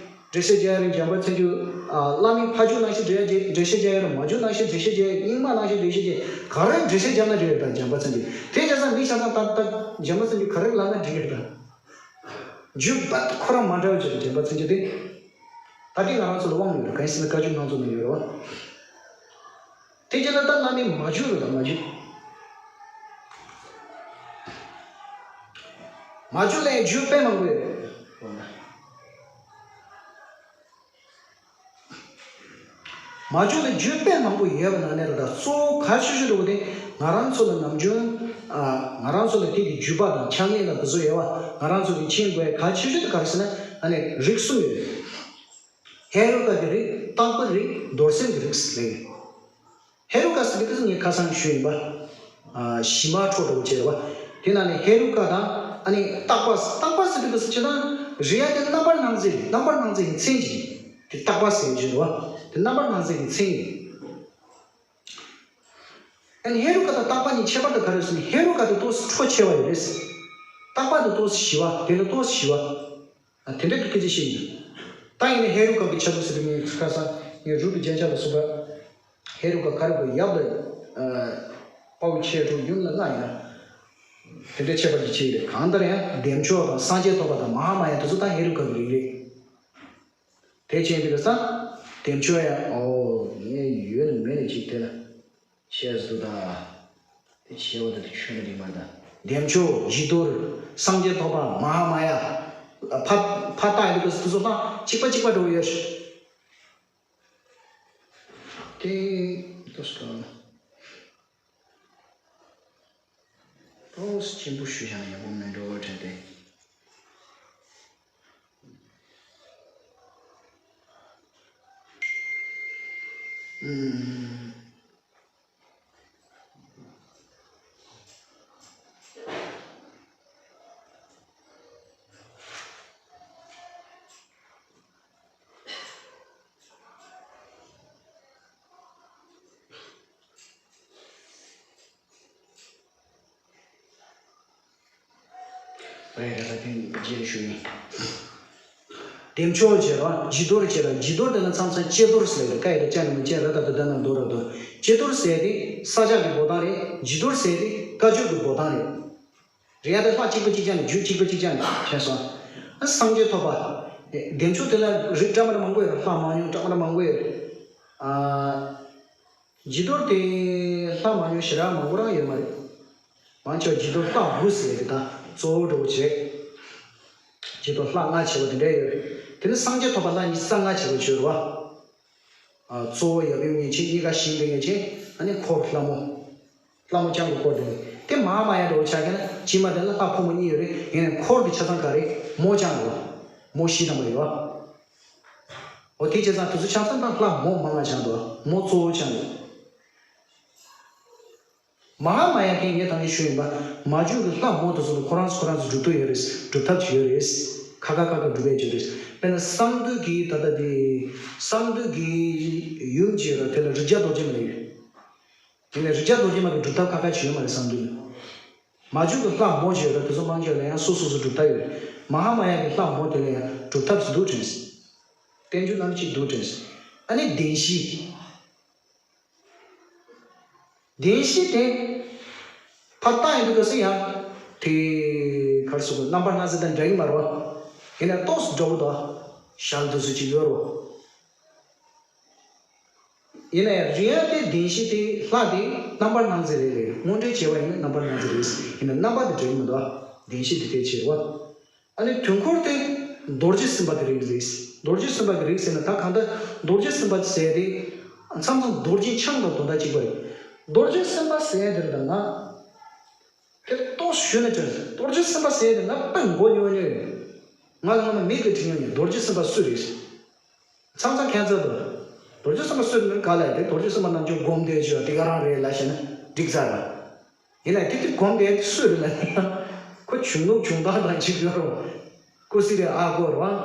འགྲེལ་བཤད་རྒྱག་རེད། འཇམ་དཔལ་མཚན་བརྒྱུད། ཨ་བླ་མེད་ཕ་རྒྱུད་ནང་བཞིན་འགྲེལ་བཤད་རྒྱག་རེད། མ་རྒྱུད་ནང་བཞིན་འགྲེལ་བཤད་རྒྱག་རེད། རྙིང་མ་ནང་བཞིན་འགྲེལ་བཤད་རྒྱག་ག་རེ་འགྲེལ་བཤད་རྒྱབ་ན་འགྲིག་རེད། ད་འཇམ་དཔལ་མཚན་བརྒྱུད་དེ་བྱས་ཙང་མི་ཆ་ཚང་ད་ད་འཇམ་དཔལ་མཚན་བརྒྱུད་ག་རེ་ལབ་ན་འགྲིག་རེད་ད། རྒྱུད་པ་ཁོ་རང་མ་འདྲ་བ་ཅིག་རེད། འཇམ་དཔལ་མཚན་བརྒྱུད་དེ། ད་ལྟའི་ང་རང་ཚོ་ལ་དབང་ཡོད་རེད། གང་ཡིན་ཟེར་ན་བཀའ་བརྒྱུད་སྣ་ཚོགས་ནང་ཡོད་རེད་བ། དེ་རྗེས་ལ་ད་བླ་མའི་མ་རྒྱུད་རེད་ད། མ་རྒྱུད། མ་རྒྱུད་ལ་ཡང་རྒྱུད་དཔེ་མང་པོ་ཡོད་རེད། མ་རྒྱུད་ལ་རྒྱུད་དཔེ་མང་པོ་ཡོད་པ་ནང་ནས་རེད་ད། གཙོ་བོ་གལ་ཆེ་ཤོས་འདྲ་བོ་དེ་ང་རང་ཚོ་ལ་ནམ་རྒྱུན། ཨ་ང་རང་ཚོ་ལ་དེ་གི་རྒྱུད་པ་དང་ཕྱག་ལེན་དང་དེ་ཚོ་ཡོད་བ། ང་རང་ཚོ་གི་མཁྱེན་དགོས་གལ་ཆེ་ཤོས་དེ་ག་རེ་ཟེར་ན་ཨ་ནི་རིགས་གསུམ་ཡོད་རེད། ཧེ་རུ་ཀ་གི་རིགས། བརྟག་པའི་རིགས། རྡོར་སེམས་ཀྱི་རིགས་ཟེར་ལབ་ཡོད། ཧེ་རུ་ཀ་ཟེར་དུས་ངས་ཁ་སང་ཞུས་ཡིན་པ། ཨ་ཞི་མ་ཁྲོ་འདྲ་བོ་བྱས་རེད་བ། དེ་ནང་ནས་ཧེ་རུ་ཀ་དང་ཨ་ནི་བརྟག་པ། བརྟག་པ་ཟེར་དུས་ཅི་ད་རིགས་ཡ་དེ་རྣམ་པར་སྣང་མཛད། རྣམ་པར་སྣང་མཛད་ཀྱི་མཚན་ཅིག་དེ་བརྟག་པ་ཟེར་གྱི་རེད་བ། དེ་རྣམ་པར་སྣང་མཛད་ཀྱི་མཚན་ཡིན། ཨ་ནི་ཧེ་རུ་ཀ་དང་བརྟག་པ་གཉིས་ཁྱད་པར་དེ་ག་རེ་ཟེར་ན་ཧེ་རུ་ཀ་དེ་ཏོག་ཙམ་ཁྲོ་ཆེ་བ་ཡོད་རེད། བརྟག་པ་དེ་ཏོག་ཙམ་ཞི་བ། དེ་ལ་ཏོག་ཙམ་ཞི་བ། ཨ་དེ་འདྲ་གི་སྐད་ཆ་བཤད་ཡིན། ད་ཡིན་ན་ཧེ་རུ་ཀ་གི་ཆ་ཚུལ་ཟེར་དུས་ངས་ཁ་སང་ངས་རུ་པའི་རྒྱན་ཆ་ལ་སོགས་པ་ཧེ་རུ་ཀ་ག་རེ་དགོས་ཡབ་ལ་ཨ་དཔའ་བོ་ཁྱེད་རུ་ཡུམ་ལ་ལྔ་ཡིན་ན། དེ་འདྲ་ཁྱད་པར་གྱི་ཆེ་རེད། གང་ལྟར་ཡང་བདེ་མཆོག་དང་སངས་རྒྱས་ཐོབ་པ་དང་མ་ཧཱ་མ་ཡ་དེ་ཚོ་ད་ཧེ་རུ་ཀ་གི་རིགས་རེད། དེ་བྱས་འདི་ག་ས་བདེ་མཆོག་ཡང་ཨོ་ངས་ཡོད་ནི་མེད་ནི་ཅིག་དེ་ལ། ཤེས་སུ་དང་། དེ་ཆེ་བ་དེ་ཆོས་ནི་རིག་མ་དང་། བདེ་མཆོག་བཞི་རྡོར། སངས་རྒྱས་ཐོབ་པ། མ་ཧཱ་མ་ཡ། ཕ་ཕ་རྟགས་ཡིན་དུས་དེ་ཚོ་ད་གཅིག་པ་གཅིག་པ་འདྲ་བོ་ཡོད། དེ་ཏོ་སྐ་ཏོ་སྐྱེན་པོ་ཞུ་ཡང་ཡག་པོ་མེད་འགྲོ་བ་དྲན་ཏེ། ཨུམ། རེད་རེད། ད་དེ་རྗེས་ལ་ཞུ་ཡིན། བདེ་མཆོག་བྱས་ར་བཞི་རྡོར་བྱས་ར། བཞི་རྡོར་དེ་ལ་མཚམས་མཚམས་ཀྱེ་རྡོར་ཟེར་ལ་ཀ་ཡ་དེ་ཅ་ན་མི་ཅན་ར་ད་ད་ད་ན་རྡོ་ར་རྡོ། ཀྱེ་རྡོར་ཟེར་དེ་ས་སྐྱ་གི་འབོད་སྟངས་རེད། བཞི་རྡོར་ཟེར་དེ་བཀའ་བརྒྱུད་ཀྱི་འབོད་སྟངས་རེད། རེད་ཡ། དེ་ལྷ་གཅིག་པ་གཅིག་རྐྱང་ནས་རྒྱུད་གཅིག་པ་གཅིག་རྐྱང་ནས་བྱས་སོང་། ཨ་སངས་རྒྱས་ཐོབ་པ། བདེ་མཆོག་དེ་ལ་རིགས་འདྲ་མི་འདྲ་མང་པོ་ཡོད་རེད། ལྷ་མང་ཉུང་འདྲ་མི་འདྲ་མང་པོ་ཡོད་རེད། ཨ་བཞི་རྡོར་དེ་ལྷ་མང་ཉུང་ཞེ་དྲག་མང་པོ་རང་ཡོད་མ་རེད། མང་ཆེ་བ་བཞི་རྡོར་ལྷ་དགུ་ཟེར་གི་ད་གཙོ་བོ་འདྲ་བོ་བྱས། བཞི་རྡོར་ལྷ་ལྔ་བྱས་པ་དེ་འདྲ་ཡོད་རེད། དེ་ནི་སངས་རྒྱས་ཐོབ་པ་ལྷ་ཉི་ཤུ་རྩ་ལྔ་བྱས་པ་བརྗོད་རེད་བ། ཨ་གཙོ་བོ་ཡབ་ཡུམ་མངོན་བྱེད། གཉིས་ཀ་ཞིང་དུ་མངོན་བྱེད། ཨ་ནི་འཁོར་ལྷ་མོ། ལྷ་མོ་རྐྱང་གི་འཁོར་དེ། དེ་མ་ཧཱ་མ་ཡ་འདྲ་བོ་ཆགས་མཁན་ན་ཕྱི་མ་དེ་ལ་ལྷ་ཕོ་མོ་གཉིས་ཡོད་རེད། ཡིན་ནའི་འཁོར་དེ་ཆ་ཚང་ག་རེད། མོ་རྐྱང་རེད་བ། མོ་བཞི་ཐམ་པ་ཡོད་བ། འོ་དེ་བྱས་ཙང་དེ་ཚོ་ཆ་ཚང་དང་ལྷ་མོ་མང་ང་ཆགས་འདུག་མོ་གཙོ་བོ་ཆགས་འདུག་མ་ཧཱ་མ་ཡ་མཁན་ངས་ད་གིན་ཞུས་ཡིན་པ། མ་བྱུང་གི་ལྷ་མོ་དེ་ཚོ་ལ་ཁོ་རང་ཚོ་ཁོ་རང་ཚོ་སྒྲུབ་ཐུབ་ཡོད་རེད། སྒྲུབ་ཐབས་ཅིག་ཡོད་རེད། ཁ་ཁ་ཁ་ཁ་སྒྲུབ་ཡས་ཅིག་ཡོད་རེད། དཔེར་ན་གསང་འདུས་ཀྱི་ད་ལྟ་དེ་གསང་འདུས་ཀྱི་ཡུམ་ཅིག་ཡོད་ར། དེ་ལ་རིགས་བརྒྱ་རྡོ་རྗེ་མ་ཡོད། དེ་ནས་རིགས་བརྒྱ་རྡོ་རྗེ་མ་གི་སྒྲུབ་ཐབས་ཁ་ཁ་ཅིག་ཡོད་མ་རེད་གསང་འདུས་ལ། མ་བྱུང་གི་ལྷ་མོ་ཅིག་ཡོད་ར། དེ་ཚོ་མང་ཆེ་བ་ལ་ཡང་སོ་སོ་སོ་སྒྲུབ་ཐབས་ཡོད་རེད། མ་ཧཱ་མ་ཡ་གི་ལྷ་མོ་དེ་ལ་ཡང་སྒྲུབ་ཐབས་ཅིག་འདུག་དྲན། བསྟན་འགྱུར་ནང་གཅིག་འདུག་དྲན། ཨ་ནི་བདེན་བཞི། བདེན་བཞི་དེ་ཕར་བཏང་ཡོང་དུས་སྐབས་སུ་ཡང་དེ་ག་རེ་ཟེར་དགོས། རྣམ་པར་སྣང་མཛད་དང་འདྲ་གི་མ་རེད་བ། ཡིན་ནའི་ཏོག་ཙམ་འདྲ་བོ་འདུག་ཞལ་དེ་ཚོ་ཅིག་ཡོད་རེད། ཡིན་ནའི་རིགས་དབྱེ་དེ་བདེན་བཞི་དེ་ལྷ་དེ་རྣམ་པར་སྣང་མཛད་རེད་རེད། དངོས་འབྲེལ་བྱས་པ་ཡིན་ན་རྣམ་པར་སྣང་མཛད་རེད། ཡིན་ནའི་རྣམ་པ་དེ་འདྲ་གི་མི་འདུག་བདེན་བཞི་དེ་དེ་བྱས་རེད་བ། ཨ་ནི་དུས་འཁོར་དེ་རྡོ་རྗེ་སེམས་དཔའ་གི་རིགས་རེད། རྡོ་རྗེ་སེམས་དཔའ་གི་རིགས་ཟེར་ན་ད་གང་ལྟར་རྡོ་རྗེ་སེམས་དཔའ་ཟེར་དེ་མཚམས་མཚམས་རྡོ་རྗེ་འཆང་དང་དོན་དག་གཅིག་པ་རེད། རྡོ་རྗེ་སེམས་དཔའ་ཟེར་དེར་ད་ང་དེ་ཏོག་ཞུས་ན་ཅི་རེད། རྡོ་རྗེ་སེམས་དཔའ་ཟེར་དེ་ང་དཔེ་མགོ་ཉོག་ཉོག་ཡོད། ང་ལ་སྔོན་མ་མིག་གིས་དྲིས་མྱོང་ཡོད། རྡོ་རྗེ་སེམས་དཔའ་སུ་རེད། མཚམས་མཚམས་ཁྱད་མཚར་འདུག་རྡོ་རྗེ་སེམས་དཔའ་སུ་རེད་ན་ག་ལ་ཡོད་དེ། རྡོ་རྗེ་སེམས་དཔའ་རྣམ་འབྱོར་སྒོམ་བཟླས་བྱས་པ་དེ་ག་རང་རེད་ལབ་བཤད་ན་འགྲིག་ཚར་ར། ཡིན་ནའི་དེ་དེ་སྒོམ་བཟླས་དེ་སུ་རེད་ལབ་ན། ཁོ་གཞུང་ལུགས་སྦྱོང་བརྡར་དང་གཅིག་ཡོད་རུང་། ཀུ་སི་རེ་ཨ་གོ་རུང་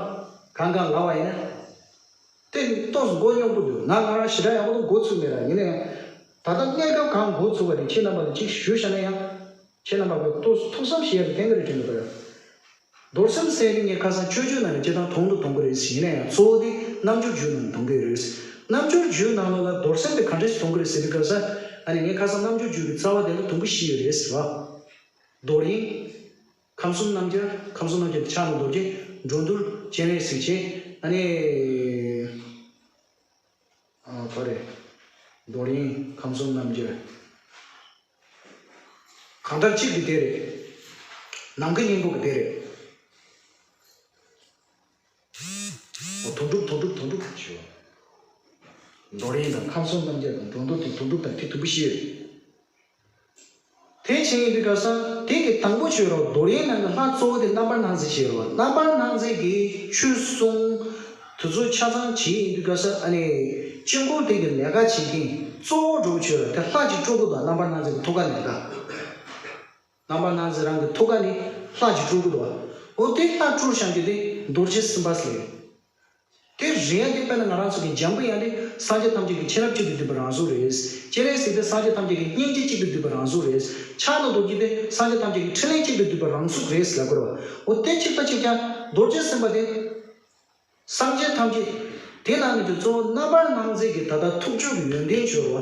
གང་གང་ལབ་པ་ཡིན་ན། དེ་ཏོག་ཙམ་མགོ་རྙོག་པོ་འདུག་ང་ང་རང་ཞེ་དྲག་ཡག་པོ་འདུག་མགོ་ཚོས་མེད་ར། ཡིན་ནའི་ད་ལྟ་གནས་སྐབས་གང་མགོ་ཚོས་པ་རེད། ཁྱེད་རྣམ་པ་ལ་གཅིག་ཞུས་བཞག་ན་ཡང་། ཁྱེད་རྣམ་པ་ཀྱིས་ཏོག་ཙམ་ཐུགས་བསམ་བཞེས་ཡག་གི་གཏན་འཁེལ་རེ་དྲན་གྱི་འདུག་ར། རྡོར་སེམས་ཟེར་ནི་ངས་ཁ་སང་སྤྱོད་འཇུག་ནང་ནས་སྤྱིར་བཏང་མཐོང་དུ་གཏོང་གི་རེད་ཟེར། ཡིན་ན་ཡང་གཙོ་བོ་དེ་རྣམ་འབྱོར་རྒྱུད་ནང་གཏོང་གི་རེད། རྣམ་འབྱོར་རྒྱུད་ནང་ལོགས་ལ་རྡོར་སེམས་དེ་ག་འདྲ་ཞིག་གཏོང་གི་རེད་ཟེར་དུས་སྐབས་སུ། ཨ་ནི་ངས་ཁ་སང་རྣམ་འབྱོར་རྒྱུད་ཀྱི་རྩ་བ་དེ་ལ་དུམ་བུ་བཞི་ཡོད་རེད་ཟེར་བ། རྡོར་དབྱིངས། ཁམས་གསུམ་རྣམ་རྒྱལ། ཁམས་གསུམ་རྣམ་རྒྱལ་དེ་ཕྱག་ན་རྡོ་རྗེ། འགྲོ་འདུལ། སྤྱན་རས་གཟིགས་བཅས། ཨ་ནི། ཨ་ག་རེ། རྡོར་དབྱིངས། ཁམས་གསུམ་རྣམ་རྒྱལ། གང་ལྟར་གཅིག་གི་དེ་རེད། ནམ་མཁའི་སྙིང་པོ་གི་དེ་རེད། འོ་དོན་གྲུབ་དོན་གྲུབ་དོན་གྲུབ་ཞུ། རྡོར་དབྱིངས་དང་ཁམས་གསུམ་རྣམ་རྒྱལ་དང་འགྲོ་འདུལ་དང་དོན་གྲུབ་དང་དེ་དུམ་བུ་བཞི་རེད། དེ་བྱས་ཡིན་དུས་སྐབས་སུ་དེ་གི་དང་པོ་བྱོས་རོགས། རྡོར་དབྱིངས་ནང་གི་ལྷ་གཙོ་བོ་དེ་རྣམ་པར་སྣང་མཛད་བྱས་རོགས། རྣམ་པར་སྣང་མཛད་ཀྱི་ཆོས་གསུང་དེ་ཚོ་ཆ་ཚང་བྱས་ཡིན་དུས་སྐབས་སུ། ཨ་ནི་དཀྱིལ་འཁོར་དེ་གི་ལས་ཀ་བྱེད་མཁན་གཙོ་བོ་འགྲོ་བྱོས་རོགས། དེ་ལྷ་གཅིག་སྤྲུལ་སྐུ་དང་རྣམ་པར་སྣང་མཛད་ཀྱི་ཐུགས་ཀ་ལས་ཀ། རྣམ་པར་སྣང་མཛད་རང་གི་ཐུགས་ཀ་ནས་ལྷ་གཅིག་སྤྲུལ་སྐུ་འདུག་བ། འོ་དེ་ལྷ་སྤྲུལ་བཞག་རྒྱུ་དེ་རྡོ་རྗེ་སེམས་དཔའ་ཟེར། དེ་རིང་དེ་དཔེར་ན་ང་རང་ཚོ་གི་འཇམ་པའི་དབྱངས་དེ་སངས་རྒྱས་ཐམས་ཅད་ཀྱི་མཁྱེན་རབ་གཅིག་ཏུ་བསྡུས་པའི་རང་གཟུགས་རེད། སྤྱན་རས་གཟིགས་དེ་སངས་རྒྱས་ཐམས་ཅད་ཀྱི་སྙིང་རྗེ་གཅིག་ཏུ་བསྡུས་པའི་རང་གཟུགས་རེད། ཕྱག་ན་རྡོ་རྗེ་དེ་སངས་རྒྱས་ཐམས་ཅད་ཀྱི་ཕྲིན་ལས་གཅིག་ཏུ་བསྡུས་པའི་རང་གཟུགས་རེད་ལབ་དགོས་རེད་བ། འོ་དེ་གཅིག་པ་གཅིག་རྐྱང་རྡོ་རྗེ་སེམས་དཔའ་དེ། སངས་རྒྱས་ཐམས་ཅད་དེ་ནང་ནས་ཀྱང་གཙོ་བོ་རྣམ་པར་སྣང་མཛད་ཀྱི་ད་ལྟ་ཐུགས་རྒྱུད་ཀྱི་ཡོན་ཏན་སྦྱོར་བ།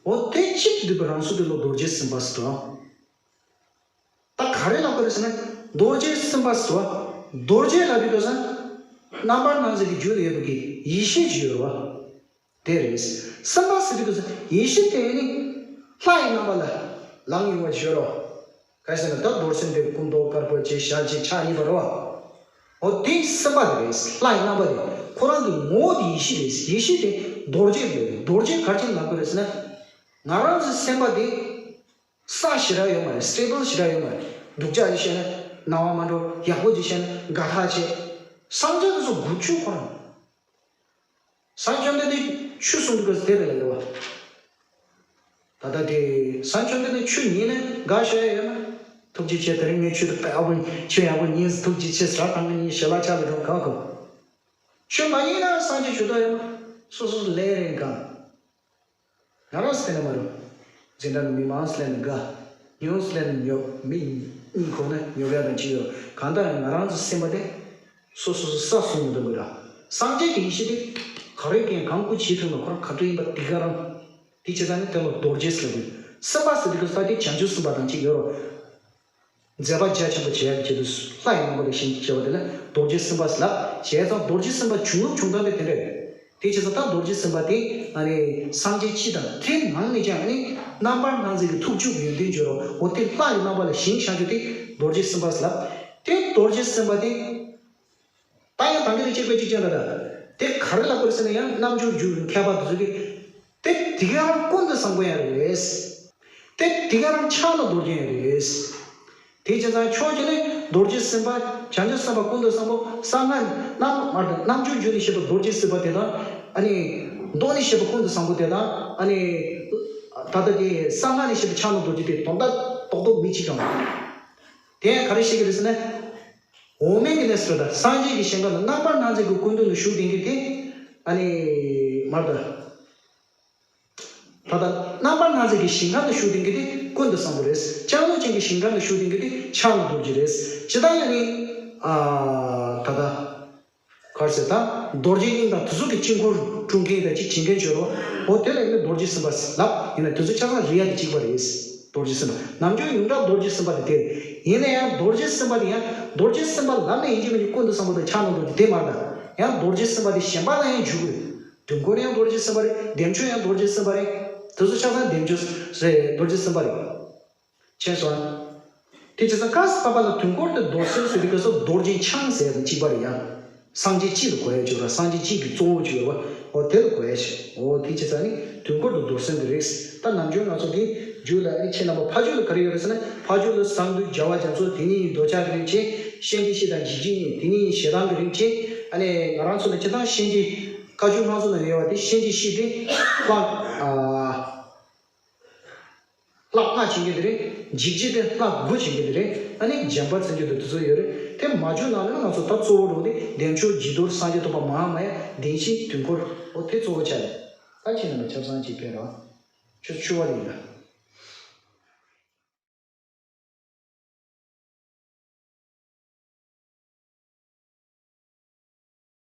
འོ་དེ་གཅིག་ཏུ་བསྡུས་པའི་རང་གཟུགས་དེ་ལ་རྡོ་རྗེ་སེམས་དཔའ་ཟེར་དོ། ད་ག་རེ་ལབ་དགོས་རེད་ཟེར་ན། རྡོ་རྗེ་སེམས་དཔའ་ཟེར་བ། རྡོ་རྗེ་ལབ་དུས་སྐབས་སུ། རྣམ་པར་སྣང་མཛད་ཀྱི་རྒྱུད་ལ་ཡོད་པའི་གི་ཡེ་ཤེས་ཀྱི་ཡོད་རེད་བ། དེ་རེད། སེམས་དཔའ་ཟེར་དུས་སྐབས་སུ་ཡེ་ཤེས་དེ་ནི་ལྷ་ཡི་རྣམ་པ་ལ་ལངས་ཡོང་བ་ཡོད་རེད་བ། ག་རེ་ཟེར་ན་ད་རྡོར་སེམས་དེ་སྐུ་མདོག་དཀར་པོ་བྱས། ཞལ་གཅིག་ཕྱག་གཉིས་པ་རེད་བ། འོ་དེ་སེམས་དཔའ་དེ་རེད། ལྷ་ཡི་རྣམ་པ་དེ། ཁོ་རང་གི་ངོ་བོ་དེ་ཡེ་ཤེས་རེད། ཡེ་ཤེས་དེ་རྡོ་རྗེ་རེད། རྡོ་རྗེ་ག་རེ་བྱས་ནས་ལབ་དགོས་རེད་ཟེར་ན། ང་རང་ཚོའི་སེམས་པ་དེ། ས་ཞེ་དྲག་ཡོད་མ་རེད། སི་ཊེ་བལ་ཞེ་དྲག་ཡོད་མ་རེད། སྡུག་ཅག་ཅིག་བཤད་ན་སྣང་བ་མ་འགྲོ། ཡག་པོ་ཅིག་བཤད་ན་དགའ་ཐག་ཆད། སངས་རྒྱས་དེ་ཚོ་དགུ་བཅུ་ཁོ་རང་། སངས་བཅོམ་ལྡན་འདས་ཆོས་གསུང་དུས་སྐབས་དེ་རེད་ལབ་ཡོད་བ། ད་ལྟ་དེ་སངས་བཅོམ་ལྡན་འདས་ཆོས་ཉན་ན་དགའ་ཤོས་ཡོད་ན། ཐུགས་རྗེ་ཆེ། དེ་རིང་ངས་ཆོས་དེ་དཔེ་ཡག་པོ། ཆོས་ཡག་པོ་ཉན་སོང་། ཐུགས་རྗེ་ཆེ་ཟེར། ད་ངས་ཞལ་ལག་ཕྱག་ལ་སྒྲོན་ག་གོ། ཆོས་མ་ཉན་ན་སངས་རྒྱས་ཆོས་ཐོག་ཡོད་མ། སོ་སོ་སོ་ལས་རེད་གང་། ང་རང་ཚོ་དེ་ནས་མ་རུང་། འཛིན་གྲྭ་ནས་མི་མང་ཚོ་ལས་ནས་དགའ། ཉུང་ཚོ་ལས་ནས་ཉོབ། མི་གཉིས་ཁོ་ན་ཉོབ་ཡག་དང་ཅི་ཡོད། གང་ལྟར་ང་རང་ཚོ་སེམས་པ་དེ། སོ་སོ་སོ་ས་སྲུང་མི་འདུག་གི་ར། སངས་རྒྱས་ཀྱི་ཡེ་ཤེས་དེ། ག་རེ་ཀྱང་གང་སྐུ་ཇི་ཐུབ་ན་ཁོ་རང་ག་འདྲ་ཡིན་པ་དེ་ག་རང་། དེ་བྱས་ཙང་ནི་དེ་ལ་རྡོ་རྗེ་ཟེར་དགོས། སེམས་དཔའ་ཟེར་དུས་ས་དེ་བྱང་ཆུབ་སེམས་དཔའ་དང་ཅི་ཡོད་རོ། མཛད་པ་རྒྱ་ཆེན་པོ་བྱེད་ཡག་གི་ཆེད་དུ་ལྷ་ཡི་རྣམ་པ་ལ་ཞིང་བྱེད་པ་དེ་ལ་རྡོ་རྗེ་སེམས་དཔའ་ཟེར་ལབ། བྱས་ཙང་རྡོ་རྗེ་སེམས་དཔའ་བྱུང་ལུགས་བྱུང་སྟངས་དེ་དེ་འདྲ་རེད། དེ་བྱས་ཙང་ད་རྡོ་རྗེ་སེམས་དཔའ་དེ་ཨ་ནི་སངས་རྒྱས་སྤྱི་དང་དེ་ནང་ནས་ཀྱང་ཨ་ནི་རྣམ་པར་སྣང་མཛད་ཀྱི་ཐུགས་རྒྱུད་ཡོན་ཏན་བརྗོད་རོགས། འོ་དེ་ལྷ་ཡི་རྣམ་པ་ལ་ཞིང་བྱ་རྒྱུ་དེ་རྡོ་རྗེ་སེམས་དཔའ་ཟེར་ལབ། དེ་རྡོ་རྗེ་སེམས་དཔའ་དེ། ད་ཡང་ད་འདི་ལ་གཅིག་པའི་གཅིག་རྐྱང་ད་ད། དེ་ག་རེ་ལབ་དགོས་རེད་ཟེར་ན་ཡང་རྣལ་འབྱོར་རྒྱུད་ཀྱི་མཁས་པ་དེ་ཚོ་གིས། དེ་དེ་ག་རང་ཀུན་ཏུ་བཟང་པོ་ཡང་རེད། དེ་དེ་ག་རང་ཕྱག་ན་རྡོ་རྗེ་ཡང་རེད། དེ་བྱས་ཙང་ཕྱོགས་གཅིག་ནས་རྡོ་རྗེ་སེམས་དཔའ་བྱང་ཆུབ་སེམས་དཔའ་ཀུན་ཏུ་བཟང་པོ་གསང་སྔགས་རྣམ་མར་དང་རྣམ་འཇོམས་རྒྱུད་ནས་བཤད་པའི་རྡོ་རྗེ་སེམས་དཔའ་དེ་དང་། ཨ་ནི་མདོ་ནས་བཤད་པའི་ཀུན་ཏུ་བཟང་པོ་དེ་དང་། ཨ་ནི་ད་ལྟ་དེ་གསང་སྔགས་ནས་བཤད་པའི་ཕྱག་ན་རྡོ་རྗེ་དེ་དོན་དག་རྡོག་རྡོག་མི་གཅིག་ཀྱང་། དེ་ཡང་ག་རེ་བཤད་ཀྱི་རེད་ཟེར་ན། འོག་མིན་གྱི་གནས་སུ་དང་སངས་རྒྱས་ཀྱི་ཞིང་ཁམས་ལ་རྣམ་པར་སྣང་མཛད་ཀྱི་སྐུ་མདུན་དུ་བཞུགས་ལྡན་གྱི་དེ། ཨ་ནི་མར་དང་། ད་ལྟ་རྣམ་པར་སྣང་མཛད་ཀྱི་ཞིང་ཁམས་ལ་བཞུགས་ལྡན་གྱི་དེ་ཀུན་ཏུ་བཟང་པོ་རེད། ལྕང་ལོ་ཅན་གྱི་ཞིང་ཁམས་ལ་བཞུགས་ལྡན་གྱི་དེ་ཕྱག་ན་རྡོ་རྗེ་རེད། ཇི་ལྟར་ཡང་ནི། ཨ། ད་ལྟ། ག་རེ་ཟེར་ད། རྡོ་རྗེ་དབྱིངས་དང་དེ་ཚོ་གི་དཀྱིལ་འཁོར་དཀྲུག་མཁན་དང་གཅིག་བྱེད་མཁན་བྱོས་རོགས། འོ་དེ་ལ་ཡིན་ན་རྡོ་རྗེ་སེམས་དཔའ་ལབ་ཡིན་ན་དེ་ཚོ་ཆ་ཚང་རིགས་དབྱེ་དེ་གཅིག་པ་རེད། རྡོ་རྗེ་སེམས་དཔའ་ནམ་རྒྱུན་ཡོངས་གྲགས་རྡོ་རྗེ་སེམས་དཔའ་དེ་དེ་རེད། ཡིན་ན་ཡང་རྡོ་རྗེ་སེམས་དཔའ་དེ་ཡང་རྡོ་རྗེ་སེམས་དཔའ་ལབ་ནས་ཡིན་གཅིག་མིན་གཅིག་ཀུན་ཏུ་བཟང་པོ་དང་ཕྱག་ན་རྡོ་རྗེ་དེ་མ་རེད་ད། ཡང་རྡོ་རྗེ་སེམས་དཔའ་དེ་གཞན་པ་ལ་ཡང་འཇུག་གི་ཡོད། དུས་འཁོར་ཡང་རྡོ་རྗེ་སེམས་དཔའ་རེད། བདེ་མཆོག་ཡང་རྡོ་རྗེ་སེམས་དཔའ་རེད། དེ་ཚོ་ཆ་ཚང་བདེ་མཆོག་རེད། རྡོ་རྗེ་སེམས་དཔའ་རེད། མཁྱེན་སོང་ཨ། དེ་བྱས་ཙང་སྐབས་སུ་བབ་པ་ལ་དུས་འཁོར་དུ་རྡོར་སེམས་ཟེར་དུས་སྐབས་སུ་རྡོ་རྗེ་འཆང་ཟེར་ཡ་དང་གཅིག་པ་རེད་ཡ། སངས་རྒྱས་གཅིག་ལ་གོ་ཡ་བྱུང་ར། སངས་རྒྱས་གཅིག་གི་གཙོ་བོ་བྱུང་ཡོད་པ། འོ་དེ་ལ་གོ་ཡ་ཞིག་འོ་དེ་བྱས་ཙང་ནི་དུས་འཁོར་དུ་རྡོར་སེམས་དེ་རེད། ད་ནམ་རྒྱུན་ང་ཚོ་གི་རྒྱུད་ལ་ཨེ་ཁྱེད་རྣམ་པ་ཕ་རྒྱུད་ལ་ག་རེ་ཡོད་རེད་ཟེར་ན། ཕ་རྒྱུད་ལ་གསང་འདུས་རྒྱལ་བ་རྒྱ་མཚོ། དེ་ཉིད་ཡི་འདོད་ཆགས་ཀྱི་རིན་ཆེན། གཤིན་རྗེ་གཤེད་དང་འཇིགས་བྱེད་གཉིས། དེ་ཉིད་ཡི་ཞེ་སྡང་གི་རིན་ཆེན། ཨ་ནི་ང་རང་ཚོ་ལ་སྤྱིར་བཏང་གཤིན་རྗེ་བཀའ་བརྒྱུད་སྔ་ཚོ་ནང་ཡོད་པ་དེ་གཤིན་རྗེ་གཤེད་དེ་ལྷ། ཨ། ལྷ་ལྔ་བྱེད་མཁན་དེ་རེད། འཇིགས་བྱེད་དེ་ལྷ་དགུ་བྱེད་མཁན་དེ་རེད། ཨ་ནི་འཇམ་དཔལ་མཚན་བརྒྱུད་དུ་དེ་ཚོ་ཡོད་རེད། དེ་མ་བརྗོད་ནང་ནས་ང་ཚོ་ད་གཙོ་བོ་རུ་དེ་བདེ་མཆོག་བྱི་དོར་སངས་རྒྱས་ཐོབ་པ་མ་ཧཱ་མ་ཡ་བདེན་བཞིའི་དུས་འཁོར། འོ་དེ་གཙོ་བོ་ཆགས་རེད། ད་ཁྱེད་རྣམ་པ་ཆབ་གསང་གཅིག་ཕེབས་རོགས། ཆུ་ཆུ་བ་ལིང་ལ།